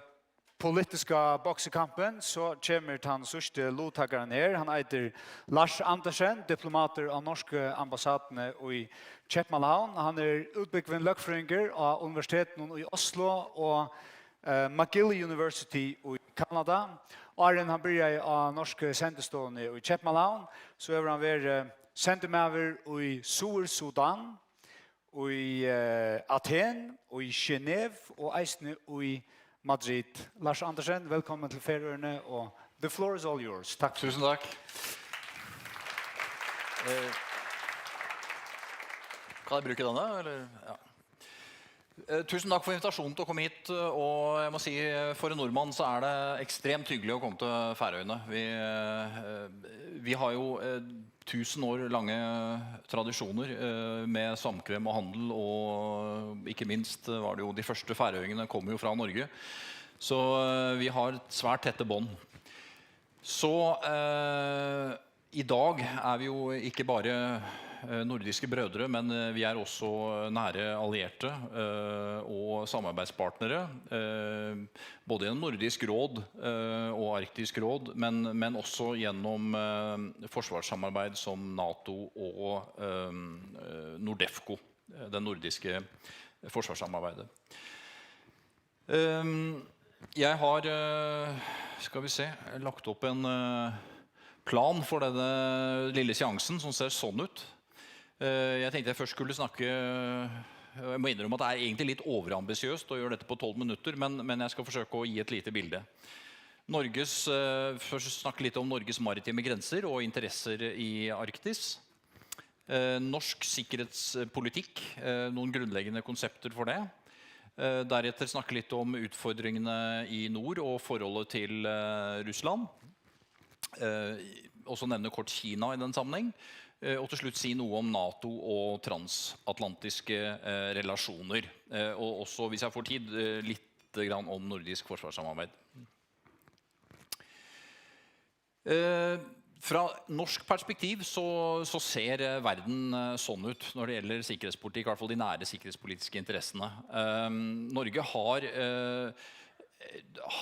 politiska boksikampin, so kemur tann síðsti luttakarin her. Hann eitur Lars Andersen, diplomatur á norsku ambassaduni í Keypmannahavn. Hann er útbúgvin løgfrøðingur á Universitetinum í Oslo og uh, McGill University í Kanada. Áðrenn hann byrjaði á norsku sendistovuni í Keypmannahavn, so hevur hann verið sendimaður í Suður-Sudan, í uh, Athen, í Genève og eisini í Madrid. Lars Andersen, velkommen til Færøerne, og the floor is all yours. Takk. Tusen takk. Eh, Kan jeg bruke denne, eller? Ja. Eh, Tusen takk for invitasjonen til å komme hit. Og jeg må si, for en nordmann så er det ekstremt hyggelig å komme til Færøyene. Vi, eh, vi har jo eh, tusen år lange tradisjoner eh, med samkvem og handel, og ikke minst var det jo de første færøyingene kom jo fra Norge. Så eh, vi har svært tette bånd. Så eh, i dag er vi jo ikke bare eh, nordiske brødre, men eh, vi er også nære allierte eh, og samarbeidspartnere. Eh, både gjennom Nordisk råd eh, og Arktisk råd, men, men også gjennom eh, forsvarssamarbeid som NATO og eh, Nordefco, eh, det nordiske forsvarssamarbeidet. Ehm, Jeg har, eh, skal vi se, lagt opp en eh, plan for denne lille seansen som ser sånn ut. Eh, Jeg tenkte jeg først skulle snakke, jeg må innrømme at det er egentlig litt overambisiøst å gjøre dette på tolv minutter, men, men jeg skal forsøke å gi et lite bilde. Norges, eh, Først snakke litt om Norges maritime grenser og interesser i Arktis. Eh, Norsk sikkerhetspolitikk, eh, noen grunnleggende konsepter for det. Eh, Deretter snakke litt om utfordringene i nord og forholdet til eh, Russland. Eh, Også nevne kort Kina i den sammenheng. Eh, Og til slutt si noe om NATO og transatlantiske eh, relasjoner. Eh, Og også, hvis jeg får tid, eh, litt grann om nordisk forsvarssamarbeid. Eh, Fra norsk perspektiv så, så ser eh, verden eh, sånn ut når det gjelder sikkerhetspolitikk, i hvert fall de nære sikkerhetspolitiske interessene. Eh, Norge har eh,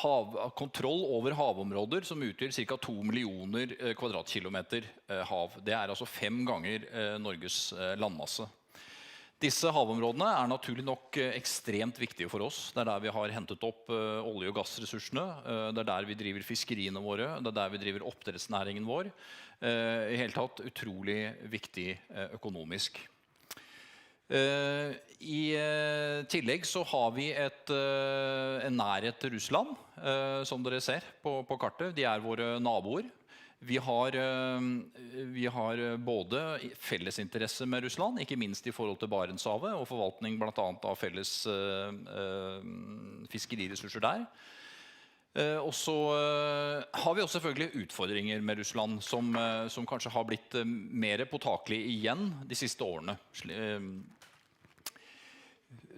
hav, kontroll over havområder som utgjør ca. To millioner eh, kvadratkilometer eh, hav. Det er altså fem ganger eh, Norges eh, landmasse. Disse havområdene er naturlig nok, eh, ekstremt viktige for oss. Det er der vi har hentet opp, eh, olje- og gassressursene. Eh, det er der vi driver fiskeriene våre. Det er der vi driver oppdrettsnæringen vår. Eh, i hele tatt utrolig viktig, eh, økonomisk. Eh, I, eh, tillegg så har vi et, eh, en nærhet til Russland, eh, som dere ser på, på kartet. De er våre naboer. Vi har, eh, vi har, eh, både fellesinteresse med Russland, ikke minst i forhold til Barentshavet og forvaltning blant annet av felles, eh, eh, fiskeriressurser der. Eh, og så, eh, har vi også selvfølgelig utfordringer med Russland som, eh, som kanskje har blitt, eh, mer påtakelig igjen de siste årene. Sli- eh,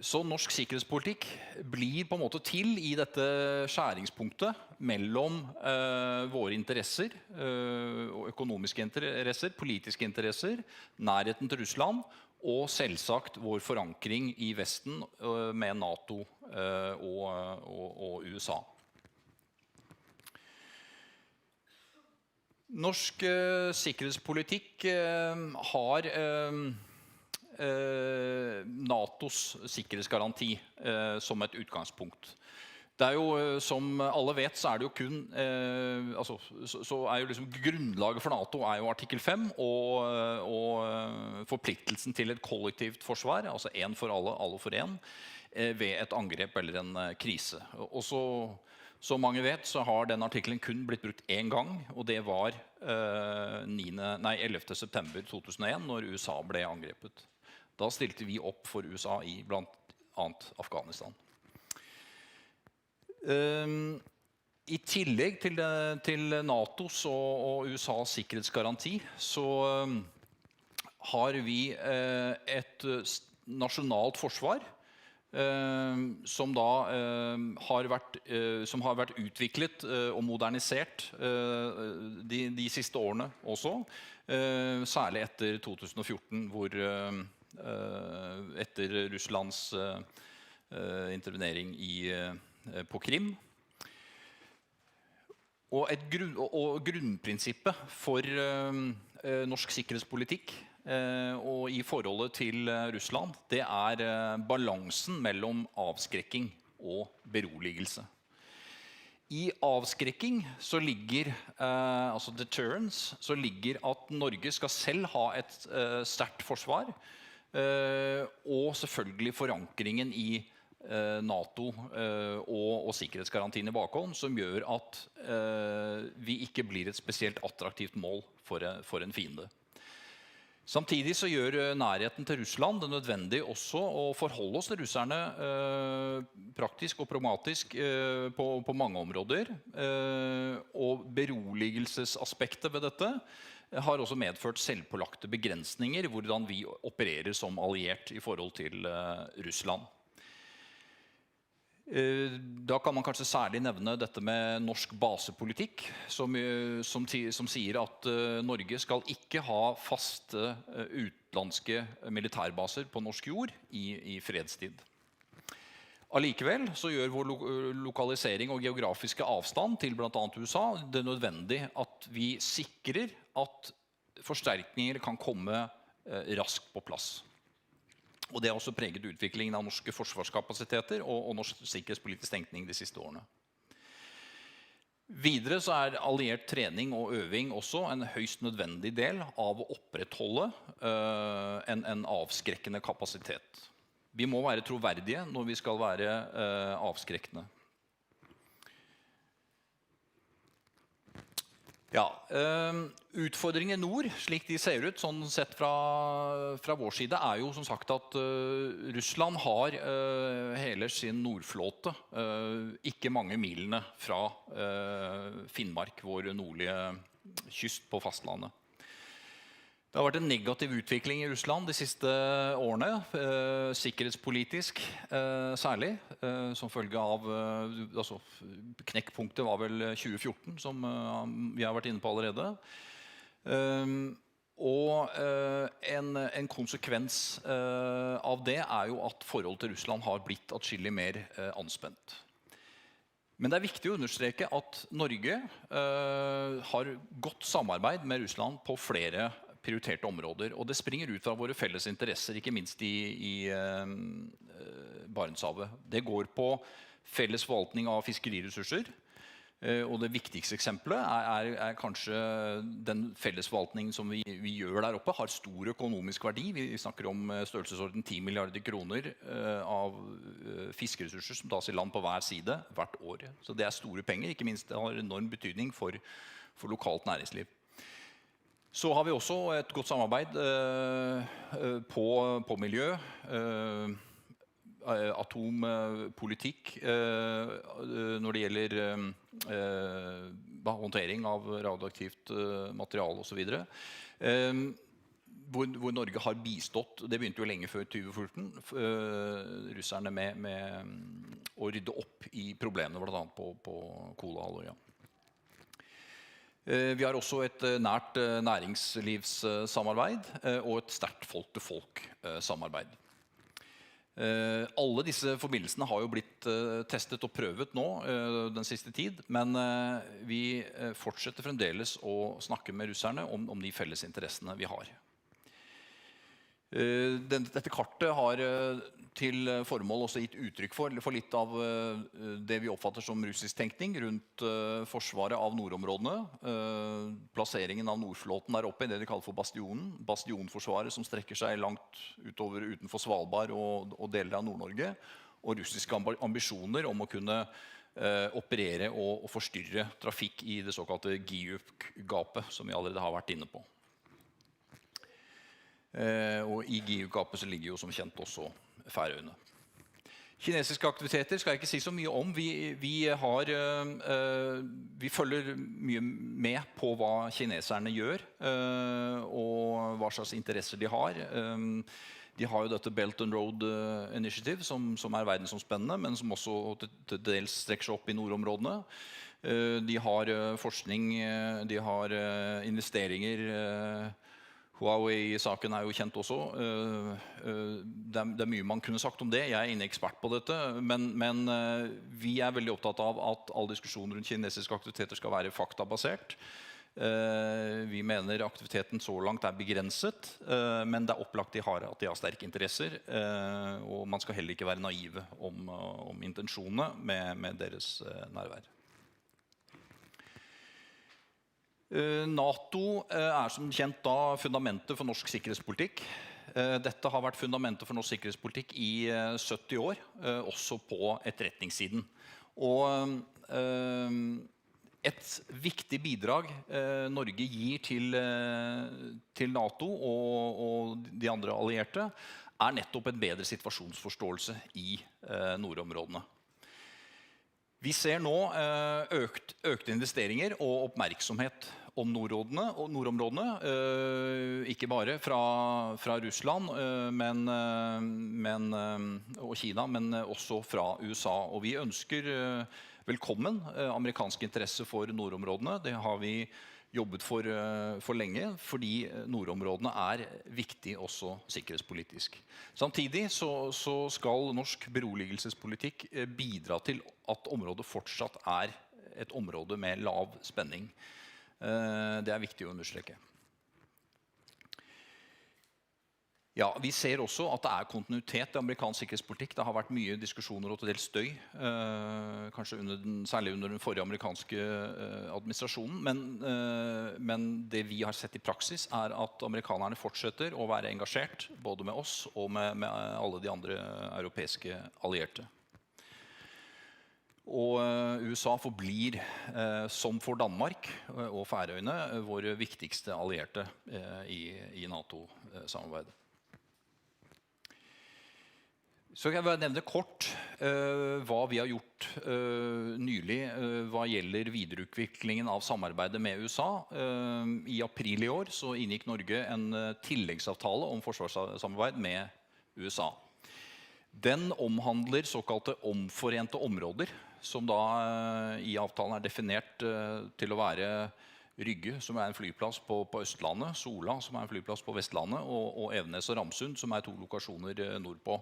Så norsk sikkerhetspolitikk blir på en måte til i dette skjæringspunktet mellom, eh, våre interesser, eh, og økonomiske interesser, politiske interesser, nærheten til Russland og selvsagt vår forankring i Vesten, eh, med nato, eh, og, og, og U S A. Norsk, eh, sikkerhetspolitikk, eh, har, eh, eh, natos sikkerhetsgaranti, eh, som et utgangspunkt. Det er jo, eh, som alle vet, så er det jo kun, eh, altså, så, så er jo liksom grunnlaget for nato er jo artikkel fem og, og, eh, forpliktelsen til et kollektivt forsvar, altså en for alle, alle for en, eh, ved et angrep eller en, eh, krise. Og så, som mange vet, så har den artikkelen kun blitt brukt én gang, og det var, eh, niende, nei, ellevte september to tusen og en, når U S A ble angrepet. Da stilte vi opp for U S A i blant annet Afghanistan. Ehm, I tillegg til, det, til natos og, og U S As sikkerhetsgaranti, så, ehm, har vi, eh, et, eh, s-, nasjonalt forsvar, ehm, som da, ehm, har vært, eh, som har vært utviklet, eh, og modernisert, eh, de, de siste årene også. Eh, særlig etter to tusen og fjorten, hvor, eh, eh, etter Russlands, eh, eh, intervenering i, eh, på Krim. Og, et grunn, og, og grunnprinsippet for, eh, eh, norsk sikkerhetspolitikk, eh, og i forholdet til, eh, Russland, det er, eh, balansen mellom avskrekking og beroligelse. I avskrekking så ligger, eh, altså deterrence, så ligger at Norge skal selv ha et, eh, sterkt forsvar, eh, og selvfølgelig forankringen i, eh, nato, eh, og, og sikkerhetsgarantien i bakhånd, som gjør at, eh, vi ikke blir et spesielt attraktivt mål for, eh, for en fiende. Samtidig så gjør, eh, nærheten til Russland det nødvendig også å forholde oss til russerne, eh, praktisk og pragmatisk, eh, på, på mange områder. Eh, og beroligelsesaspektet ved dette har også medført selvpålagte begrensninger i hvordan vi opererer som alliert i forhold til, eh, Russland. Eh, da kan man kanskje særlig nevne dette med norsk basepolitikk, som, eh, som, ti- som sier at, eh, Norge skal ikke ha faste, eh, utenlandske militærbaser på norsk jord i, i fredstid. Allikevel så gjør vår lo lokalisering og geografiske avstand til blant annet U S A det nødvendig at vi sikrer at forsterkninger kan komme, eh, raskt på plass. Og det har også preget utviklingen av norske forsvarskapasiteter og, og norsk sikkerhetspolitisk tenkning de siste årene. Videre så er alliert trening og øving også en høyst nødvendig del av å opprettholde, eh, en, en avskrekkende kapasitet. Vi må være troverdige når vi skal være, eh, avskrekkende. Ja, eh, utfordringen i nord, slik de ser ut, sånn sett fra, fra vår side, er jo som sagt at, eh, Russland har, eh, hele sin nordflåte, eh, ikke mange milene fra, eh, Finnmark, vår nordlige kyst på fastlandet. Det har vært en negativ utvikling i Russland de siste årene, eh, sikkerhetspolitisk, eh, særlig, eh, som følge av, eh, altså, knekkpunktet var vel tjue fjorten, som, eh, vi har vært inne på allerede. Ehm, og, eh, en, en konsekvens, eh, av det er jo at forholdet til Russland har blitt atskillig mer, eh, anspent. Men det er viktig å understreke at Norge, eh, har godt samarbeid med Russland på flere prioriterte områder. Og det springer ut fra våre felles interesser, ikke minst i, i eh, eh, Barentshavet. Det går på felles forvaltning av fiskeriressurser. Eh, Og det viktigste eksempelet er, er, er kanskje den fellesforvaltningen som vi, vi gjør der oppe, har stor økonomisk verdi. Vi snakker om eh, størrelsesorden ti milliarder kroner eh, av eh, fiskeressurser som tas i land på hver side hvert år. Så det er store penger, ikke minst det har enorm betydning for, for lokalt næringsliv. Så har vi også et godt samarbeid eh, eh, på, på miljø. Eh, eh, atompolitikk eh, eh, når det gjelder eh, eh, hva- håndtering av radioaktivt eh, materiale osv. Eh, hvor, hvor Norge har bistått, det begynte jo lenge før tjue fjorten, f- eh, russerne med, med mm, å rydde opp i problemene blant annet på, på Kolahalvøya. Eh, Vi har også et eh, nært eh, næringslivssamarbeid eh, og et sterkt folk-til-folk-samarbeid. Eh, Alle disse forbindelsene har jo blitt eh, testet og prøvet nå eh, den siste tid, men eh, vi eh, fortsetter fremdeles å snakke med russerne om, om de felles interessene vi har. Eh, den- Dette kartet har eh, til formål også gitt uttrykk for, for litt av eh, det vi oppfatter som russisk tenkning rundt eh, forsvaret av nordområdene. Eh, Plasseringen av Nordflåten der oppe i det de kaller for Bastionen. Bastionforsvaret som strekker seg langt utover utenfor Svalbard og, og deler av Nord-Norge. Og russiske amb- ambisjoner om å kunne eh, operere og, og forstyrre trafikk i det såkalte Giuk-gapet, som vi allerede har vært inne på. Eh, Og i Giuk-gapet så ligger jo som kjent også Færøyene. Kinesiske aktiviteter skal jeg ikke si så mye om. Vi, vi, har, eh, eh, vi følger mye med på hva kineserne gjør, eh, og hva slags interesser de har. Eh, De har jo dette Belt and Road eh, Initiative, som, som er verdensomspennende, men som også til, til dels strekker seg opp i nordområdene. Eh, De har eh, forskning, eh, de har eh, investeringer. eh, Huawei-saken er jo kjent også. Eh, eh, Det er, det er mye man kunne sagt om det. Jeg er ingen ekspert på dette, men, men eh, vi er veldig opptatt av at all diskusjon rundt kinesiske aktiviteter skal være faktabasert. Eh, Vi mener aktiviteten så langt er begrenset, eh, men det er opplagt de har, at de har sterke interesser. eh, Og man skal heller ikke være naive om, eh, om intensjonene med, med deres eh, nærvær. Eh, Nato eh, er som kjent da fundamentet for norsk sikkerhetspolitikk. Eh, Dette har vært fundamentet for norsk sikkerhetspolitikk i eh, sytti år, eh, også på etterretningssiden. Og eh, et viktig bidrag eh, Norge gir til, eh, til Nato og, og de andre allierte, er nettopp en bedre situasjonsforståelse i eh, nordområdene. Vi ser nå eh, økt, økte investeringer og oppmerksomhet om nordområdene, og nordområdene eh, ikke bare fra, fra Russland eh, men, eh, men, eh, og Kina, men eh, også fra U S A. Og vi ønsker eh, velkommen eh, amerikansk interesse for nordområdene. Det har vi jobbet for, eh, for lenge, fordi eh, nordområdene er viktig også sikkerhetspolitisk. Samtidig så, så skal norsk beroligelsespolitikk eh, bidra til at området fortsatt er et område med lav spenning. Eh, Det er viktig å understreke. Ja, vi ser også at det er kontinuitet i amerikansk sikkerhetspolitikk. Det har vært mye diskusjoner og til dels støy, eh, kanskje under den, særlig under den forrige amerikanske eh, administrasjonen. Men, eh, men det vi har sett i praksis, er at amerikanerne fortsetter å være engasjert, både med oss og med, med alle de andre europeiske allierte. Og eh, U S A forblir, eh, som for Danmark eh, og Færøyene, eh, våre viktigste allierte eh, i, i Nato-samarbeidet. Så kan jeg bare nevne kort eh, hva vi har gjort eh, nylig eh, hva gjelder videreutviklingen av samarbeidet med U S A. Eh, I april i år så inngikk Norge en eh, tilleggsavtale om forsvarssamarbeid med U S A. Den omhandler såkalte omforente områder, som da eh, i avtalen er definert eh, til å være Rygge, som er en flyplass på, på Østlandet, Sola, som er en flyplass på Vestlandet, og, og Evenes og Ramsund, som er to lokasjoner eh, nordpå.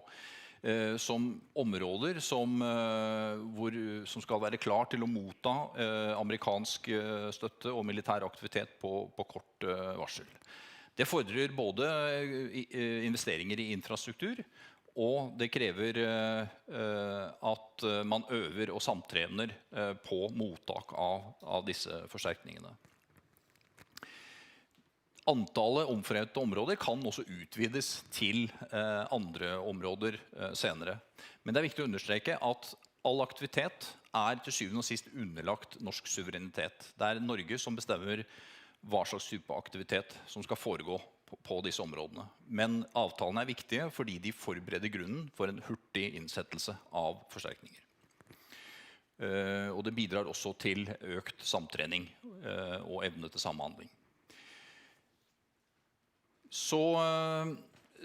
Eh, som områder som, eh, hvor, som skal være klar til å motta eh, amerikansk eh, støtte og militær aktivitet på, på kort eh, varsel. Det fordrer både, eh, i- eh, investeringer i infrastruktur, og det krever, eh, eh, at, eh, man øver og samtrener, eh, på mottak av, av disse forsterkningene. Antallet omforente områder kan også utvides til, eh, andre områder, eh, senere. Men det er viktig å understreke at all aktivitet er til syvende og sist underlagt norsk suverenitet. Det er Norge som bestemmer hva slags type aktivitet som skal foregå på, på disse områdene. Men avtalene er viktige fordi de forbereder grunnen for en hurtig innsettelse av forsterkninger. Eh, og det bidrar også til økt samtrening, eh, og evne til samhandling. Så, eh,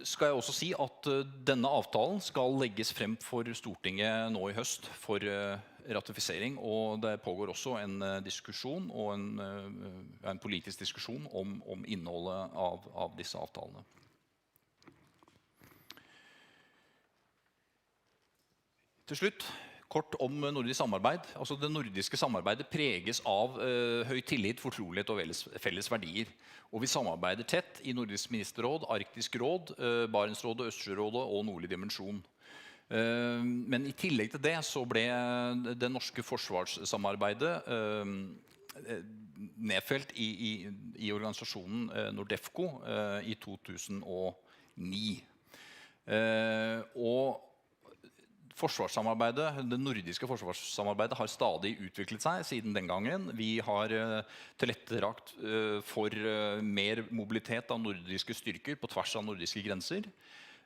skal jeg også si at, eh, denne avtalen skal legges frem for Stortinget nå i høst for, eh, ratifisering, og det pågår også en, eh, diskusjon og en, eh, en politisk diskusjon om, om innholdet av, av disse avtalene. Til slutt, kort om nordisk samarbeid. Altså, det nordiske samarbeidet preges av, eh, høy tillit, fortrolighet og felles, felles verdier. Og vi samarbeider tett i Nordisk ministerråd, Arktisk råd, eh, Barentsrådet, Østersjørådet og Nordlig dimensjon. Eh, men i tillegg til det så ble det norske forsvarssamarbeidet, eh, nedfelt i, i, i organisasjonen, eh, NORDEFCO, eh, i to tusen og ni. Eh, og forsvarssamarbeidet, det nordiske forsvarssamarbeidet har stadig utviklet seg siden den gangen. Vi har, eh, tilrettelagt, eh, for, eh, mer mobilitet av nordiske styrker på tvers av nordiske grenser.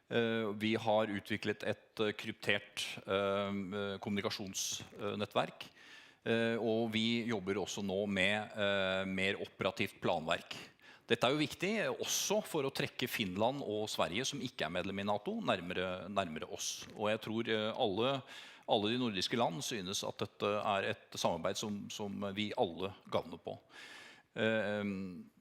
Eh, vi har utviklet et, eh, kryptert, eh, kommunikasjonsnettverk. Eh, og vi jobber også nå med, eh, mer operativt planverk. Dette er jo viktig også for å trekke Finland og Sverige, som ikke er medlem i NATO, nærmere, nærmere oss. Og jeg tror, eh, alle, alle de nordiske land synes at dette er et samarbeid som, som vi alle gagner på. Eh,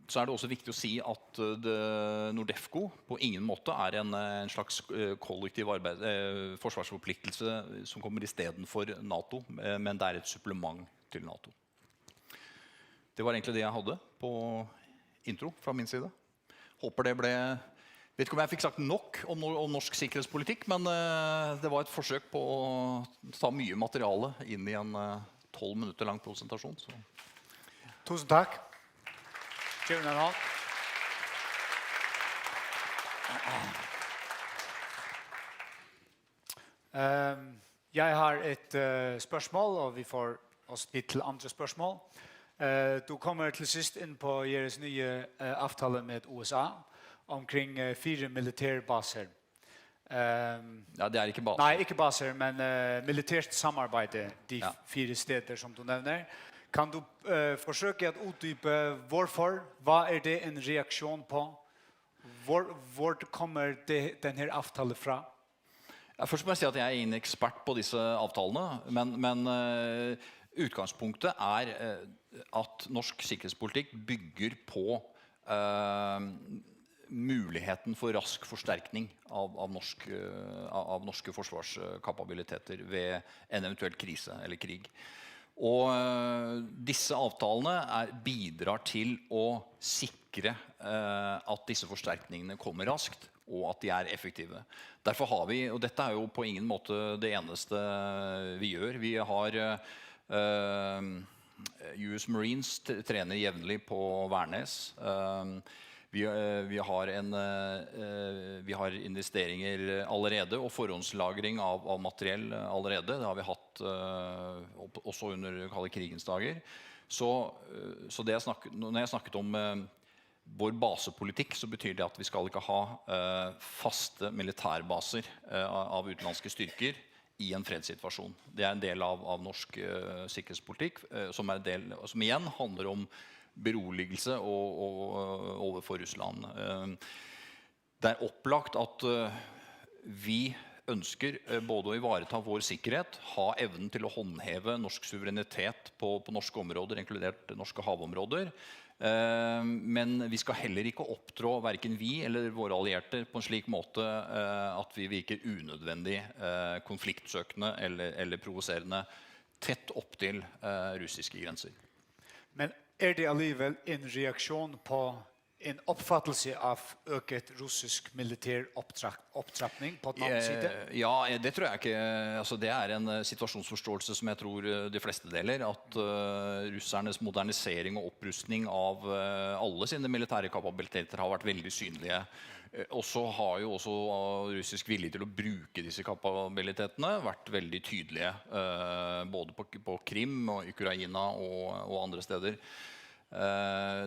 så er det også viktig å si at, eh, det, NORDEFCO på ingen måte er en, eh, en slags, eh, kollektiv arbeid, eh, forsvarsforpliktelse som kommer istedenfor NATO, eh, men det er et supplement til NATO. Det var egentlig det jeg hadde på intro fra min side. Håper det ble, vet ikke om jeg fikk sagt nok om, nor- om norsk sikkerhetspolitikk, men, eh, det var et forsøk på å ta mye materiale inn i en, eh, tolv minutter lang presentasjon. Så. Tusind tak. Giv hende en hånd. Ehm, jeg har et eh, spørsmål, og vi får også tid til andre spørsmål. Eh, du kommer til sidst ind på jeres nye eh, aftale med U S A omkring eh, fire militærbaser. Ehm, Ja, det er ikke baser. Nej, ikke baser, men eh, militært samarbejde, de Ja. fire steder, som du nævner. Kan du eh, forsøge at uddybe, hvorfor? Hvad er det en reaktion på? Hvor, hvor kommer det, den her aftale fra? Ja, først må jeg si at jeg er ingen ekspert på disse avtalene, men, men eh, utgangspunktet er eh, at norsk sikkerhetspolitikk bygger på eh, muligheten for rask forsterkning av, av, norsk, eh, av av norske forsvarskapabiliteter ved en eventuell krise eller krig. Og eh, disse avtalene er, bidrar til å sikre eh, at disse forsterkningene kommer raskt, og at de er effektive. Derfor har vi, og dette er jo på ingen måte det eneste vi gjør, vi har eh, eh, U S Marines t- trener jevnlig på Værnes. Eh, vi, eh, vi, har en, eh, eh, vi har investeringer allerede og forhåndslagring av, av materiell allerede. Det har vi hatt eh, opp- også under kalde krigens dager. Så, eh, så det jeg snakket, når jeg snakket om eh, vår basepolitikk, så betyr det at vi skal ikke ha eh, faste militærbaser eh, av av utenlandske styrker i en fredssituasjon. Det er en del av, av norsk eh, sikkerhetspolitikk, eh, som, er del, som igjen handler om beroligelse og, og, og overfor Russland. Eh, det er opplagt at eh, vi ønsker eh, både å ivareta vår sikkerhet, ha evnen til å håndheve norsk suverenitet på, på norske områder, inkludert norske havområder. Eh, Men vi skal heller ikke opptrå, verken vi eller våre allierte, på en slik måte eh, at vi virker unødvendig eh, konfliktsøkende eller, eller provoserende tett opptil eh, russiske grenser. Men er det alligevel en reaktion på En opfattelse av øget russisk militær opptrap-, opptrapning på den annen side? Eh, Ja, eh, det tror jeg ikke. Altså, det er en eh, situasjonsforståelse som jeg tror eh, de fleste deler. At eh, russernes modernisering og opprustning av eh, alle sine militære kapabiliteter har vært veldig synlige. Eh, Og så har jo også eh, russisk vilje til å bruke disse kapabilitetene vært veldig tydelige. Eh, Både på, på Krim og Ukraina og, og andre steder. Eh,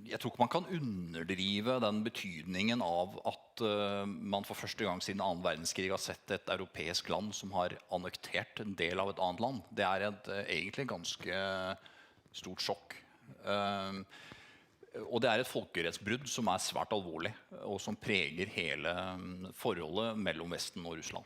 Jeg tror ikke man kan underdrive den betydningen av at eh, man for første gang siden annen verdenskrig har sett et europeisk land som har annektert en del av et annet land. Det er et eh, egentlig ganske stort sjokk. Eh, Og det er et folkerettsbrudd som er svært alvorlig, og som preger hele mm, forholdet mellom Vesten og Russland.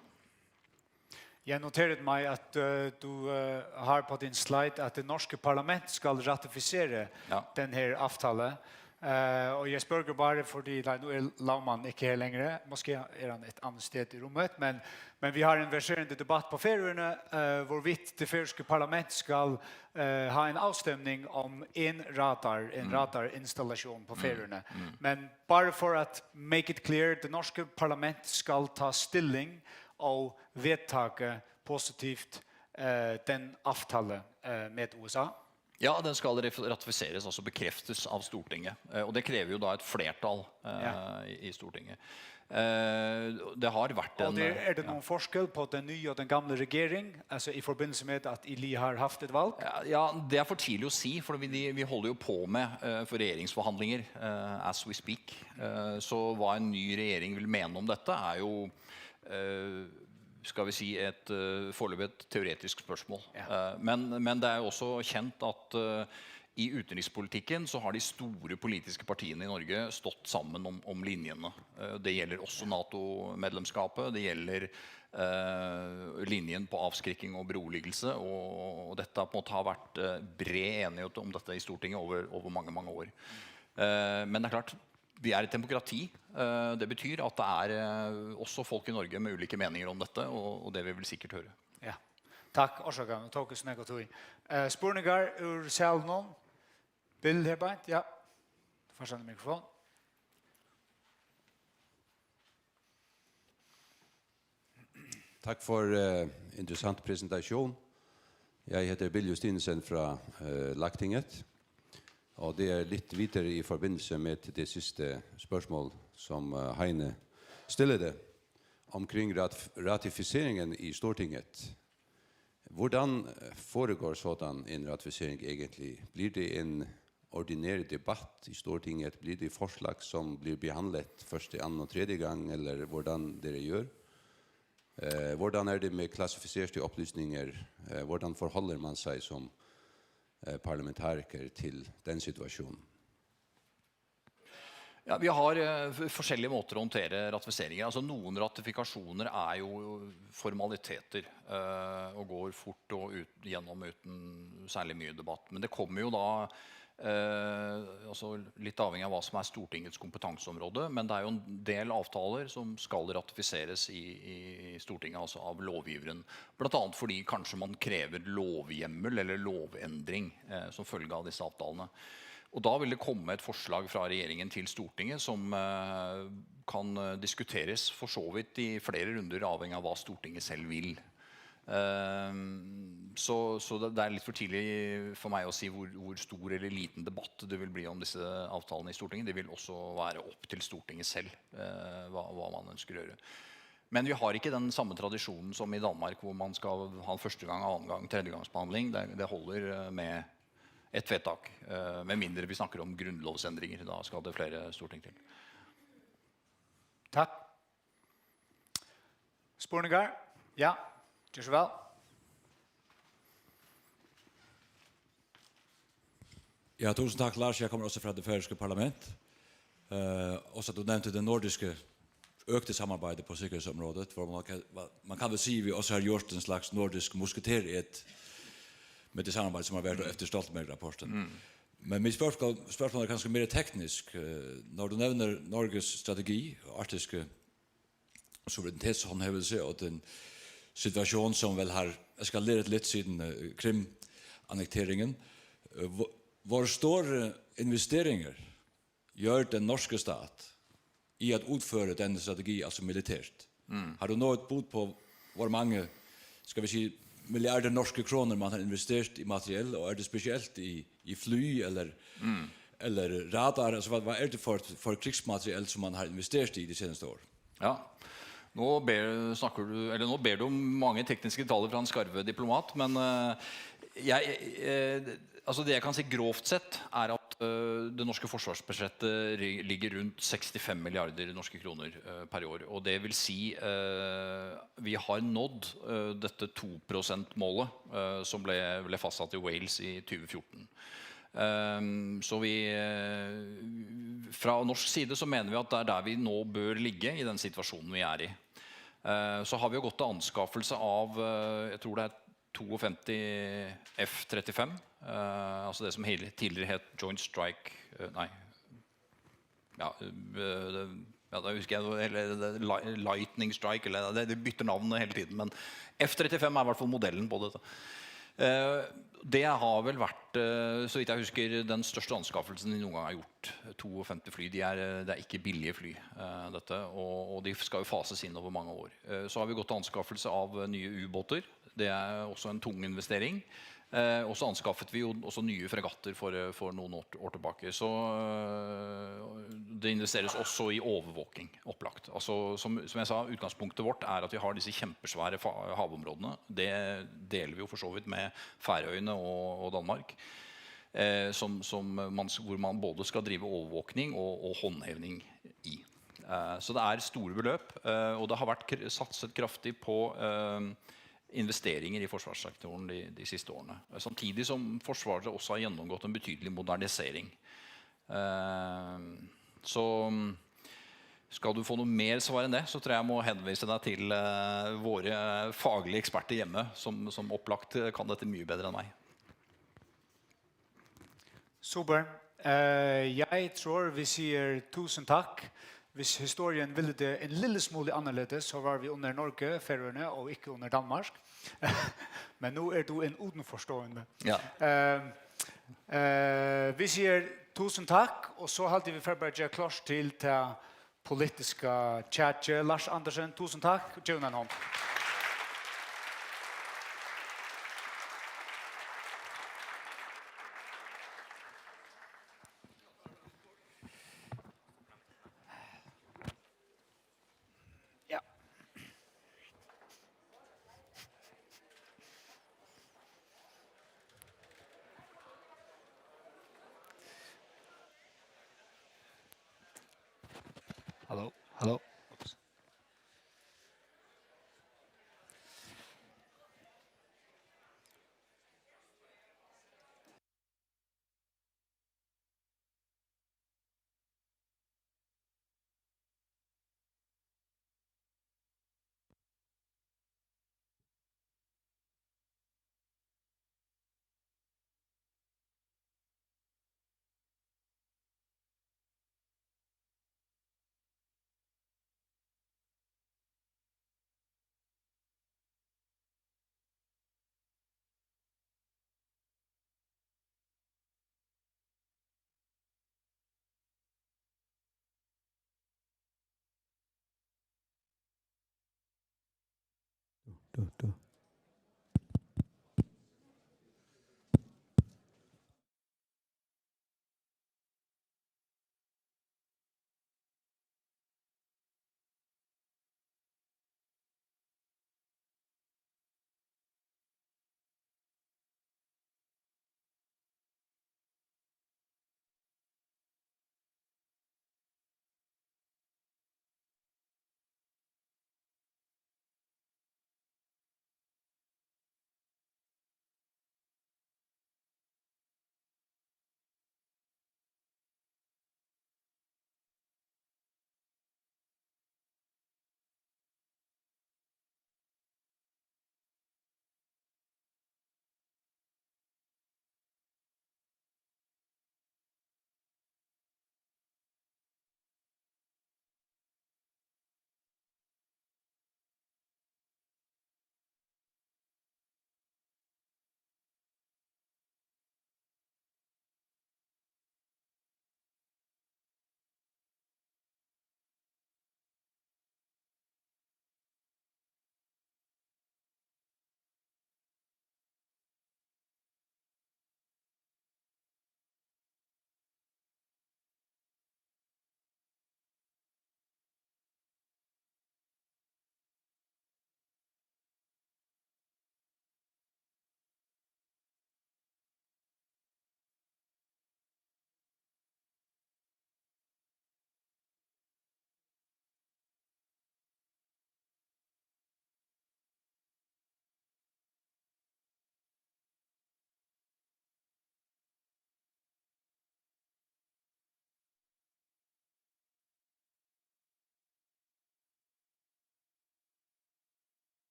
Jeg noterede meg at eh, du eh, har på din slide at det norske parlament skal ratifisere Ja. Den her aftale. Eh, og jeg spør bare fordi, nei, nå er lagmannen ikke her lenger. Måske er han et annet sted i rummet, men, men vi har en verserende debatt på Færøerne, eh, hvorvidt det færøske parlament skal eh, ha en afstemning om en radar, en radarinstallasjon på Færøerne. Men bare for at make it clear, det norske parlament skal ta stilling og vedtage positivt eh, den aftale eh, med U S A. Ja, den skal ref- ratifiseres, altså bekreftes av Stortinget. Eh, Og det krever jo da et flertall eh, Ja. i i Stortinget. Eh, Det har vært en Og det, er det ja. noen forskjell på den nye og den gamle regering, altså i forbindelse med at Eli har haft et valg? Ja, ja, det er for tidlig å si, for vi, de, vi holder jo på med eh, for regjeringsforhandlinger eh, as we speak. Eh, så hva en ny regjering vil mene om dette, er jo eh, skal vi si et eh, foreløpig et teoretisk spørsmål. Ja. Eh, men, men det er jo også kjent at eh, i utenrikspolitikken så har de store politiske partiene i Norge stått sammen om, om linjene. Eh, Det gjelder også NATO-medlemskapet, det gjelder eh, linjen på avskrekking og beroligelse. Og, og dette på en måte har vært eh, bred enighet om dette i Stortinget over, over mange, mange år. Eh, Men det er klart, vi er et demokrati. Eh, Det betyr at det er eh, også folk i Norge med ulike meninger om dette, og, og det vil vi sikkert høre. Ja. Takk, orsaka, nå tók eg snakk og tog. Eh, spurningar úr salinum? Bill her beint, ja. Du får sende mikrofon. Takk for uh, interessant presentasjon. Jeg heter Bill Justinsen fra uh, Lagtinget. Og det er litt videre i forbindelse med det siste spørsmål som uh, Heine stillede omkring rat ratifiseringen i Stortinget. Hvordan eh, foregår sådan en ratifisering egentlig? Blir det en ordinær debatt i Stortinget? Blir det forslag som blir behandlet første, annen og tredje gang, eller hvordan dere gjør? Eh, hvordan er det med klassifiserte opplysninger? Eh, hvordan forholder man seg som eh, parlamentariker til den situasjonen? Ja, Vi har eh, f- forskjellige måter å håndtere ratifiseringer. Altså Noen ratifikasjoner er jo formaliteter eh, og går fort og ut, gjennom uten særlig mye debatt. Men det kommer jo da eh, altså Litt avhengig av hva som er Stortingets kompetanseområde, men det er jo en del avtaler som skal ratifiseres i, i Stortinget, altså av lovgiveren. Blant annet fordi kanskje man krever lovhjemmel eller lovendring eh, som følge av disse avtalene. Og Da vil det komme et forslag fra regjeringen til Stortinget som eh, kan eh, diskuteres for så vidt i flere runder, avhengig av hva Stortinget selv vil. Ehm, så, så det, det er litt for tidlig for meg å si hvor, hvor stor eller liten debatt det vil bli om disse avtalene i Stortinget. Det vil også være opp til Stortinget selv eh, hva, hva man ønsker å gjøre. Men vi har ikke den samme tradisjonen som i Danmark, hvor man skal ha første gang, annen gang, tredjegangsbehandling. Det, det holder eh, med ett vedtak. Eh, med mindre vi snakker om grunnlovsendringer. Da skal det flere storting til. Takk. Spurningar? Ja, ger so væl. Ja, tusen takk, Lars. Jeg kommer også fra det færøske parlament. Uh, også at du nevnte det nordiske økte samarbeidet på sikkerhetsområdet, hvor man kan, man kan vel sige, at vi også har gjort en slags nordisk musketered med det samarbejde, som har vært efter Stoltenberg-rapporten. Mm. Men mit spørgsmål, spørgsmål er kanskje mere teknisk. Eh, Når du nævner Norges strategi og arktiske suverænitetshåndhævelse og den situation, som vel har eskaleret lidt siden eh, Krim-annekteringen, eh, hvor, hvor store investeringer gjør den norske stat i at udføre denne strategi, altså militært? Har du noget bud på, hvor mange, skal vi sige, milliarder norske kroner man har investeret i materiel, og er det specielt i, i fly eller, eller radar? Altså, hvad, hvad er det for, for krigsmateriel, som man har investeret i de seneste år? Ja. Nå ber, snakker du, eller nå ber du om mange tekniske detaljer fra en skarve diplomat, men eh, jeg, eh, altså det jeg kan si grovt sett, er at eh, det norske forsvarsbudsjettet ri- ligger rundt sekstifem milliarder norske kroner eh, per år. Og det vil si eh, vi har nådd eh, dette to prosent-målet eh, som ble, ble fastsatt i Wales i tjue fjorten. Ehm, så vi eh, Fra norsk side så mener vi at det er der vi nå bør ligge i den situasjonen vi er i. Eh, så har vi jo gått til anskaffelse av eh, jeg tror det er to og femti F trettifem, eh, altså det som hele- tidligere het Joint Strike eh, Nei, ja, eh, det- ja, da husker jeg noe, eller det- Li- Lightning Strike, eller det, det bytter navn hele tiden, men F trettifem er i hvert fall modellen på dette. Eh, det har vel vært, eh, så vidt jeg husker, den største anskaffelsen vi noen gang har gjort. to og femti fly, de er, eh, det er ikke billige fly, eh, dette, og, og de skal jo fases inn over mange år. Eh, så har vi gått til anskaffelse av eh, nye ubåter. Det er også en tung investering. Eh, og så anskaffet vi jo også nye fregatter for, eh, for noen år, år tilbake. Så eh, det investeres også i overvåking, opplagt. Altså, som, som jeg sa, utgangspunktet vårt er at vi har disse kjempesvære fa- havområdene. Det deler vi jo for så vidt med Færøyene og, og Danmark. Eh, som, som man, hvor man både skal drive overvåkning og, og håndhevning i. Eh, så det er store beløp, eh, og det har vært kr- satset kraftig på eh, investeringer i forsvarssektoren de, de siste årene. Samtidig som Forsvaret også har gjennomgått en betydelig modernisering. Eh, så skal du få noe mer svar enn det, så tror jeg jeg må henvise deg til eh, våre faglige eksperter hjemme, som, som opplagt kan dette mye bedre enn meg. Super. Eh, jeg tror vi sier tusen takk. Hvis historien ville det en lille smule annerledes, så var vi under Norge, Færøerne, og ikke under Danmark. Men nu er du en udenforstående. Ja. Eh, eh, vi sier tusen takk, og så halter vi for bare gjøre klart til til politiska tjatje. Lars Andersen, tusen takk. Gjev ein hond. Ja. Hallo, hallo. Oops.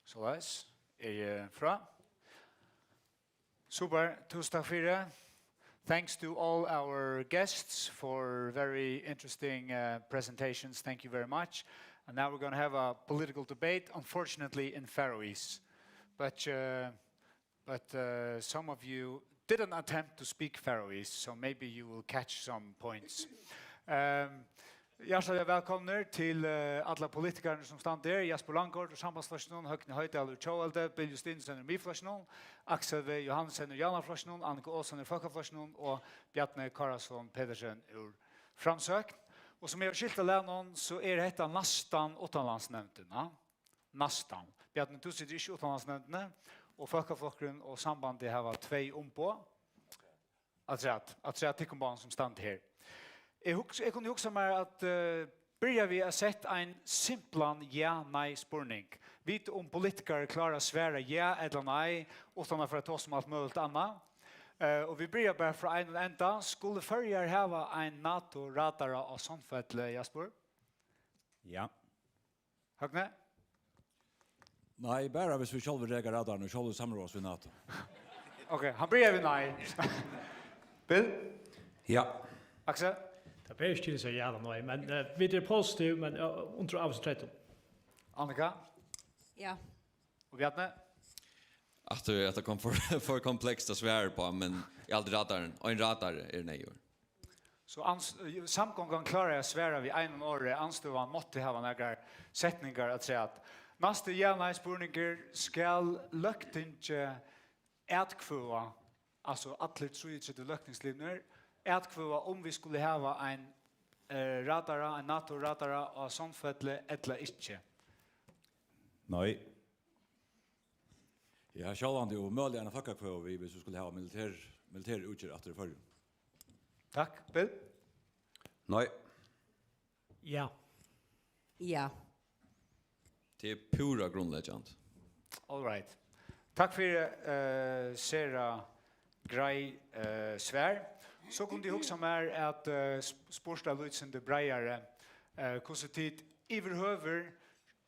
Soleiðis, eg eri frá. Super, túsund takk fyri. Thanks to all our guests for very interesting uh, presentations. Thank you very much. And now we're going to have a political debate, unfortunately in Faroese. But, uh, but uh, some of you didn't attempt to speak Faroese, so maybe you will catch some points. Um, Hjartaliga vælkomnir til uh, allar politikararnar sum standa her, Jaspur Langgaard úr Sambandsflokkinum, Høgni Hoydal úr Tjóðveldi, Bill Justinussen úr Miðflokkinum, Aksel V Johannesen úr Javnaðarflokkinum, Annika Olsen úr Fólkaflokkinum og Bjarni Kárason Petersen úr Framsókn. Og sum eg havi skilt av lærnum, so er hetta næstan uttanlandsnevndin, ja? Næstan. Bjarni, tú situr ikki í uttanlandsnevndini, og Fólkaflokkurin og Sambandið hava tvey umboð. Afturat, afturat tykkum báðum sum standa her. Eg, hugs, eg kundi hugsa mær at uh, byrja við at sett ein simplan ja-nei spurning. Vita um politikarar klára at svara ja ella nei, uttan at fara at tosa um alt møguligt annað. Uh, og vit byrja bara frá einum enda. Skulu Føroyar hava ein NATO-radara á Sandfelli, Jaspur? Ja. Høgni? Nei, bara hvis vit sjálvir reka radaran og sjálvir samrøðast við NATO. Ok, hann byrjar við nei. Bill? Ja. Aksel? Tað ber ikki til at siga ja ella nei, men uh, vit eru positiv, men uh, undir ávísum treytum. Annika? Ja. Og Bjarni? Aftur, hetta kom for, for komplekst at svara upp á, men eg haldi radarin, ein radari er neyðugur. So ans, samgongan klárar at svara við einum orði, andstøðan mátti hava nakrar setningar afturat. Næsti ja-nei spurningur: skal Løgtingið atkvøða, altso allir trýogtretivu løgtingslimir, atkvøða um vit skulu hava ein uh, radara, ein NATO-radara á Sandfelli ella ikki? Nei. Ja, sjálvandi og møguliga eina fólkakvøðu við, hvis vit skulu hava militær, militær útgerð aftur í Føroyum. Takk. Bill? Nei. Ja. Ja. Tað er púra grundleggjandi. All right. Takk fyri uh, sera greið uh, svar. So kundi eg hugsa mær at uh, spurt av lítið breiðari uh, hvussu tit yvirhøvur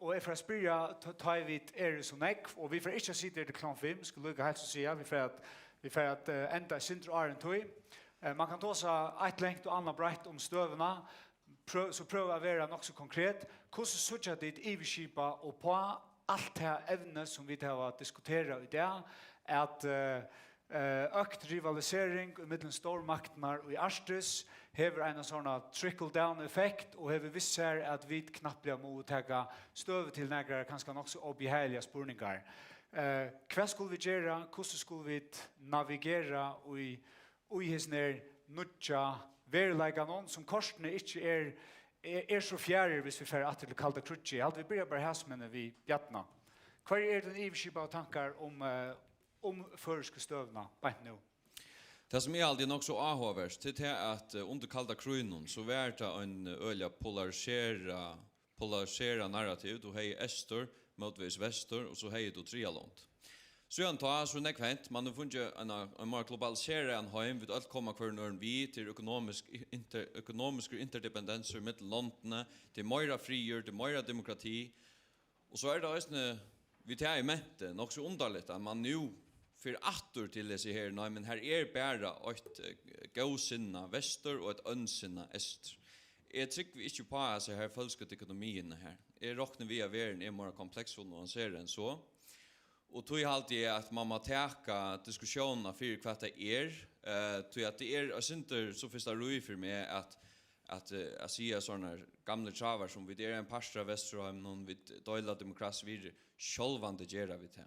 Og eg fari at spyrja, tá, tá ið vit eru so nógv, og vit fara ikki at sita her til klokkan fimm, skal líka heilsa og siga, vit fara at, vit fara at uh, enda eitt sindur áðrenn tí. Uh, man kann tosa eitt langt og annað breitt um støðuna, prøv, so prøva at vera nokk so konkret. Hvussu síggja tit yvirskipað og uppá alt tað evni, sum vit hava diskuterað í dag, at uh, Eh, økt rivalisering ímillum stórmaktirnar í Arktis hevur eina sovorðna trickle-down effekt og hevur vist sær, at vit knappliga mugu taka støðu til nakrar kanska nokk so óbehagiligar spurningar. Eh, hvat skulu vit gera? Hvussu skulu vit navigera í, í hesum her nýggja veruleikanum, sum kortini ikki er, er, er so fjarri, hvis vit fara aftur til kalda kríggið? Eg haldi, vit byrja bara hasum við Bjarna. Hvørjar eru tínar yvirskipaðu tankar um, eh, um føroysku støðuna beint nú? Tað, sum eg haldi er nokk so áhugavert, tað er tað, at, eh, undir kalda krígnum, so var tað ein, eh, øgiliga polarisera-, polariserað narrativ. Tú hevði eystur mótvegis vestur, og so hevði tú triðja lond. Síðan tá, so er nógv hent. Man hevur fingið ein, ein meira globaliseraðan heim. Vit øll koma hvørjum øðrum við. Tað er økonomisk i-, inter-, økonomiskur interdependensur millum londini. Tað er meira friður, tað er meira demokrati. Og so er tað eisini við tað í mente, nokk so undarligt, at man nú fer aftur til hesi her, nei, men her er bara eitt, eh, góðsinnað vestur og eitt ónsinnað eystur. Eg trúgvi ikki uppá hasa her følsku dichotomiina her. Eg rokni við, at verðin er meira kompleks og nuanserað enn so. Og tí haldi eg, at man má taka diskussiónina fyri, hvat tað er. Eh, tí at tað er eitt sindur sofistikeraði fyri meg at at, eh, at siga sovorðnar gamlar tráður sum: "Vit eru ein partur av Vesturheiminum, vit deila demokratiskt virði." Sjálvandi gera vit tað.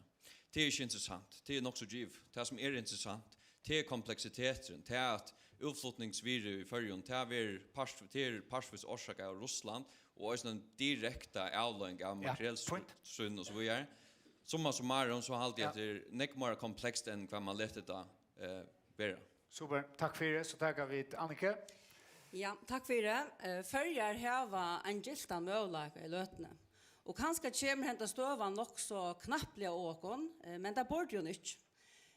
Tað er ikki interessant. Tað er nokk so givið. Tað sum er interessant, tað er kompleksiteturin, tað at útflutningsvirði í Føroyum, tað verður part-, tað er partvíst orsakað av Russland og eisini ein direkta avleiðing av Ja, makrelstrøð og so víðari. Summa summarum, so haldi eg Ja. at tað er nógv meira komplekst enn hvat man letur tað, eh, vera. Super, takk fyri. So taka vit Annike. Ja, takk fyri. Eh, Føroyar hava ein gyltan møguleika í løtuni. Og kanska kemur henda støðan nokk so knappliga á okkum, eh, men tað burdi hon ikki.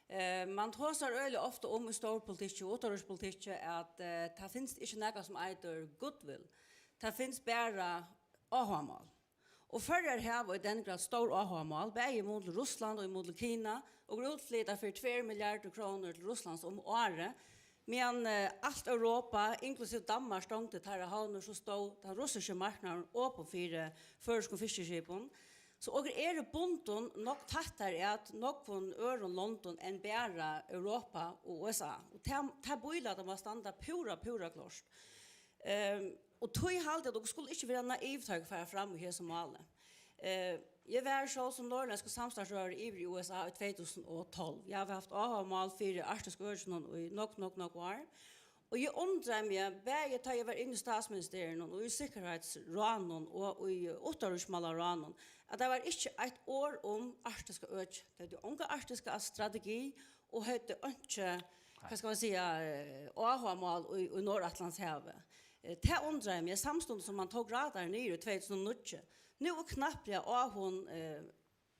Eh, man tosar øgiliga ofta um í stórpolitikki og uttanríkispolitikki, at, eh, tað finst ikki nakað sum eitur goodwill. Tað finst bara áhugamál. Og Føroyar hava í den grad stór áhugamál, bæði í mun til Russland og í mun til Kina, og útflyta fyri tvær milliardir krónur til Russlands um árið, meðan, eh, alt Europa, inklusive Danmark, stongdi teirra havnir, so stóð tann russiski marknaðurin opin fyri føroyskum fiskiskipum. So okur eru bundin nógv tættari at nógvum øðrum londum enn bara Europa og U S A. Og tað, tað bílætið má standa púra, púra klárt. Ehm, og tí haldi eg, at okur skulu ikki vera naiv, tá okur fara fram í hesum máli. Eh, eg var sjálv sum norðurlendskur samstarvsráðari yvir í U S A í tvey túsund og tólv. Eg havi havt áhugamál fyri arktisku økinum í nógv, nógv, nógv ár. Og eg undraði meg, bæði tá eg var inni í statsministerinum og í sikkerheitsráðnum og í uttanríkismálaráðnum, at tað var ikki eitt orð um arktiska økið. Tey høvdu onga arktiska strategi og høvdu einki, hvat skal man siga, eh, áhugamál í, í Norðuratlantshavi. Eh, tað undraði meg, samstundis sum man tók radarin niður í tvey túsund og níggju. Nú er knappliga áhugin, eh,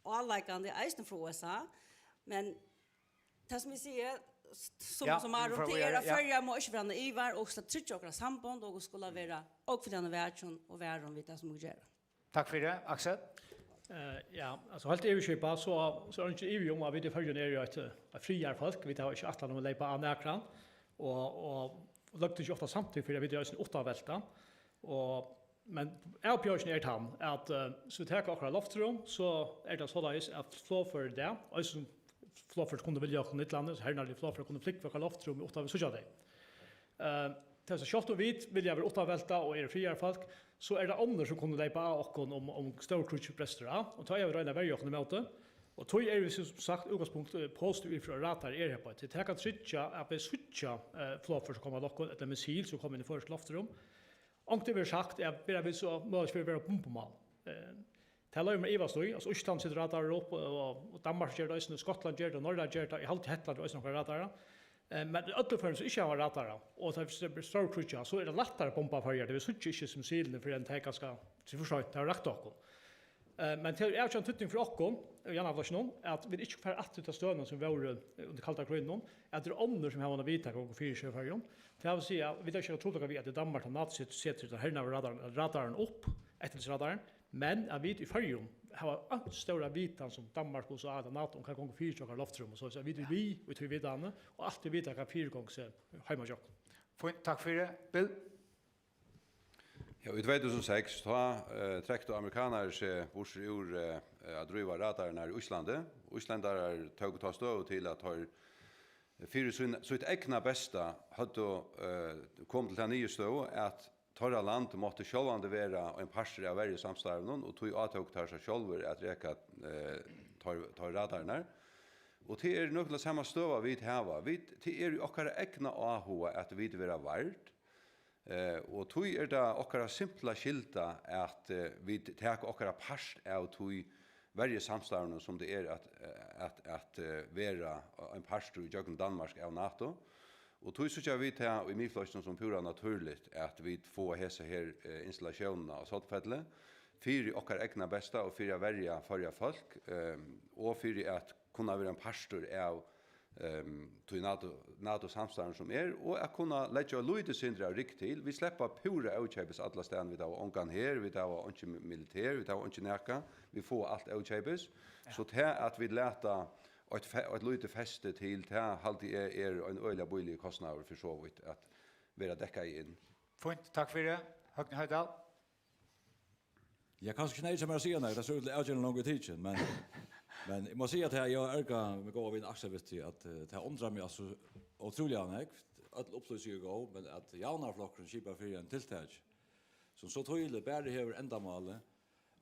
áleikandi eisini frá U S A, men tað sum eg sigi, s-, summa Ja, summarum, frá tað er at ja. Føroyar má ikki vera naivar og skal tryggja okkara sambond og skula vera ógvuliga vakin og varin við tað sum vit gera. Takk fyri, Aksel. Eh, ja, altso, heilt yvirskipað, so, so er ikki ivi um, at vit í Føroyum eru eitt, eh, eitt friðarfólk. Vit hava ikki ætlan um at leypa á nakran, og, og, og løgdu ikki ofta samtíð fyri, at vit eru eisini uttanveltað. Og, men avbjóðingin er tann, at, eh, so vit taka okkara loftrum, so er tað soleiðis, at flogfør í dag, eisini flogfør kunnu vilja okkum í útlandi, so hernarlig flogfør kunnu flúgva okkara loftrum, uttan vit síggja tey. Eh, tað er so sjálvt um vit vilja vera uttanveltað og eru friðarfólk, so er tað onnur, sum kunnu leypa á okkum, um, um stórkríggj brestur á, og tá eiga vit at royna at verja okkum ímóti. Og tí eru vit, sum sagt, í útgangspunkti, eh, positiv yvir fyri, at radar er her, bara til at tryggja, at vit síggja, eh, flogfør, sum koma til okkum, ella missil, sum koma inn í føroysk loftrum. Onkuntíð verður sagt, ja, bara vit so møguleiks fyri at vera bumbumál. Eh, tað loyvi eg mær at ivast í. Altso, Ísland setir radarar upp, og, og, og Danmark ger tað eisini, og Skotland ger tað, og Noreg ger tað, eg haldi, Hetland hevur eisini onkrar radarar. Eh, men í øllum førum, sum ikki hava radarar, og tá vit stór kríggja, so er tað lættari at bomba Føroyar, tí vit síggja ikki missilini fyrr enn tað er kanska til ov seint, tað hava rakt okkum. Eh, men tað er avgerandi týdning fyri okkum, í Javnaðarflokkinum, at vit ikki fara aftur til støðuna, sum vóru, eh, undir kalda krígnum, at tað eru onnur, sum hava eina viðtak og fyri seg í Føroyum. Tað vil siga, vit hava ikki trupulleika við, at tað er Danmark, at NATO set-, setir hetta hernaðarradaran, radaran upp, eftirlitsradaran, men at vit í Føroyum hava eins stóra vitan sum Danmark og U S A ella NATO um hvat gongur fyri í okkara loftrum, og so, so at vit eru við í tí vitani, og altíð vita, hvat fyrigongur seg heima hjá okkum. Fínt, takk fyri. Bill? Ja, í tvey túsund og seks, tá, eh, trektu amerikanarar seg burtur úr, eh, at dríva radararnar í Íslandi. Íslendarar tóku tá støðu til, at teir fyri sín, sítt egna besta høvdu, eh, komið til ta niðurstøðu, at teirra land mátti sjálvandi vera ein partur av verjusamstarvinum, og tí átóku teir seg sjálvir at reka, eh, teir, teir radararnar. Og tað er nøkulagt sama støða, vit hava. Vit, tað er í okkara egna áhuga, at vit verða vard. Eh, og tí er tað okkara simpla skylda, at, eh, vit taka okkara part av tí verjusamstarvinum, sum tað er at, eh, at, at, eh, vera ein partur í gjøgnum Danmark av NATO. Og tí síggja vit tað í Miðflokkinum sum púra natúrligt, at vit fáa hesa her, eh, installatiónina á Sornfelli fyri okkara egna besta og fyri at verja Føroya fólk, ehm, og fyri at kunna vera ein partur av, ehm, tí NATO, NATO-samstarvinum sum er, og at kunna leggja eitt lítið sindur av rygg til. Vit sleppa púra ókeypis allastaðni, vit hava ongan her, vit hava einki mi-, militær, vit hava einki nakað, vit fáa alt ókeypis. Ja. So tað at vit lata eitt fe-, eitt lítið festi til, tað haldi eg er ein øgiliga bíligur kostnaður fyri so vítt at vera dekkað inn. Fínt, takk fyri. Høgni Hoydal. Ja, kanska ikki neyðugt hjá mær at siga nakað, tað sær út til avgerðin longu er tikin, men, men eg má siga, at eg havi ergrað mín góða vin Aksel við tí, at, eh, tað undrar meg altso ótrúliga nógv. Øll upplýsing er góð, men at Javnaðarflokkurin skipar fyri einum tiltaki, sum so týðiliga bara hevur endamálið,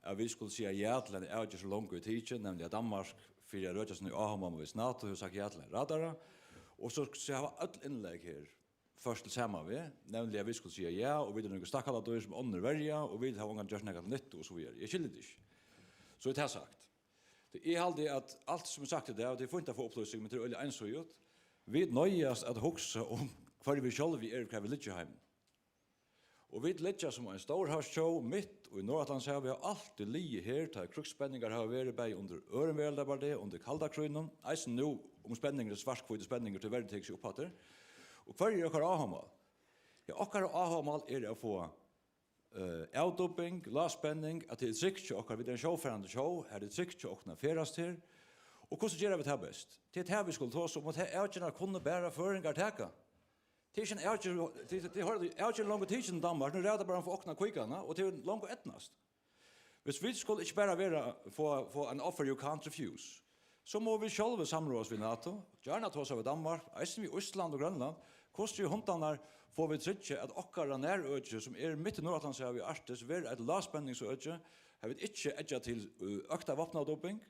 at vit skulu siga ja til eina avgerð, sum longu er tikin, nevniliga at Danmark, fyri at røkja síni áhugamál við NATO, hevur sagt ja til ein radara, og so, so hava øll innlegg her ført til sama veg, nevniliga at vit skulu siga ja, og vit eru nøkur stakkalladýr, sum onnur verja, og vit hava ongantíð gjørt nakað til nyttu, og so víðari. Eg skilji tað ikki. So er tað sagt. Tí eg haldi, at alt, sum er sagt í dag, og tað er fínt at fáa upplýsing, men tað er øgiliga einsýðigt. Vit noyðast at hugsa um, hvørji vit sjálvi eru, hvar vit liggja í heiminum. Og vit liggja sum ein stórhavstjóð mitt í Norðuratlantshavi, hava altíð ligið her, tá ið krígsspenningar hava verið, bæði undir øðrum veraldarbardaga, undir kalda krígnum, eisini nú um spenningur, svarthvítur spenningur, tíverri tekur seg upp aftur. Og hvørji eru okkara áhugamál? Ja, okkara áhugamál er at fáa eh, avduping, lágspenning, at tað er trygt hjá okkara, vit eru ein sjófarandi tjóð, har er trygt hjá okkum at ferðast her. Og hvussu gera vit tað best? Tað er tað, vit skulu tosa um, og tað avgerðina kunnu bara føroyingar taka. Tað er ikki ein avgerð, tað, tað, tað, avgerðin er longu tikin í Danmark, nú ræður tað bara um at fáa okkum at kvíka hana, og tað er longu eydnast. Hvis vit skulu ikki bara vera, fáa, fáa ein offer you can't refuse, so mugu vit sjálvi samráðast við NATO, gjarna tosa við Danmark, eisini við Ísland og Grønland, hvussu í hundarnar fáa vit tryggjað, at okkara nærøki, sum er mitt í Norðuratlantshavi í Arktis, verður eitt lágspenningsøki, har vit ikki eggja til, uh, økta vápnaduping,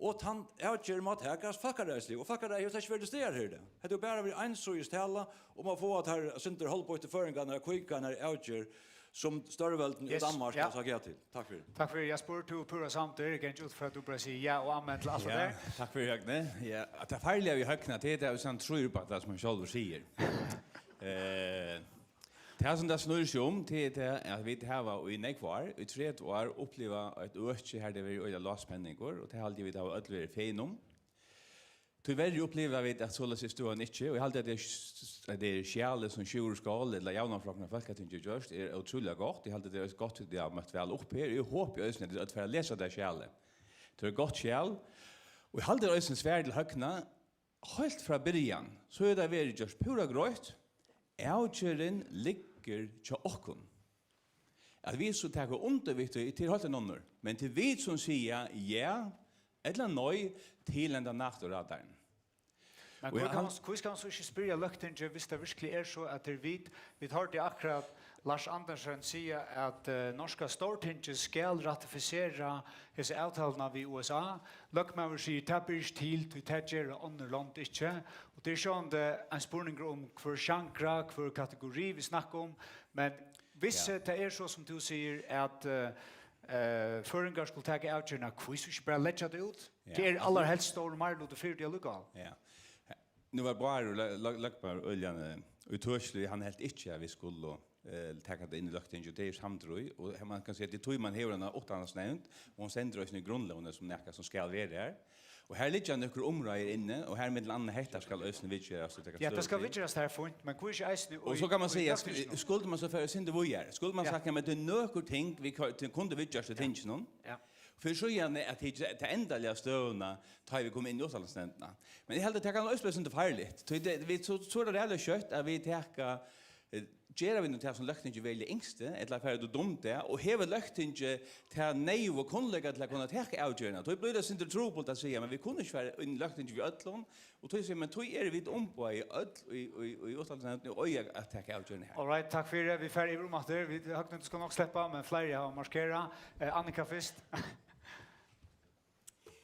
og tann avgerð má takast fólkaræðisliga, og fólkaræðið hevur slett ikki verið til staðar her í dag. Hetta hevur bara verið einsíðis tala um at fáa teir eitt sindur hálvbeitu føroyingarnar at kvíka eina avgerð, sum stórveldini í Yes, Danmark ja. hava sagt ja til. Takk fyri. Takk fyri, Jasper. Tú ert púra samdur. Eg gangi út frá, at tú bara sigur ja og amen til alt Ja, tað der. takk fyri, Høgni. Ja, at tað farliga við Høgna, tað er tað, hvis hann trýr upp á tað, sum hann sjálvur sigur. Eh, tað, sum tað snýr seg um, tað er tað, at vit hava í nógv ár, í tretivu ár, upplivað eitt øki, har tað verður øgiliga lágspenningur, og tað haldi eg, vit hava øll verið fegin um. Tíverri uppliva vit, at soleiðis er støðan ikki, og eg haldi, at tað er, at tað er skjalið, sum Sjúrður Skaale, ella javnaðarflokkurin á Fólkatingi, gjørt, er ótrúliga gott. Eg haldi, at tað er eitt gott, at tað er møtt væl upp her. Eg hopi eisini, at tit øll fara at lesa tað skjalið. Tað er eitt gott skjal. Og eg haldi eisini svar til Høgna, heilt frá byrjan, so hevur tað verið gjørt púra greitt. Avgerðin liggur hjá okkum. At vit so taka undir við tí, tað er heilt ein onnur. Men tað er vit, sum siga ja ella nei til henda NATO-radaran. Men Og hví eg kann, hann hví skal hann so ikki spyrja Løgtingið, hvis tað virkelig er so, at tað er vit? Vit hoyrdu akkurát Lars Andersen siga, at, eh, norska Stórtingið skal ratifisera hesa avtaluna við U S A. Løgmaður sigur, tað ber ikki til, tí tað gera onnur lond ikki. Og tað er sjálvandi ein spurningur um, hvør sjangra, hvør kategori vit snakka um. Men hvis, Ja. eh, tað er so, sum tú sigur, at, eh, eh, føroyingar skulu taka avgerðina, hví so ikki bara leggja tað út? Ja, Tað er altso allarhelst stór meiriluti fyri tí allíkavæl. Ja. Nú var Bárður lø-, lø-, løgmaður øgiliga, eh, útøkilig, hann helt ikki, at vit skulu, eh, taka tað inn í Løgtingið, og tað er eg samdur í, og her man kann siga, at tað er tí, man hevur eina uttanlandsnevnd, og hon stendur eisini í grundlógini sum nakað, sum skal vera har. Og her liggja nøkur umráðir inni, og her millum annað hetta skal eisini viðgerast og taka Ja, tað skal støðu til. viðgerast her, fínt, men hví ikki eisini Og í, so kann man í siga, løgtinginum? sk-, skuldi man so farið eitt sindur víðari, skuldi man Ja. sagt, ja, men tað er nøkur ting, vit ku-, kundu viðgjørt í Ja. tinginum. Ja. Fyri síðani at hyggja ta endaliga støðuna, tá vit koma inn í uttanlandsnevndina. Men eg haldi, at tað kann eisini vera sindur farligt. Tí tað, vit, so, so er tað ræðuliga skjótt, at vit taka, eh, gera vit nú tað, sum Løgtingið velur yngst, ella fara út og dum tað, og hevur Løgtingið ta neyðugu kunnleika til at kunna taka avgerðina. Tí blívur tað sindur trupult at siga, men vit kunnu ikki fara inn í Løgtingið við øllum, og tí siga, men tí eru vit umboðaði øll í, í, í uttanlandsnevndini og eiga at taka avgerðina her. All right, takk fyri. Vit fara yvir um aftur. Vit, Høgni, tú skal nokk sleppa, men fleiri hava markerað. Eh, Annika fyrst.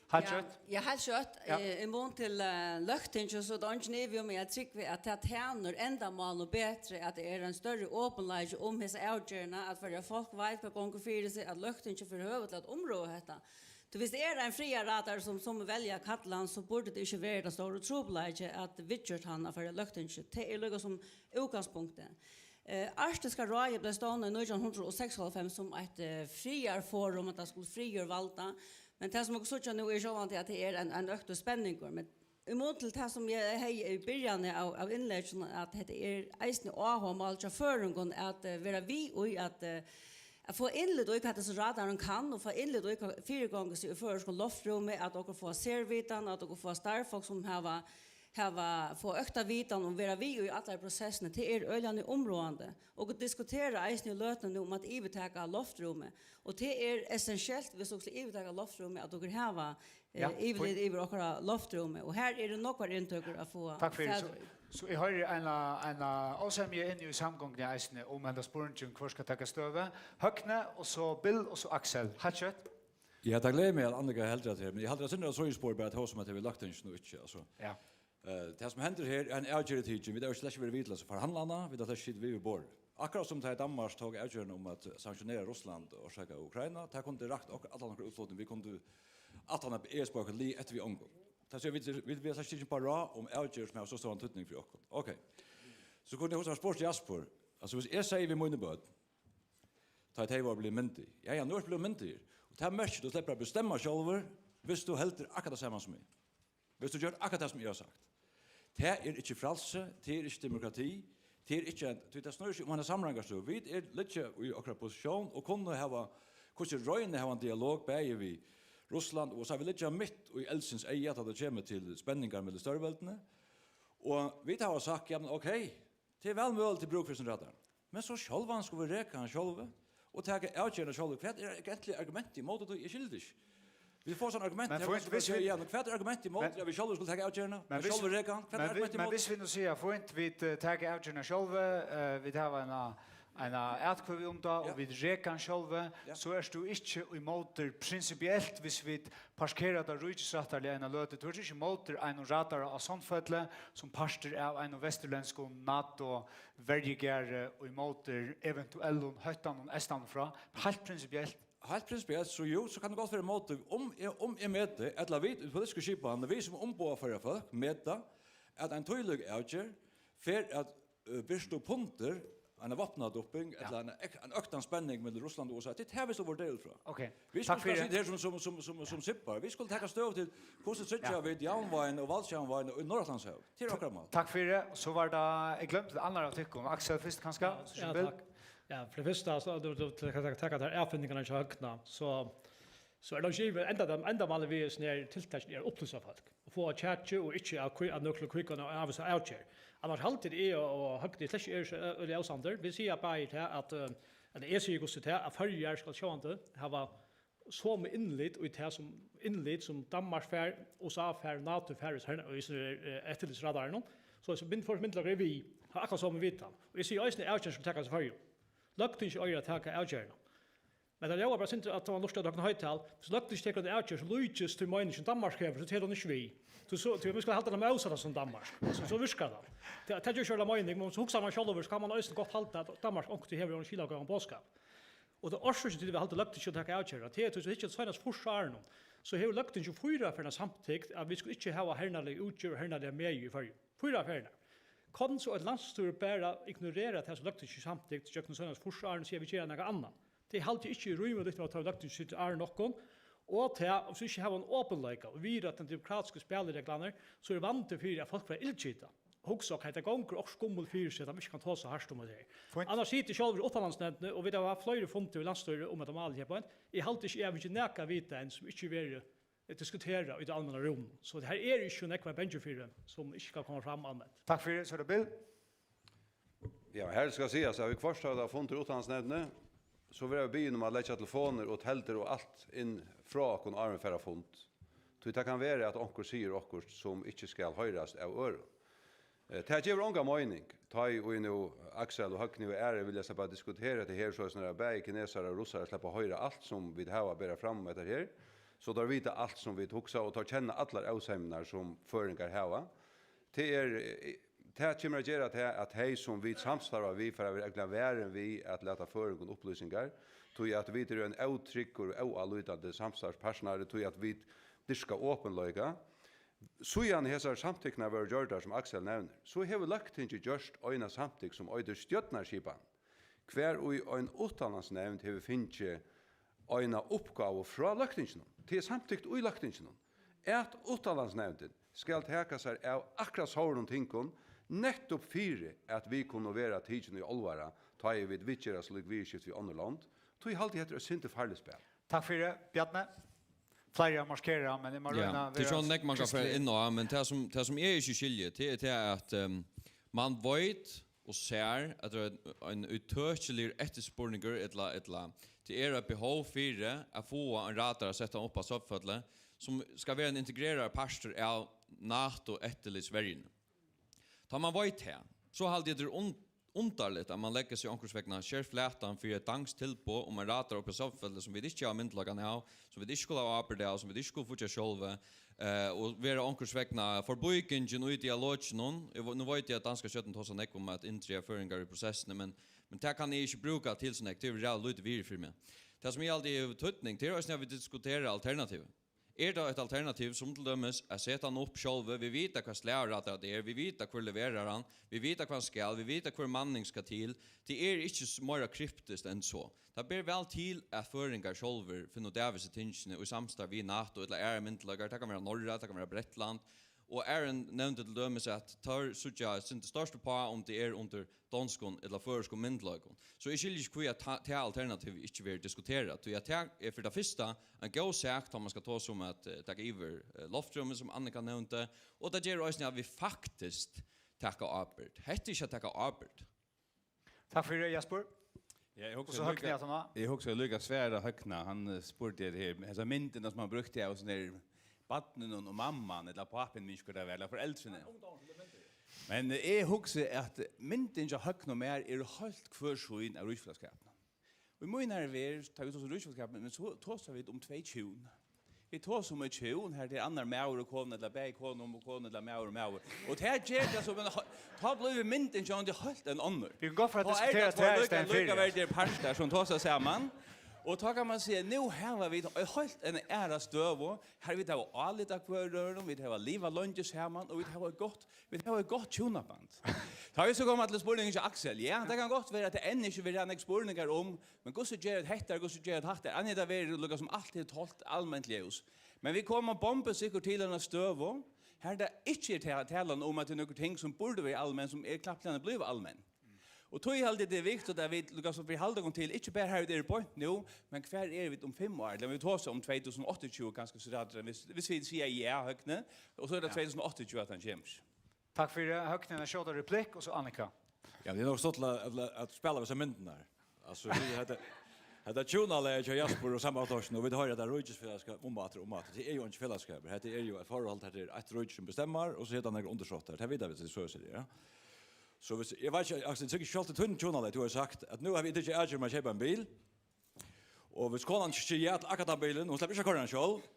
Heilt Ja, skjótt. ja, heilt skjótt. Ja. Eh, í mun til, eh, Løgtingið, so er tað eingin ivi um, eg trúgvi, at tað tænir endamálið betri, at tað er ein størri opinleiki um hesa avgerðina, at Føroya fólk veit, hvat gongur fyri seg, at Løgtingið fær høvi til at umrøða hetta. Tí hvis tað er ein friðarradari, sum, sum velja at kalla hann, so burdi tað ikki verið tann stóri trupulleiki at viðgjørt hann av Føroya Løgtingi. Tað er líka sum útgangspunktið. Eh, Arktiska ráðið bleiv stovnað í nítjan hundrað og seksoghálvfems sum eitt, eh, friðarforum, at tað skuldi friður valda. Men tað, sum okur síggja nú, er sjálvandi, at tað er ein, ein øktur spenningur. Men í mun til tað, sum eg hevði í byrjanini av, av innlegginum, at hetta er eisini áhugamál hjá føroyingum at, eh, vera við í at, eh, at fáa innlit í, hvat hesin radarin kann, og fáa innlit í, hvat fyrigongur seg í føroyskum loftrúmi, at okur fáa servitan, at okur fáa starvsfólk, sum hava, hava, fáa økta vitan og vera við í allari prosessini. Tað er øgiliga umráðandi. Okur diskutera eisini í løtuni nú um at yvirtaka loftrúmið. Og tað er essentielt, viss okur skal yvirtaka loftrúmið, at okur hava, eh, Ja, yvirlit fínt. yvir okkara loftrúmi. Og her eru nógvar inntøkur at fáa Takk fyri. So, fatur í. so eg hoyri eina, eina ósemju inni í samgonguni eisini um henda spurningin, hvør skal taka støðu. Høgni, og so Bill, og so Aksel. Heilt skjótt. Ja, tað gleður meg, at Annika heldur at her, men eg haldi, at sindur av síðuspor bara at tosa um, at tað er Løgtingið nú ikki, altso. Ja. Eh, tað, sum hendir her, er ein avgerð tikin. Vit hava slett ikki verið við til at forhandla hana, vit hava slett ikki sitið við við borðið. Akkurát sum tá ið Danmark tók avgerðina um at sanktionera Russland orsakað av Ukraina, tað kundu tey rakt ok-, allan okkara útflutning, vit kundu, alt annað E S-boykott ligið eftir við ongum. Tað sigur, vit, vit, vit hava slett ikki tikið upp á ráð um avgerðir, sum hava so stóran týdning fyri okkum. Ok. So kundi eg hugsað mær spurt Jasper, altso, hvis eg segði við míni børn, tá ið tey vóru blivin myndig, ja, ja, nú ert tú blivin myndigur, og tað merkir, tú sleppur at bestemma sjálvur, hvis tú heldur akkurát tað sama sum eg. Hvis tú gjør akkurát tað, sum eg havi sagt. Tað er ikki frælsi, tað er ikki demokrati, Tað er ikki ein, tí tað snýr seg um eina samráðingarstøðu. Vit er, liggja í okkara positión og kunnu hava, hvussu royna hava ein dialog bæði við Russland og U S A. Vit liggja mitt í eldsins eyga, tá tað kemur til spenningar millum stórveldini. Og vit hava sagt, ja, men ok, tað er væl møguligt til brúk fyri sum radar. Men so sjálvan skulu vit reka hann sjálvi og taka avgerðina sjálvi. Hvat er eigentliga argumentið ímóti tí? Eg skilji tað ikki. Vit fáa sånn argument Men her, fínt, hvussu viss skal eg vit gera? Hvat er argumentið ímóti, men at vit sjálvi skulu taka avgerðina? Men sjálvi reka hann? Hvat men er viss argumentið men ímóti? Viss vit nú siga, fínt, vit, eh, taka avgerðina sjálvi, eh, vit hava eina, eina atkvøðu um tað, Ja. og vit reka hann sjálvi, Ja. so ert tú ikki ímóti prinsipielt, viss vit parkera tað ríkisrættarliga eina løtu. Tú ert ikki ímóti einum radara á Sandfelli sum partur av einum vesturlendskum NATO verjugarði og ímóti eventuellum hóttanum eystanfrá. Heilt prinsipielt. Heilt prinsipielt, so jú, so kann tað gott vera ímóti, um eg, um eg meti, ella vit í politisku skipan, vit sum umboða Føroya fólk, meta, at ein tílík avgerð fer at, eh, birta upp undir eina vápnadumping, Ja. ella ein ek-, ein øktan spenning millum Russland og U S A. Tað er tað, vit skulu vurdera út frá. Ok. Vit Takk skulu fyri. sita her sum, sum, sum, sum, sum sipar. Vit skulu taka støðu til, hvussu tryggja Ja. vit javnvágina og valdsjavnvágina í Norðuratlantshavi. Tað er okkara mál. Takk fyri. So var tað, eg gloymdi tað annað av tykkum. Aksel fyrst, kanska? Ja, Sum ja, Bill? takk. Ja, fyri tað fyrsta, so, du, du, du, taka, taka tær avfinningarnar hjá Høgna, so, so er tað ikki yvir, enda, endamálið við hesum her tiltaki er at upplýsa fólk og fáa kjakið og ikki at kví-, at nøkrum kvíkan og avvisa avgerð. Annars haldi eg og, og Høgni slett ikki eru so ø-, øgiliga ósamdir. Vit siga bæði tað at, eh, ella eg sigi hvussu tað, at Føroyar skal sjálvandi hava somu innlit í tað sum, innlit sum Danmark fær, U S A fær, NATO fær, í hesum her, eh, eftirlitsradaranum. So, so mynd-, fólk myndugleikar er við, hava akkurát somu vitan. Og eg sigi eisini, avgerðin skal takast í Føroyum. Løgtingið eigur at taka avgerðina. Men tað ljóðar bara sindur, at tá man lurtar til Høgna Hoydal, viss Løgtingið tekur eina avgerð sum líkist tí meiningin Danmark hevur, so telur hon ikki við. Tí so, tí vit skulu halda hana mótsatta sum Danmark. So, so virkar tað. Tað, tað ger ikki øgiliga meining, men so hugsar man sjálvur, so kann man eisini gott halda, at Danmark onkuntíð hevur ein skilagóðan boðskap. Og tað er orsøkin til, at vit halda Løgtingið at taka avgerðir. Tað er, tí, so hyggja, seinastu fýrs árunum, so hevur Løgtingið fýra ferðir samtykt, at vit skulu ikki hava hernalíka útgerð og hernalíka megi í Føroyum. Fýra ferðir. Kann so eitt landsstýri bara ignorera tað, sum Løgtingið samtykt gjøgnum seinastu fýrs árini, og siga, at vit gera nakað annað? Tað haldi eg ikki er rímiligt, tá Løgtingið situr ár nokkum. Og tað, um vit ikki hava ein opinleika og virða tær demokratisku spælireglurnar, so er vandi fyri, at fólk verða illgitað. Hugsa, ok, tað gongur okkurt skummul fyri seg, at vit ikki kunnu tosa hart um tað her. Fínt. Annars sita eg sjálvur í uttanlandsnevndini, og vit hava havt fleiri fundir við landsstýrið um hetta málið her beint. Eg haldi ikki, eg havi fingið nakað at vita enn sum ikki verður diskuterað í tí almenna rúminum. So her er ikki so nógv at vera bangin fyri, sum ikki skal koma fram alment. Takk fyri, so er tað Bill. Ja, her skal sigast, at viðhvørt tá tað er fundur í uttanlandsnevndini, so verða vit biðin um at leggja telefonir og teldur og alt inn frá okkum, áðrenn vit fara á fund. Tí tað kann vera, at onkur sigur okkurt, sum ikki skal hoyrast av øðrum. Eh, tað gevur onga meining, tá ið nú Aksel og Høgni og aðrir vilja sleppa at diskutera hetta her, soleiðis at bæði kinesarar og russarar sleppa at hoyra alt, sum vit hava at bera fram um hetta her, so teir vita alt, sum vit hugsa, og teir kenna allar ósemjurnar, sum føroyingar hava. Tað er, eh, tað kemur at gera tað, at tey, sum vit samstarva við, fara at vera ógvuliga varin við at lata føroyingum upplýsingar, tí at vit eru ein ótryggur og óálítandi samstarvspartnari, tí at vit dyrka opinleika. Síðan hesar samtyktirnar vóru gjørdar, sum Aksel nevnir, so hevur Løgtingið gjørt eina samtykt, sum eitur Stjórnarskipan, hvar í ein uttanlandsnevnd hevur fingið eina uppgávu frá Løgtinginum. Tað er samtykt í Løgtinginum, at uttanlandsnevndin skal taka sær av akkurát sovorðnum tingum, nettupp fyri at vit kunnu vera tikin í álvara, tá ið vit viðgera slík viðurskifti við onnur lond. Tí haldi eg, hetta er eitt sindur farligt spæl. Takk fyri, Bjarni. Fleiri hava markerað, men eg má Ja, royna at tað er vera ikki so nógv, man kann fara skriftlig. inn á, men tað sum, tað sum eg ikki skilji, tað er tað, at, ehm, man veit og sær, at tað er ein, ein úttøkiligur eftirspurningur, ella, ella, tað er eitt behov fyri at fáa ein radara at seta upp á Sandfelli, sum skal vera ein integreraður partur av NATO-eftirlitsverjuni. Tá man veit tað, so haldi eg, tað er un-, undarligt, at man leggur seg onkursvegna skerflatan fyri eitt danskt tilboð um ein radara uppi á Sandfelli, sum vit ikki hava myndugleikan av, sum vit ikki skulu hava ábyrgd av, sum vit ikki skulu fáa sjálvi, eh, og vera onkursvegna forbígingin í dialoginum. Eg ve-, nú veit eg, at danska stjórnin tosar nógv um at inndraga føroyingar í prosessini, men, men tað kann eg ikki brúka til so nógv. Tað er ræðuliga lítið virði fyri meg. Tað, sum eg haldi hevur týdning, tað er eisini, at vit diskutera alternativ. Er tað eitt alternativ, sum til dømis at seta hann upp sjálvi? Vit vita, hvat slag av radara tað er, vit vita, hvør leverar hann, vit vita, hvat hann skal, vit vita, hvør manning skal til. Tað er ikki s-, meira kryptiskt enn so. Tað ber væl til, at føroyingar sjálvir finna út av hesi tingini í samstarvi við NATO ella aðrar myndugleikar. Tað kann vera Noreg, tað kann vera Bretland, Og Aron nevndi til dømis, at teir síggja eitt sindur stórt uppá, um tað er undir donskum ella føroyskum myndugleikum. So eg skilji ikki, hví at ta-, tað alternativið ikki verður diskuterað, tí at tað er fyri tað fyrsta ein góð sak, tá man skal tosa um at, eh, taka yvir, eh, loftrúmið, sum Annika nevndi, og tað ger eisini, at vit faktiskt taka ábyrgd. Hetta er ikki at taka ábyrgd. Takk fyri, Jasper. Ja, eg Og hugsi so Høgni líka, aftaná. eg hugsi líka svar at Høgni, hann eh, spurdi her, hesa myndina sum hann brúkti av sånn der barnin og, og mamman, ella pápin, minns hvat tað var, ella foreldrini. Men eh, eg hugsi at myndin hjá Høgni og mær er heilt hvør sín av ríkisfelagsskapinum. Og í mínari verð, tá vit tosa um ríkisfelagsskapin, men so tosa vit um tvey hjún. Vit tosa um eitt hjún, har tað er annar maður og kona, ella bæði kona og kona, ella maður og maður. Og tað ger tað so, men tá blívur myndin hjá honum heilt ein onnur. Vit kunnu gott fara at Tá er diskutera tað tveir tað í líka, staðin fyri. Líka verdir partar sum tosa saman. Og tá kann man siga, nú hava vit heilt eina aðra støðu. Her vit hava álit á hvør øðrum, vit hava livað leingi saman, og vit hava eitt gott, vit hava eitt gott hjúnaband. Tá vit so koma til spurningin til Aksel. Ja, tað kann gott vera, at tað enn ikki verður nógv spurningar um, men hvussu ger eitt hetta, hvussu ger eitt hatta? Enn hetta verður líka sum alt er tolt alment ljós. Men vit koma bombusikkurt til eina støðu, har tað ikki er ta-, talan um, at tað er nøkur ting, sum burdu verið almenn, sum er knappliga blivið almenn. Og tí haldi eg, tað er viktigt, at vit, líka sum vit halda okkum til, ikki bara har vit eru beint nú, men hvar eru vit um fimm ár? Lat meg tosa um tvey túsund og áttaogtjúgu, kanska, so rætt, viss, viss vit siga ja, Høgni, og so er tað tvey túsund og áttaogtjúgu, at hann kemur. Takk fyri, Høgni, ein skjóta replikk, og so Annika. Ja, tað er nokk stuttligt at, at, at spæla við hesar myndirnar. Altso, tí hetta, hetta hjúnalagið hjá Jasper og Sambandsflokkinum, og vit hoyra, at tað er ríkisfelagsskap um aftur, um aftur. Tað er jú ikki felagsskapur. Hetta er jú eitt forhold, har tað er eitt ríki sum bestemmar, og so heta nakrir undirstøttar. Tað vita vit, so er tað, ja. So viss, eg veit ikki, Aksel, eg trúgvi ikki sjálvt í tín hjúnalag, tú hevur sagt, at nú hava vit tikið avgerð um at keypa ein bil, og viss konan sigur ja til akkurát tann bilin, hon sleppur ikki at koyra hann sjálv,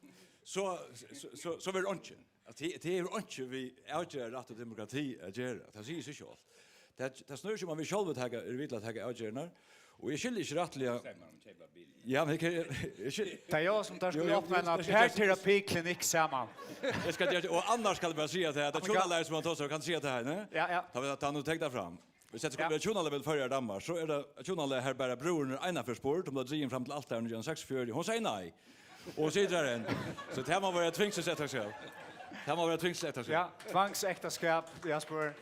so, so, so, so verður einki. At tað, tað hevur einki við avgerðarrætt og demokrati at gera. Tað sigur seg sjálvt. Tað, tað snýr seg um, at vit sjálvi taka, eru við til at taka avgerðirnar. Og eg skilji ikki rættiliga. Stemma um keypa bil. Ja, men eg, eg, eg skilji. Tað er jú sum teir Jú, skulu jú, opna eina eg skal- parterapi-klinikk saman. Eg skal gera, og annars skal eg bara siga at tað er Amerika- hjúnalagið sum man tosar, kann siga tað her, ne? Ja, ja. Tá, tá nú tek tað fram. Viss tað Ja. skuldi verið hjúnalag millum Føroyar og Danmark, so er tað hjúnalag, har bara brúðurin er eina ferð spurd, um tað drigin fram til altarið í nítjan hundrað og seksogfjøruti. Hon segði nei. Og hon situr har enn. So tað má vera tvingsekteskap. Tað má vera tvingsekteskap. Ja, tvangsekteskap, Jasper.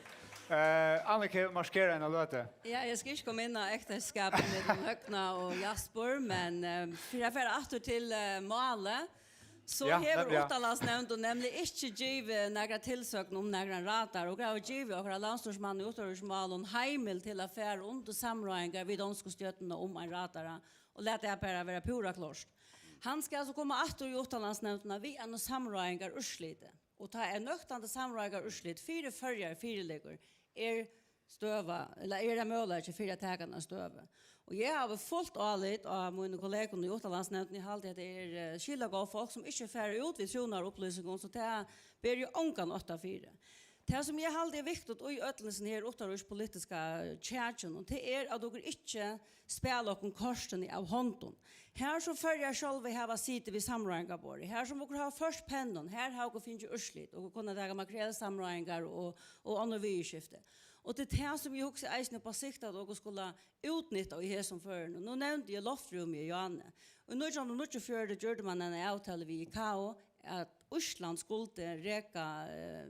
Uh, Annika markerar eina løtu. Ja, eg skal ikki koma inn á ekteskapið millum Høgna og Jasper, men eh, fyri at fara aftur til eh, málið, so Ja, hevur nemliga. Uttanlandsnevndin nemliga ikki givið nakra tilsøgn um nakran radar, og hava givið okkara landsstýrismanni í uttanríkismálum heimild til at fara undir samráðingar við donsku stjórnina um ein radara, og lat tað bara vera púra klárt. Hann skal so koma aftur í Uttanlandsnevndina við einum samráðingarúrsliti, og tá er nøktandi samráðingarúrslit fyri Føroyar fyriliggur, er støða, ella er ein møguleiki fyri at taka eina støðu. Og eg havi fult álit á mínum kollegum í Uttanlandsnevndini. Eg haldi, at tað er eh, skilagóð fólk, sum ikki fara út við trúnaðarupplýsingum, so tað ber eg ongan ótta fyri. Tað, sum eg haldi er viktigt í øllum hesum her uttanríkispolitiska kjakinum, tað er, at okur ikki spæla okkum kortini av hondum. Her sum Føroyar sjálvi hava sitið við samráðingarborðið, her sum okur hava ført pennan, her hava okur fingið úrslit, okur kunna taka makrelsamráðingar og, og onnur viðurskifti. Og tað er tað, sum eg hugsi eisini upp á sikt, at okur skulu útnytta í hesum førum. Nú nevndi eg loftrúmið í Áðni. Í nítjan hundrað og níggjuogfjøruti gjørdi man eina avtalu við ICAO, at Ísland skuldi reka eh,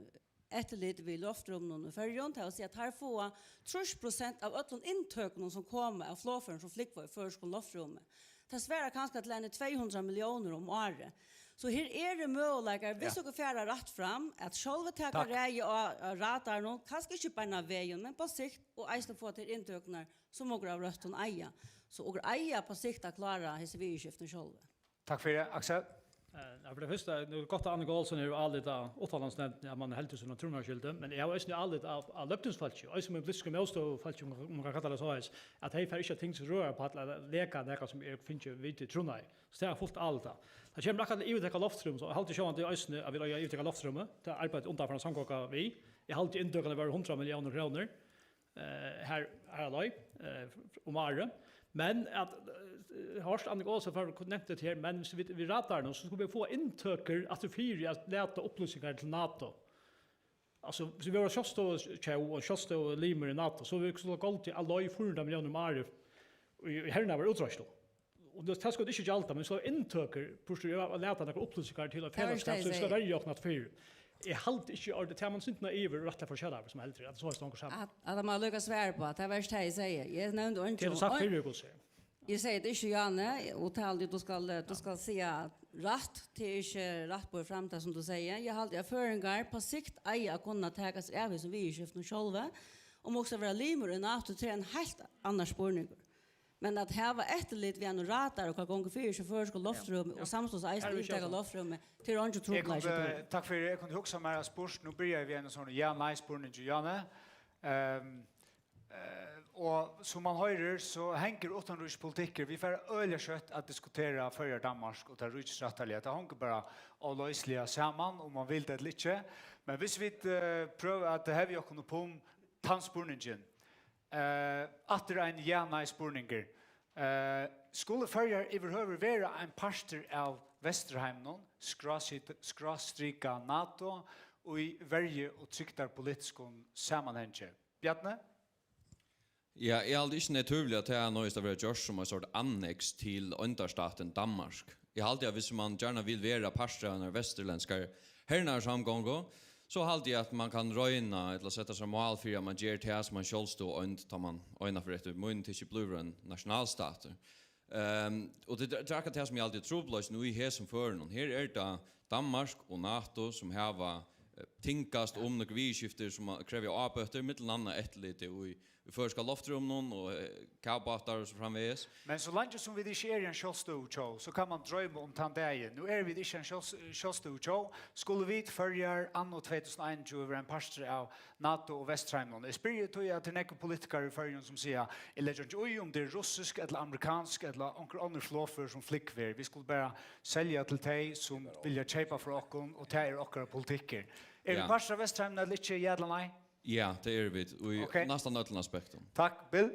eftirlit við loftrúminum í Føroyum, tað vil siga, at teir fáa trýss prosent av øllum inntøkunum, sum koma av flogførum, sum flúgva í føroyskum loftrúmi. Tað svarar kanska til eini tvey hundrað milliónir um árið. So her eru møguleikar, viss Ja. okur fara rætt fram, at sjálvi taka Takk. ræði á, á radaranum, kanska ikki beinanvegin, men á sikt, og eisini fáa tær inntøkurnar, sum okur av røttum eiga. So okur eiga á sikt at klára hesi viðurskiftini sjálvi. Takk fyri, Aksel. Eh, ja, fyri tað fyrsta, nú er gott, at Annika Olsen hevur álit á uttanlandsnevndini, at man heldur sína trúnaðarskyldu, men eg havi eisini álit á, á løgtingsfólki, eisini mín politisku mótstøðufólki, um, um man kann kalla tað soleiðis, at tey fara ikki á tingsins røðarapall at leka nakað, sum er fingið við til trúnaði. So tað er fult álit á. Tað kemur akkurát til yvirtaka loftrúm, so eg haldi sjálvandi eisini, at vit eiga at yvirtaka loftrúmið. Tað er arbeitt undanfarna samgonga við. Eg haldi, inntøkurnar vóru hundrað milliónir krónur, eh, har, har á leið, eh, um árið. Men at, eh, hoyrt Annika Olsen fór nevnt hetta her, men viss vit, við radaranum, so skulu vit fáa inntøkur aftur fyri at lata upplýsingar til NATO. Altso, viss vit vóru sjálvstøðutjóð og sjálvstøðulimur í NATO, so vit skuldu goldið á leið fýra hundrað milliónir um árið í, í hernaðarútreiðslu. Og tað, tað skuldu ikki gjalda, men so inntøkur, burtur úr at lata nakrar upplýsingar til eitt Tað er felagsskap, tað, so eg vit skal sigi. Verja okkum aftur fyri. Eg haldi ikki orðið, tað man syndina yvir rættiliga forskellar, sum heldur, at so er stongur saman. At, at man líka svara på, at tað var ikki tað eg segði. Eg nevndi eingin. Tað er sagt fyri, Gulse. Eg segi tað ikki, Jane, og tað haldi eg, tú skal, tú skal siga rætt, tað er ikki rætt borið fram, tað sum tú segði. Eg haldi, at føroyingar på sikt eiga at kunna taka seg av hesum viðurskiftunum sjálvi, og má også vera limur í NATO, tað er ein heilt annar spurningur. Men at hava eftirlit við einum radar og hvat gongur fyri seg í føroyskum loftrúmi og samstundis eisini yvirtaka loftrúmið, tað er eingin trupulleiki. Takk fyri, eg kundi hugsa mær at spurt, nú byrjaðu vit við einum sovorðnum ja-nei-spurningi, Jane. Ehm, eh, og sum man hoyrir, so hongur uttanríkispolitikkur, vit fara øgiliga skjótt at diskutera Føroyar og Danmark og tað ríkisrættarliga, tað hongur bara óloysiliga saman, um man vil tað ella ikki. Men viss vit eh, prøva at hevja okkum upp um tann spurningin, Eh, aftur ein ja-nei-spurningur. Eh, skulu Føroyar yvirhøvur vera ein partur av Vesturheiminum, skrásit- skrástrika NATO, í verju- og trygdarpolitiskum samanhangi? Bjarni? Ja, eg haldi ikki natúrliga, at tað noyðist at vera gjørt sum eitt sort anneks til oyndarstatin Danmark. Eg haldi, at viss man gjarna vil vera partur av einari vesturlendskari hernaðarsamgongu, so haldi eg, at man kann royna ella seta sær mál fyri, at man ger tað sum ein sjálvstøðug oynd, tá man einaferð eftir mínum tykki blívur ein nationalstatur. Ehm, og tað er akkurát tað, sum eg haldi er trupulleikin í hesum førinum. Her er tað Danmark og NATO, sum hava eh, tingast um nøkur viðurskifti, sum krevja ábøtur, millum annað eftirlitið í í føroyska loftrúminum og eh, kavbátar og so framvegis. Men so leingi sum vit ikki eru ein sjálvstøðug tjóð, so kann man droyma um tann dagin. Nú eru vit ikki ein sjálvs- sjálvstøðug tjóð. Skulu vit, Føroyar, anno tvey túsund og einogtjúgu vera ein partur av NATO og Vesturheiminum? Eg spyrji tí, at tað eru nógvir politikarar í Føroyum, sum siga, eg leggi einki í, um tað er russisk ella amerikansk ella onkur onnur flogfør, sum flúgva her. Vit skulu bara selja til tey, sum vilja keypa frá okkum, og tað er okkara politikkur. Eru vit partur av Vesturheiminum ella ikki? Ja ella nei? Ja, tað eru vit, í Ok. næstan øllum aspektum. Takk, Bill.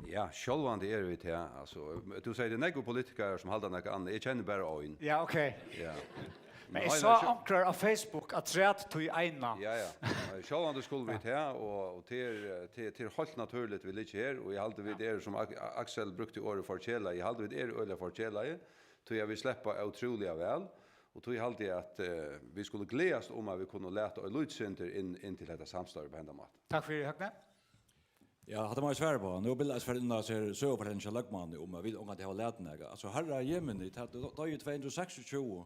Ja, sjálvandi eru vit her. Altso, tú sigur, tað eru nógvir politikarar, sum halda nakað annað. Eg kenni bara ein. Ja, ok. Ja. Men eg sá onkrar á Facebook afturat tí eina. Ja, ja. Sjálvandi skulu vit her, og, og tað er, tað, tað er heilt natúrligt, vit liggja her, og eg haldi, vit eru, sum Ak- Aksel brúkti orðið forkelaði, eg haldi, vit eru øgiliga forkelaði, tí at vit sleppa ótrúliga væl, og tí haldi eg, at eh, vit skulu gleðast um, at vit kunnu lata eitt lítið sindur inn, inn til hetta samstarvið á hendan mátan. Takk fyri, Høgni. Ja, hatta má eg svara uppá. Nú er Bill eisini farin inn á sær søgufortelling hjá løgmanni um, at vit ongantíð hava latið nakað. Altso, harra jemini, tað do- doyðu tvey hundrað og seksogtjúgu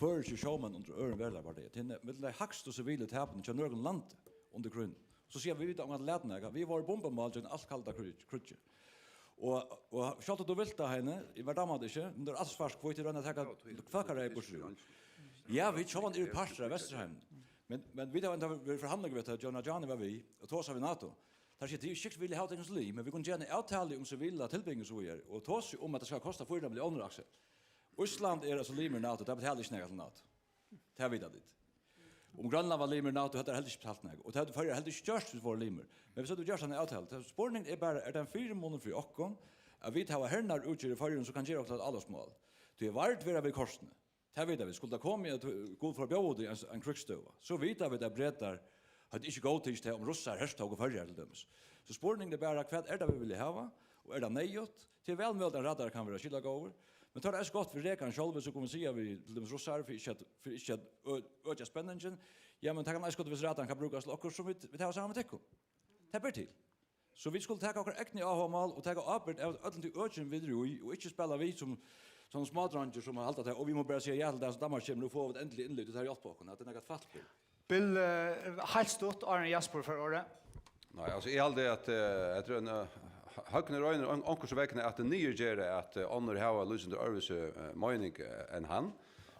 føroyskir sjómenn undir øðrum verðalagsbardaga. Tað er millum tey hægstu sivilu tapini hjá nøkrum landi undir krígnum. So siga vit, vit hava ongantíð latið nakað. Vit vóru bumbumál gjøgnum alt kalda kríggj- kríggið. Og, og sjálvt um tú vilt tað, Heini, eg var dammandi ikki, men tað er alt svart-hvítt, eg royni at taka fólkaræði burtur úr. Ja, vit sjálvandi eru partur av Vesturheiminum. Men, men vit hava enda verið í forhandlingum við tað, John Ajani var við, og tosað við NATO. Teir siga, tað er ikki sikkurt, vit vilja hava tykkum til lið, men vit kunnu gera eina avtalu um sivila tilbúgving og so víðari, og tosa um, at tað skal kosta fýra milliónir, Aksel. Ísland er altso limur NATO, tað betalir ikki nakað til NATO. Tað vita tit. Um Grønland var limur NATO, høvdu teir heldur ikki betalt nakað. Og tað høvdu Føroyar heldur ikki gjørt, viss vit vóru limur. Men vit høvdu gjørt eina avtalu. Tað spurningurin er bara, er tað ein fyrimunur fyri okkum, at vit hava hernær útgerð í Føroyum, sum kann gera okkum til eitt álopsmál? Tí vard vera vit kortini. Tað vita vit. Skuldi tað komið, at Gud forbjóði, ein, ein krígsstøða, so vita vit, at Bretar høvdu ikki góðtikið tað, um russar hertóku Føroyar, til dømis. So spurningurin er bara, hvat er tað, vit vilja hava? Og er tað neyðugt? Tað er væl møguligt, at ein radari kann vera skilagóður, men tá er tað eisini gott, vit reka hann sjálvi, so kunnu vit siga við, til dømis, russar, fyri ikki at, fyri ikki at ø-, økja spenningin, ja, men tað kann eisini gott, viss radarin kann brúkast til okkurt, sum vit, vit hava saman við tykkum. Tað ber til. So vit skulu taka okkara egnu áhugamál og taka ábyrgd av øllum tí økinum, vit eru í, og ikki spæla við sum, sum smádreingir, sum halda tað, og vit mugu bara siga ja til tað, sum Danmark kemur, nú fáa vit endiliga innlit, og tað hjálpar okkum, at tað er nakað fast. Bill, eh, heilt stutt, áðrenn Jaspur fær orðið. Nei, altso, eg haldi, at eh, hetta er ein eh, Høgni roynir on- onkursvegna at niðurgera, at eh, onnur hava lýsandi øðrvísi eh, meining eh, enn hann.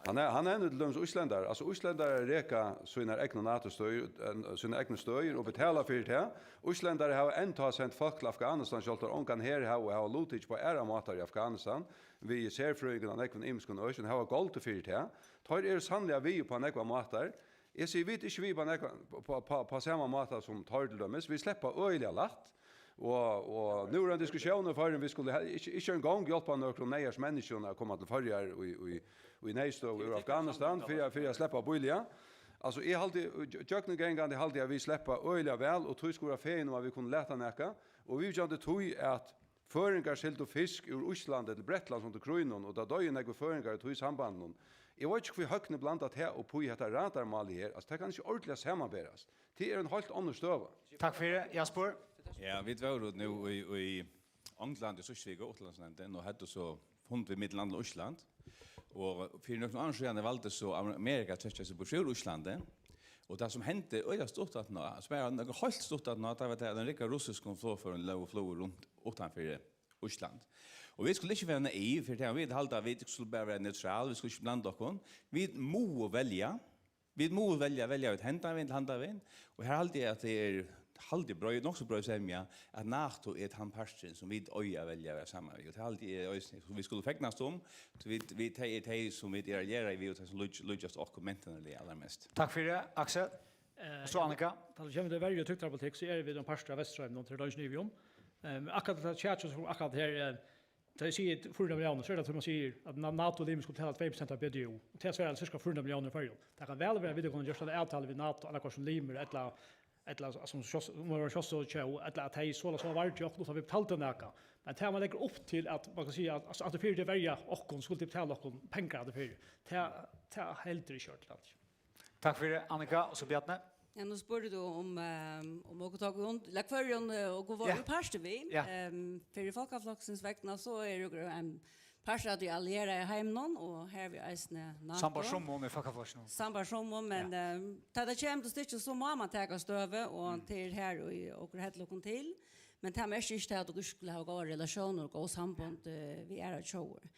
Hann er, hann er nú til dømis íslendari. Altso, íslendarar reka sínar egnu NATO-støðir, eh, sínar egnu støðir og betala fyri tað. Íslendarar hava enntá sent fólk til Afghanistan, sjálvt teir ongan her hava og hava luttikið upp á aðrar mátar í Afghanistan, við serfrøðingum á nógvum ymiskum økjum, hava goldið fyri tað. Teir eru sanniliga við upp á nógvar mátar. Eg sigi, vit ikki við upp á nógvar, upp á, upp á, upp á sama máta sum teir til dømis. Vit sleppa øgiliga lætt. Og, og nú er ein diskusjón í Føroyum, vit skulu he- ikki, ikki eingong hjálpa nøkrum neyðars menniskjum at koma til Føroyar í, í, í neyðstøðu úr Afghanistan fyri, at- fyri at sleppa bíliga. Altso, eg haldi, gjøgnumgangandi haldi eg, at vit sleppa øgiliga væl, og tí skuldi vera fegin um, at vit kunnu lata nakað. Og viðvíkjandi tí, at Føroyingar sigldu fisk úr Íslandi til Bretlands undir krígnum, og tað doyðu nógvir føroyingar í tí sambandinum. Eg veit ikki, hví Høgni blandar tað upp í hetta radarmálið her. Altso, tað kann ikki ordiliga samanberast. Tað er ein heilt onnur støða. Takk fyri, Jaspur. Ja, vit vóru nú í, í Onglandi í síðstu viku, uttanlandsnevndin, og høvdu so fund við millum annað Ísland. Og fyri nøkrum árum síðan valdi so Amerika at trekkja seg burtur úr Íslandi. Og tað sum hendi, øgiliga stutt aftaná, sum er nøkur heilt stutt aftaná, tað var tað, at ein rúgva russiskum flogførum lógu og flugu runt uttanfyri Ísland. Og vit skulu ikki vera naiv, fyri tað, vit halda, at vit skulu bara vera neutral, vit skulu ikki blanda okkum. Vit mugu velja. Vit mugu velja, velja vit hendan vegin til handan vegin. Og her haldi eg, at tað er, haldi eg, breið, nokk so breið semja, at NATO er tann parturin, sum vit eiga at velja at vera saman við. Og tað haldi eg eisini, sum vit skulu fegnast um, tí vit, vit, tey er tey, sum vit eru allierað við, og tey, sum lík-, líkjast okkum mentanarliga allarmest. Takk fyri, Aksel. Eh, So, ja, Annika? Tá tað kemur til verju og trygdarpolitikk, so eru vit ein partur av Vesturheiminum, tað er tað ikki ivi um. Eh, men akkurát tað tjaki, sum akkurát her, eh, tá eg sigi fýra hundrað milliónir, so er tað, sum man sigur, at Na-, NATO-limir skulu betala tvey prosent av B D U. Og tað svarar til sirka fýra hundrað milliónir í Føroyum. Tað kann væl vera, at vit kunnu gjørt eina avtalu við NATO, annaðhvørt sum limir, ella, ella, altso, sum sjós-, um at vera sjálvstøðutjóð, ella at tey so ella so vardi okkum, uttan vit betaldu nakað. Men tað, man leggur upp til, at man kann siga, at, altso, at tey fyri tey verja okkum, skulu tey betala okkum pengar, at tey fyri. Tað, tað heldur ikki ordentligt. Takk fyri, Annika, og so Bjarni. Ja, nú spurdi tú um, ehm, um okur tóku und-, ella hvørjum, eh, okur vóru Ja. í parti við. Ja. Ehm, fyri Fólkaflokksins vegna, so er okur ein partur av tí allieraða heiminum, og her við eisini NATO. Sambært sum hon er Fólkaflokkinum. Sambært sum hon, men, Ja. ehm, tá tað kemur til stykki, so má man taka støðu, og Mm. tað er her, og okur hella okkum til. Men tað merkir ikki, at okur ikki skulu hava góðar relatiónir og góð sambond, eh, við aðrar tjóðir.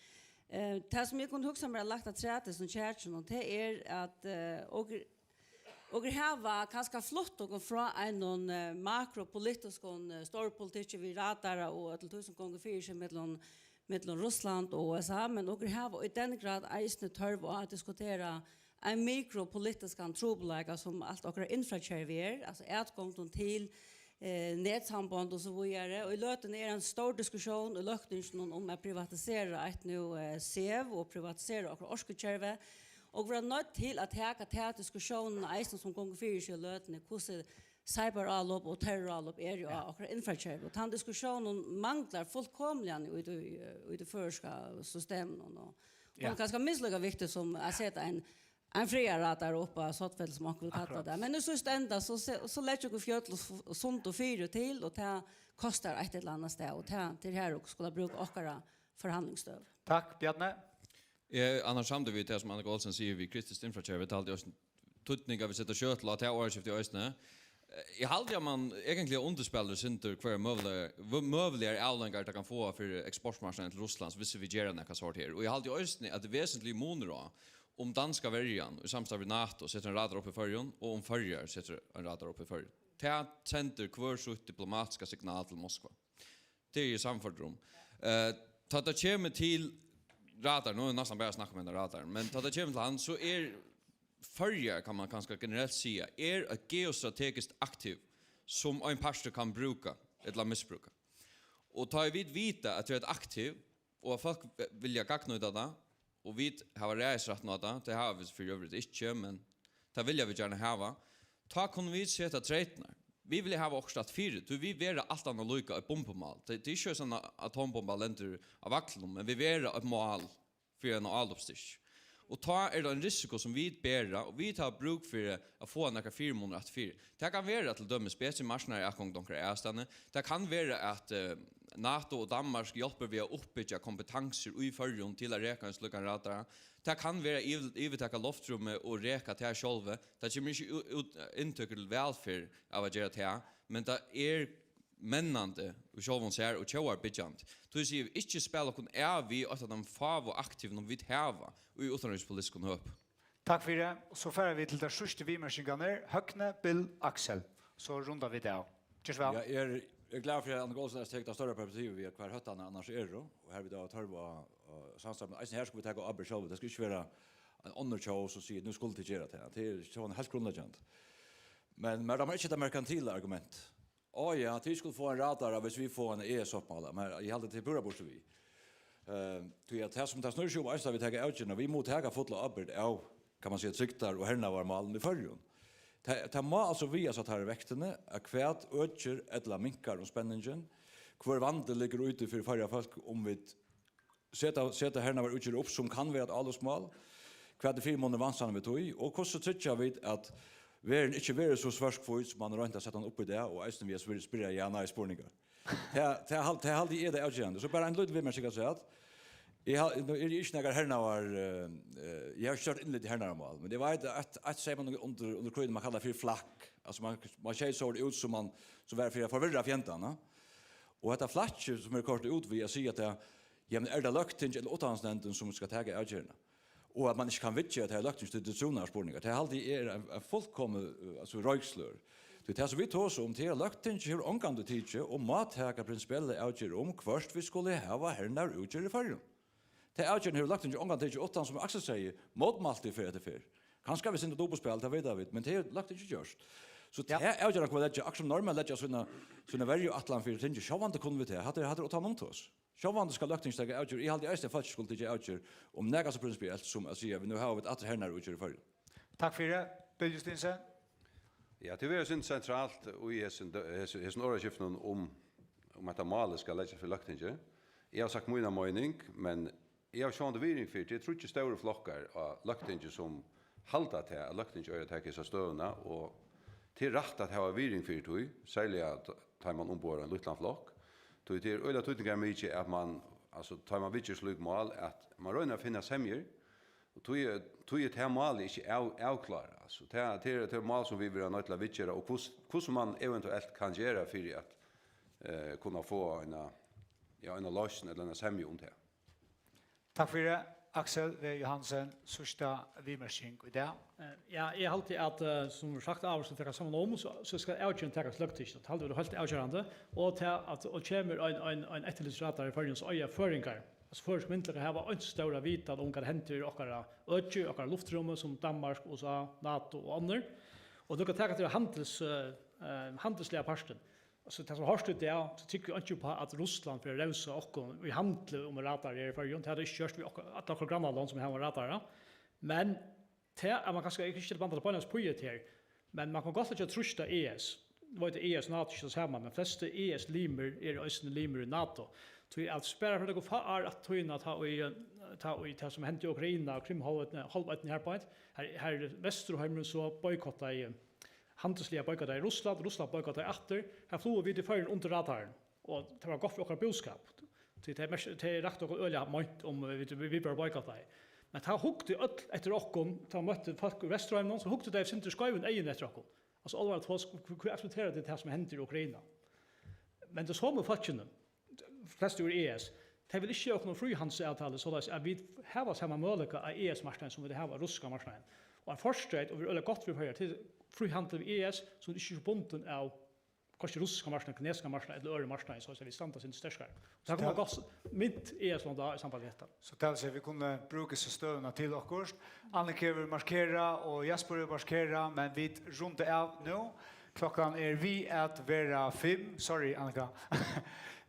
Eh, tað, sum eg kundi hugsa mær at lagt afturat í hesum tjakinum, tað er, at, eh, okur, okur hava kanska flutt okkum frá einum, eh, makropolitiskum, eh, stórpolitikki við radarar og øllum tí, sum gongur fyri seg millum, millum Russland og U S A, men okur hava í den grad eisini tørv á at diskutera ein mikropolitiskan trupulleika, sum alt okkara infrakervi er, altso atgongdin til, eh, netsambond og so víðari. Og í løtuni er ein stór diskusjón í løgtinginum um at privatisera eitt nú, eh, SEV og privatisera okkara orkukervi. Og vit eru noydd til at taka ta diskusjónina eisini, sum gongur fyri seg í løtuni, hvussu cyberálop og terrorálop eru á Ja. okkara infrakervi. Og tann diskusjónin manglar fullkomiliga í tí, í tí føroyska systeminum. Og hon Ja. er kanska minst líka viktig sum at seta ein ein friðarradar upp á Sotnfelli, sum onkur vil kalla Akkurát. tað. Men í síðsta enda, so se-, so leggja okur fjøll og s-, og sund og firði til, og tað kostar eitt ella annað stað, og tað, tað er her okur skulu brúka okkara forhandlingsstøði. Takk, Bjarni. Eg er annars samdur við tað, sum Annika Olsen sigur við kritiskt infrakervi. Tað haldi eg eisini týdning, at vit seta skjøt á tað orðaskiftið eisini. Eg haldi, at man eigentliga undirspælir eitt sindur, hvørjar møguligar, møguligar avleiðingar tað kann fáa fyri eksportmarknaðin til Russlands, hvis vit gera nakað sort her. Og eg haldi eisini, at tað er vesentligur munur á, um danska verjan í samstarvi við NATO setir ein radar upp í Føroyum, og um Føroyar setir ein radar upp í Føroyum. Tað sendir hvør sítt diplomatiska signal til Moskva. Tað eri eg sannførdur um. Eh, tá tað kemur til radar, nú er næstan bara snakk um hendan radar, men tá tað kemur til hann, so er Føroyar, kann man kanska generelt siga, er eitt geostrategiskt aktiv, sum ein partur kann brúka ella misbrúka. Og tá ið vit vita, at tað er eitt aktiv, og at fólk ve-, vilja gagnnýta tað, og vit hava ræðisrættin á tað, tað hava vit fyri øvrigt ikki, men tað vilja vit gjarna hava, tá kunnu vit seta treytirnar. Vit vilja hava okkurt afturfyri, tí vit verða alt annað líka eitt bumbumál. Tað, tað er ikki, at atombomba lendir á vaglinum, men vit verða eitt mál fyri ein álopsstykki. Og tá er tað ein risiko, sum vit bera, og vit hava brúk fyri at fáa nakrar fyrimunir afturfyri. Tað kann vera til dømis betri marknaðaratgongd onkra aðrastaðni. Tað kann vera, at, eh, NATO og Danmark hjálpir við at uppbyggja kompetansur í Føroyum til at reka ein slíkan radara. Tað kann vera yvir-, yvirtaka loftrúmið og reka tað sjálvi. Tað kemur ikki ú-, út, inntøkur til vælferð av at gera tað, men tað er mennandi í sjálvum sær og tjóðarbyggjandi. Tí sigi eg, ikki spæla okkum av við eitt av teimum fáu aktivunum, vit hava í uttanríkispolitiskum høpi. Takk fyri. Og so fara vit til tær síðstu viðmerkingarnar. Høgni, Bill, Aksel. So runda vit av. Ger so væl. Ja, eg er, eg er glað fyri, at Annika Olsen tekur tað stóra perspektivið við, at hvar hóttarnir annars eru, og har vit hava tørv á, á samstarv. Men eisini her skulu vit taka ábyrgd sjálv. Tað skal ikki vera ein onnur tjóð, sum sigur, "Nú skulu tit gera tað." Tað er tjóðin heilt grundleggjandi. Men mær dámar ikki tað merkantila argument. Á ja, tit skulu fáa ein radara, hvis vit fáa ein E S-sáttmála, men eg haldi, tað er púra burtur við. Eh, tí at tað sum tað snýr seg um, eisini, at vit taka avgerðina, vit mugu taka fulla ábyrgd av, kann man siga, trygdar- og hernaðarmálum í Føroyum. Tað, tað má altso viðast á teirri vektini, at hvat økir ella minkar um spenningin, hvør vandi liggur úti fyri Føroya fólk, um vit seta, seta hernaðarútgerð upp, sum kann vera eitt álopsmál? Hvat er fyrimunur, vansin við tí? Og hvussu tryggja vit, at verðin ikki verður so svart-hvít, sum man roynt at seta hana upp í dag, og eisini við at spyr-, spyrja ja-nei-spurningar? Tað, tað hal-, tað haldi eg er tað avgerandi. So bara ein lítil viðmerking afturat. Eg ha-, nú eri eg ikki nakar hernaðar-, eh, eh, eg havi ikki gjørt innlit í hernaðarmál, men eg veit, at eitt, eitt segði man undir, undir krígnum, man kallar fyri flakk. Altso, man, man skeyt so út, sum man, sum var fyri at forvirra fjendan, ja. Og hetta flakkið, sum er koyrt út við at siga, at tað, jamen, er tað Løgtingið ella Uttanlandsnevndin, sum skal taka avgerðina? Og at man ikki kann viðgera, at tað er Løgtingið, tí tað er trúnaðarspurningar. Tað haldi eg er ein, ein fullkomin, eh, altso, roykslør. Tí tað, sum vit tosa um, tað er, at Løgtingið hevur ongantíð tikið og má taka prinsipiella avgerð um, hvørt vit skulu hava hernaðarútgerð í Føroyum. Tað avgerðin hevur Løgtingið ongantíð tikið, uttan, sum Aksel segði, mótmælt fyri, at tað fer. Kanska við sindur dupultspæl, tað vita vit, men tað hevur Løgtingið gjørt. So Ja. tað avgerðin kunnu leggja, akkurát sum norðmenn leggja sína, sína verjuætlan fyri tingið, sjálvandi kunnu vit tað. Hatta er, hatta er uttan um tað. Sjálvandi skal Løgtingið taka avgerð. Eg haldi eisini, at fólk skulu taka avgerð um nakað so prinsipielt sum at siga, at nú hava vit aftur hernaðarútgerð í Føroyum. Takk fyri. Bill Justinussen. Ja, tað verður sindur sentralt í hesum dø-, hesum, hesum orðaskiftinum um, um hetta málið skal leggjast fyri Løgtingið. Eg havi sagt mína meining, men eg havi sjálvandi virðing fyri, tað eru tríggir stórir flokkar á Løgtingi sum halda tað, at Løgtingið eigur at taka hesa støðuna, og tað er rætt at hava virðing fyri tí, serliga at tá man umboðar ein lítlan flokk, tí tað er øgiliga týdningarmikið, at man, altso, tá man viðger slík mál, at man roynir at finna semjur, og tí er, tí er tað málið ikki av-, avklárað. Altso, tað, tað er, tað er mál, sum vit verða noydd til at viðgera, og hvussu, hvussu man eventuelt kann gera fyri at, eh, kunna fáa eina, ja, eina loysn ella eina semju um tað. Takk fyri. Aksel V. Johansen, síðsta viðmerking í dag. Eh, ja, eg haldi, at, eh, sum sagt, áður, sum taka saman um, so, so skal avgerðin takast í Løgtinginum. Tað haldi eg vera heilt avgerandi. Og tað, at, og kemur ein, ein, ein eftirlitsradari í Føroyum, so eiga føroyingar, altso føroysk myndugleikar, hava eins stóra vitan um, hvat hendir í okkara øki, í okkara luftrúmi, sum Danmark, U S A, NATO og onnur. Og tú kann taka til handils, eh, eh, handilsliga partin. Altso, tað sum hoyrt í dag, so trúgvi eg ikki upp á, at Russland fer at revsa okkum í handli um radarar í Føroyum. Tað hevði tað ikki gjørt við okkum, øll okkara grannalond sum hava radarar. Men tað, at man kanska ikki bandar beinleiðis uppá hetta her, men man kann gott leggja trýst á E S. Eg veit, at E S og NATO er ikki tað sama, men flestu E S-limir eru eisini limir í NATO. Tí at spara fyri nøkur fá ár aftur í tíðina, tá ið, tá ið tað, sum hendi í Ukraina og Krimhálvøtni, hálvøtni her beint, har, har Vesturheimurin so boykottaði, handilsliga boykottaði Russland, Russland boykottaði aftur, har flugu vit í Føroyum undir radarin, og tað var gott fyri okkara búskap. Tí tað er mest, tað er rætt okkum øgiliga meint, um vit, vit, vit bara boykottaðu. Men tá hugdu øll eftir okkum, tá møttu fólk í Vesturheiminum, so hugdu tey eitt sindur skeivum eygum eftir okkum. Altso, álvarliga tað, hví, hví akseptera tit tað, sum hendir í Ukraina? Men tey somu fólkini, flestu úr E S, tey vilja ikki gera okkum eina fríhandilsavtalu, soleiðis at vit hava sama møguleika á E S-marknaðin, sum vit hava á russiska marknaðin. Og ein fortreyt, og verður øgiliga gott fyri Føroyar, til fríhandil við E S, sum ikki er bundin av hvørki russiska marknaðin, kinesiska marknaðin ella øðrum marknaðum, soleiðis at vit standa sindur sterkari. Og tað kunnu gott s-, mint E S-lond á í samband við hetta. So tað vil siga, vit kunnu brúka hesa støðuna til okkurt. Annika hevur markerað, og Jasper hevur markerað, men vit runda av nú. Klokkan er við at vera fimm. Sorry, Annika.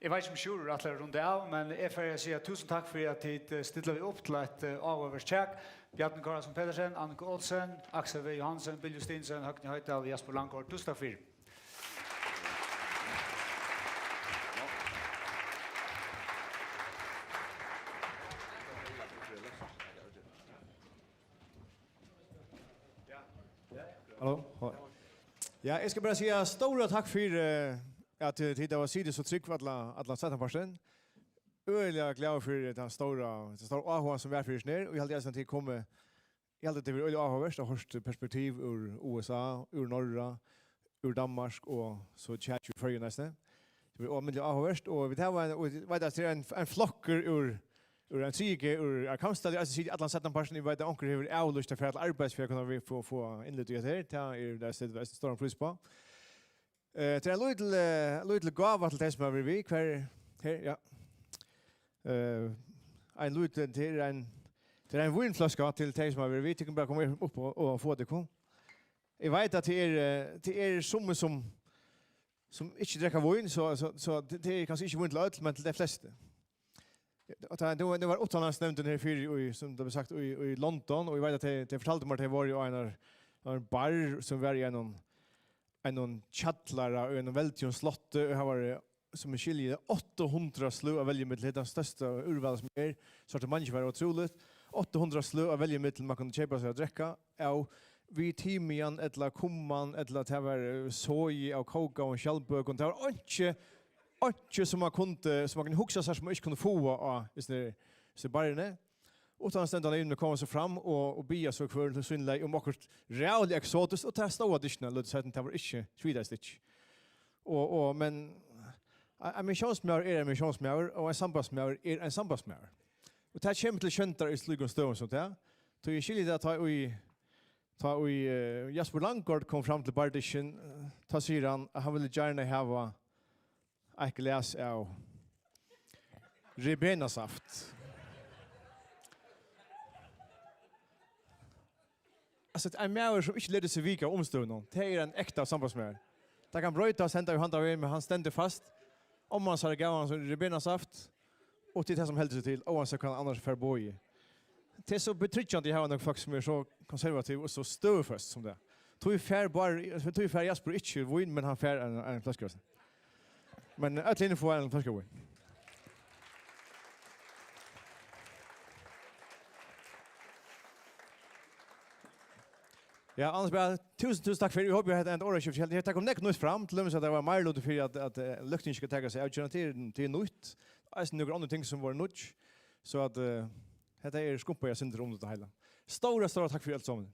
Eg veit ikki, um Sjúrður ætlar at runda av, men eg fari at siga túsund takk fyri, at tit, eh, stilla upp til eitt, eh, áhugavert kjak. Bjarni Kárason Petersen, Annika Olsen, Aksel V. Johansen, Bill Justinussen, Høgni Hoydal, Jasper Langgaard. Túsund takk fyri. Halló? Halló. Ja, eg skal bara siga stóra takk fyri, eh, at, eh, tit hava sitið so trygg allan, allan seinnapartin. Øgiliga glaður fyri tann stóra, tann stóra áhugan sum var fyri hesum her, og eg haldi eisini, at tit komu, eg haldi, at tað verður øgiliga áhugavert at hoyrt perspektiv úr U S A, úr Norra, úr Danmark og so kjakið í Føroyum eisini. Tað verður ómetaliga áhugavert, og vit hava ein, og eg veit, at tað er ein, ein flokkur úr, úr ein triði G, úr Kambsdali, eisini sitið allan seinnapartin. Eg veit, at onkur hevur avlýst at fara til arbeiðis fyri at kunna vi-, fáa, fáa innlit í hetta her. Tað er, tað setir vit eisini stóran prís uppá. Eh, tað er ein lítil, eh, lítil gáva til tey, sum hava verið við. Hvar er, her, ja. Eh, ein lítil, tað er ein, tað er ein vínfløska til tey, sum hava verið við. Tit kunnu bara koma upp og, og fáa tykkum. Eg veit, at tað er, eh, tað er summi, sum, sum ikki drekka vín, so, so, so tað, tað er kanska ikki vín til øll, men til tey flestu. Og tá, nú, nú var uttanlandsnevndin her fyri í, sum tað bleiv sagt, í, í London, og eg veit, at tey, tey fortaldu mær, at tey vóru á einari, á einum bar, sum var í einum, einum kjallara í einum veldigum slotti, og har var, sum eg skilji, átta hundrað sløg at velja millum. Hetta er størsta úrval sum er. Sortimentet var ótrúligt. Átta hundrað sløg at velja millum, man kundi keypa sær at drekka av, við timian ella kumman, ella tað var, eh, soði av kókaðum skjaldbøkum. Tað var einki, einki sum man kundi, sum man kundi hugsa sær, sum man ikki kundi fáa á, í sinni, í sinni barrini. Uttan at standa alene, koma so fram og, og biðja so hvør til sín leið um okkurt ræðuliga eksotiskt, og tað stóð á diskinum, løtu seinni, tað var ikki, tvíræðist ikki. Og, og, men, ein, ein missiónsmaður er ein missiónsmaður, og ein sambandsmaður er ein sambandsmaður. Og tað kemur til sjóndar í slíkum støðum sum tað. Tí eg skilji tað, tá í, tá í, eh, Jasper Langgaard kom fram til bardiskin, eh, tá sigur hann, at hann vildi gjarna hava eitt glas av ribenasaft. Altso, ein maður sum ikki letur seg vika av umstøðunum, tað er ein ekta sambandsmaður. Tað kann broytast, henda og handan vegin, men hann stendur fast. Omman sær gav hann so ribenasaft, og tað er tað sum heldur seg til, óansett hvat hann annars fær boðið. Tað er so betryggandi at hava nøkur fólk sum er so konservativ og so støðuføst sum tað. Tí fær bara, tí fær Jasper ikki vín, men hann fær ein, ein fløsku av sær. Men øll hini fáa ein fløsku av vín. Ja, Anders Berg, túsund, túsund takk fyri. Eg hopi, at hetta er eitt orðaskifti. Her, her kom nógv nýtt fram, til dømis at tað var meiriluti fyri, at, at, eh, løgtingið skal taka seg avgerðina. Tað er, tað er nýtt. Eisini nøkur onnur ting sum vóru nýggj. So at, eh, hetta er skumpað eitt sindur um tað heila. Stóra, stóra takk fyri alt saman.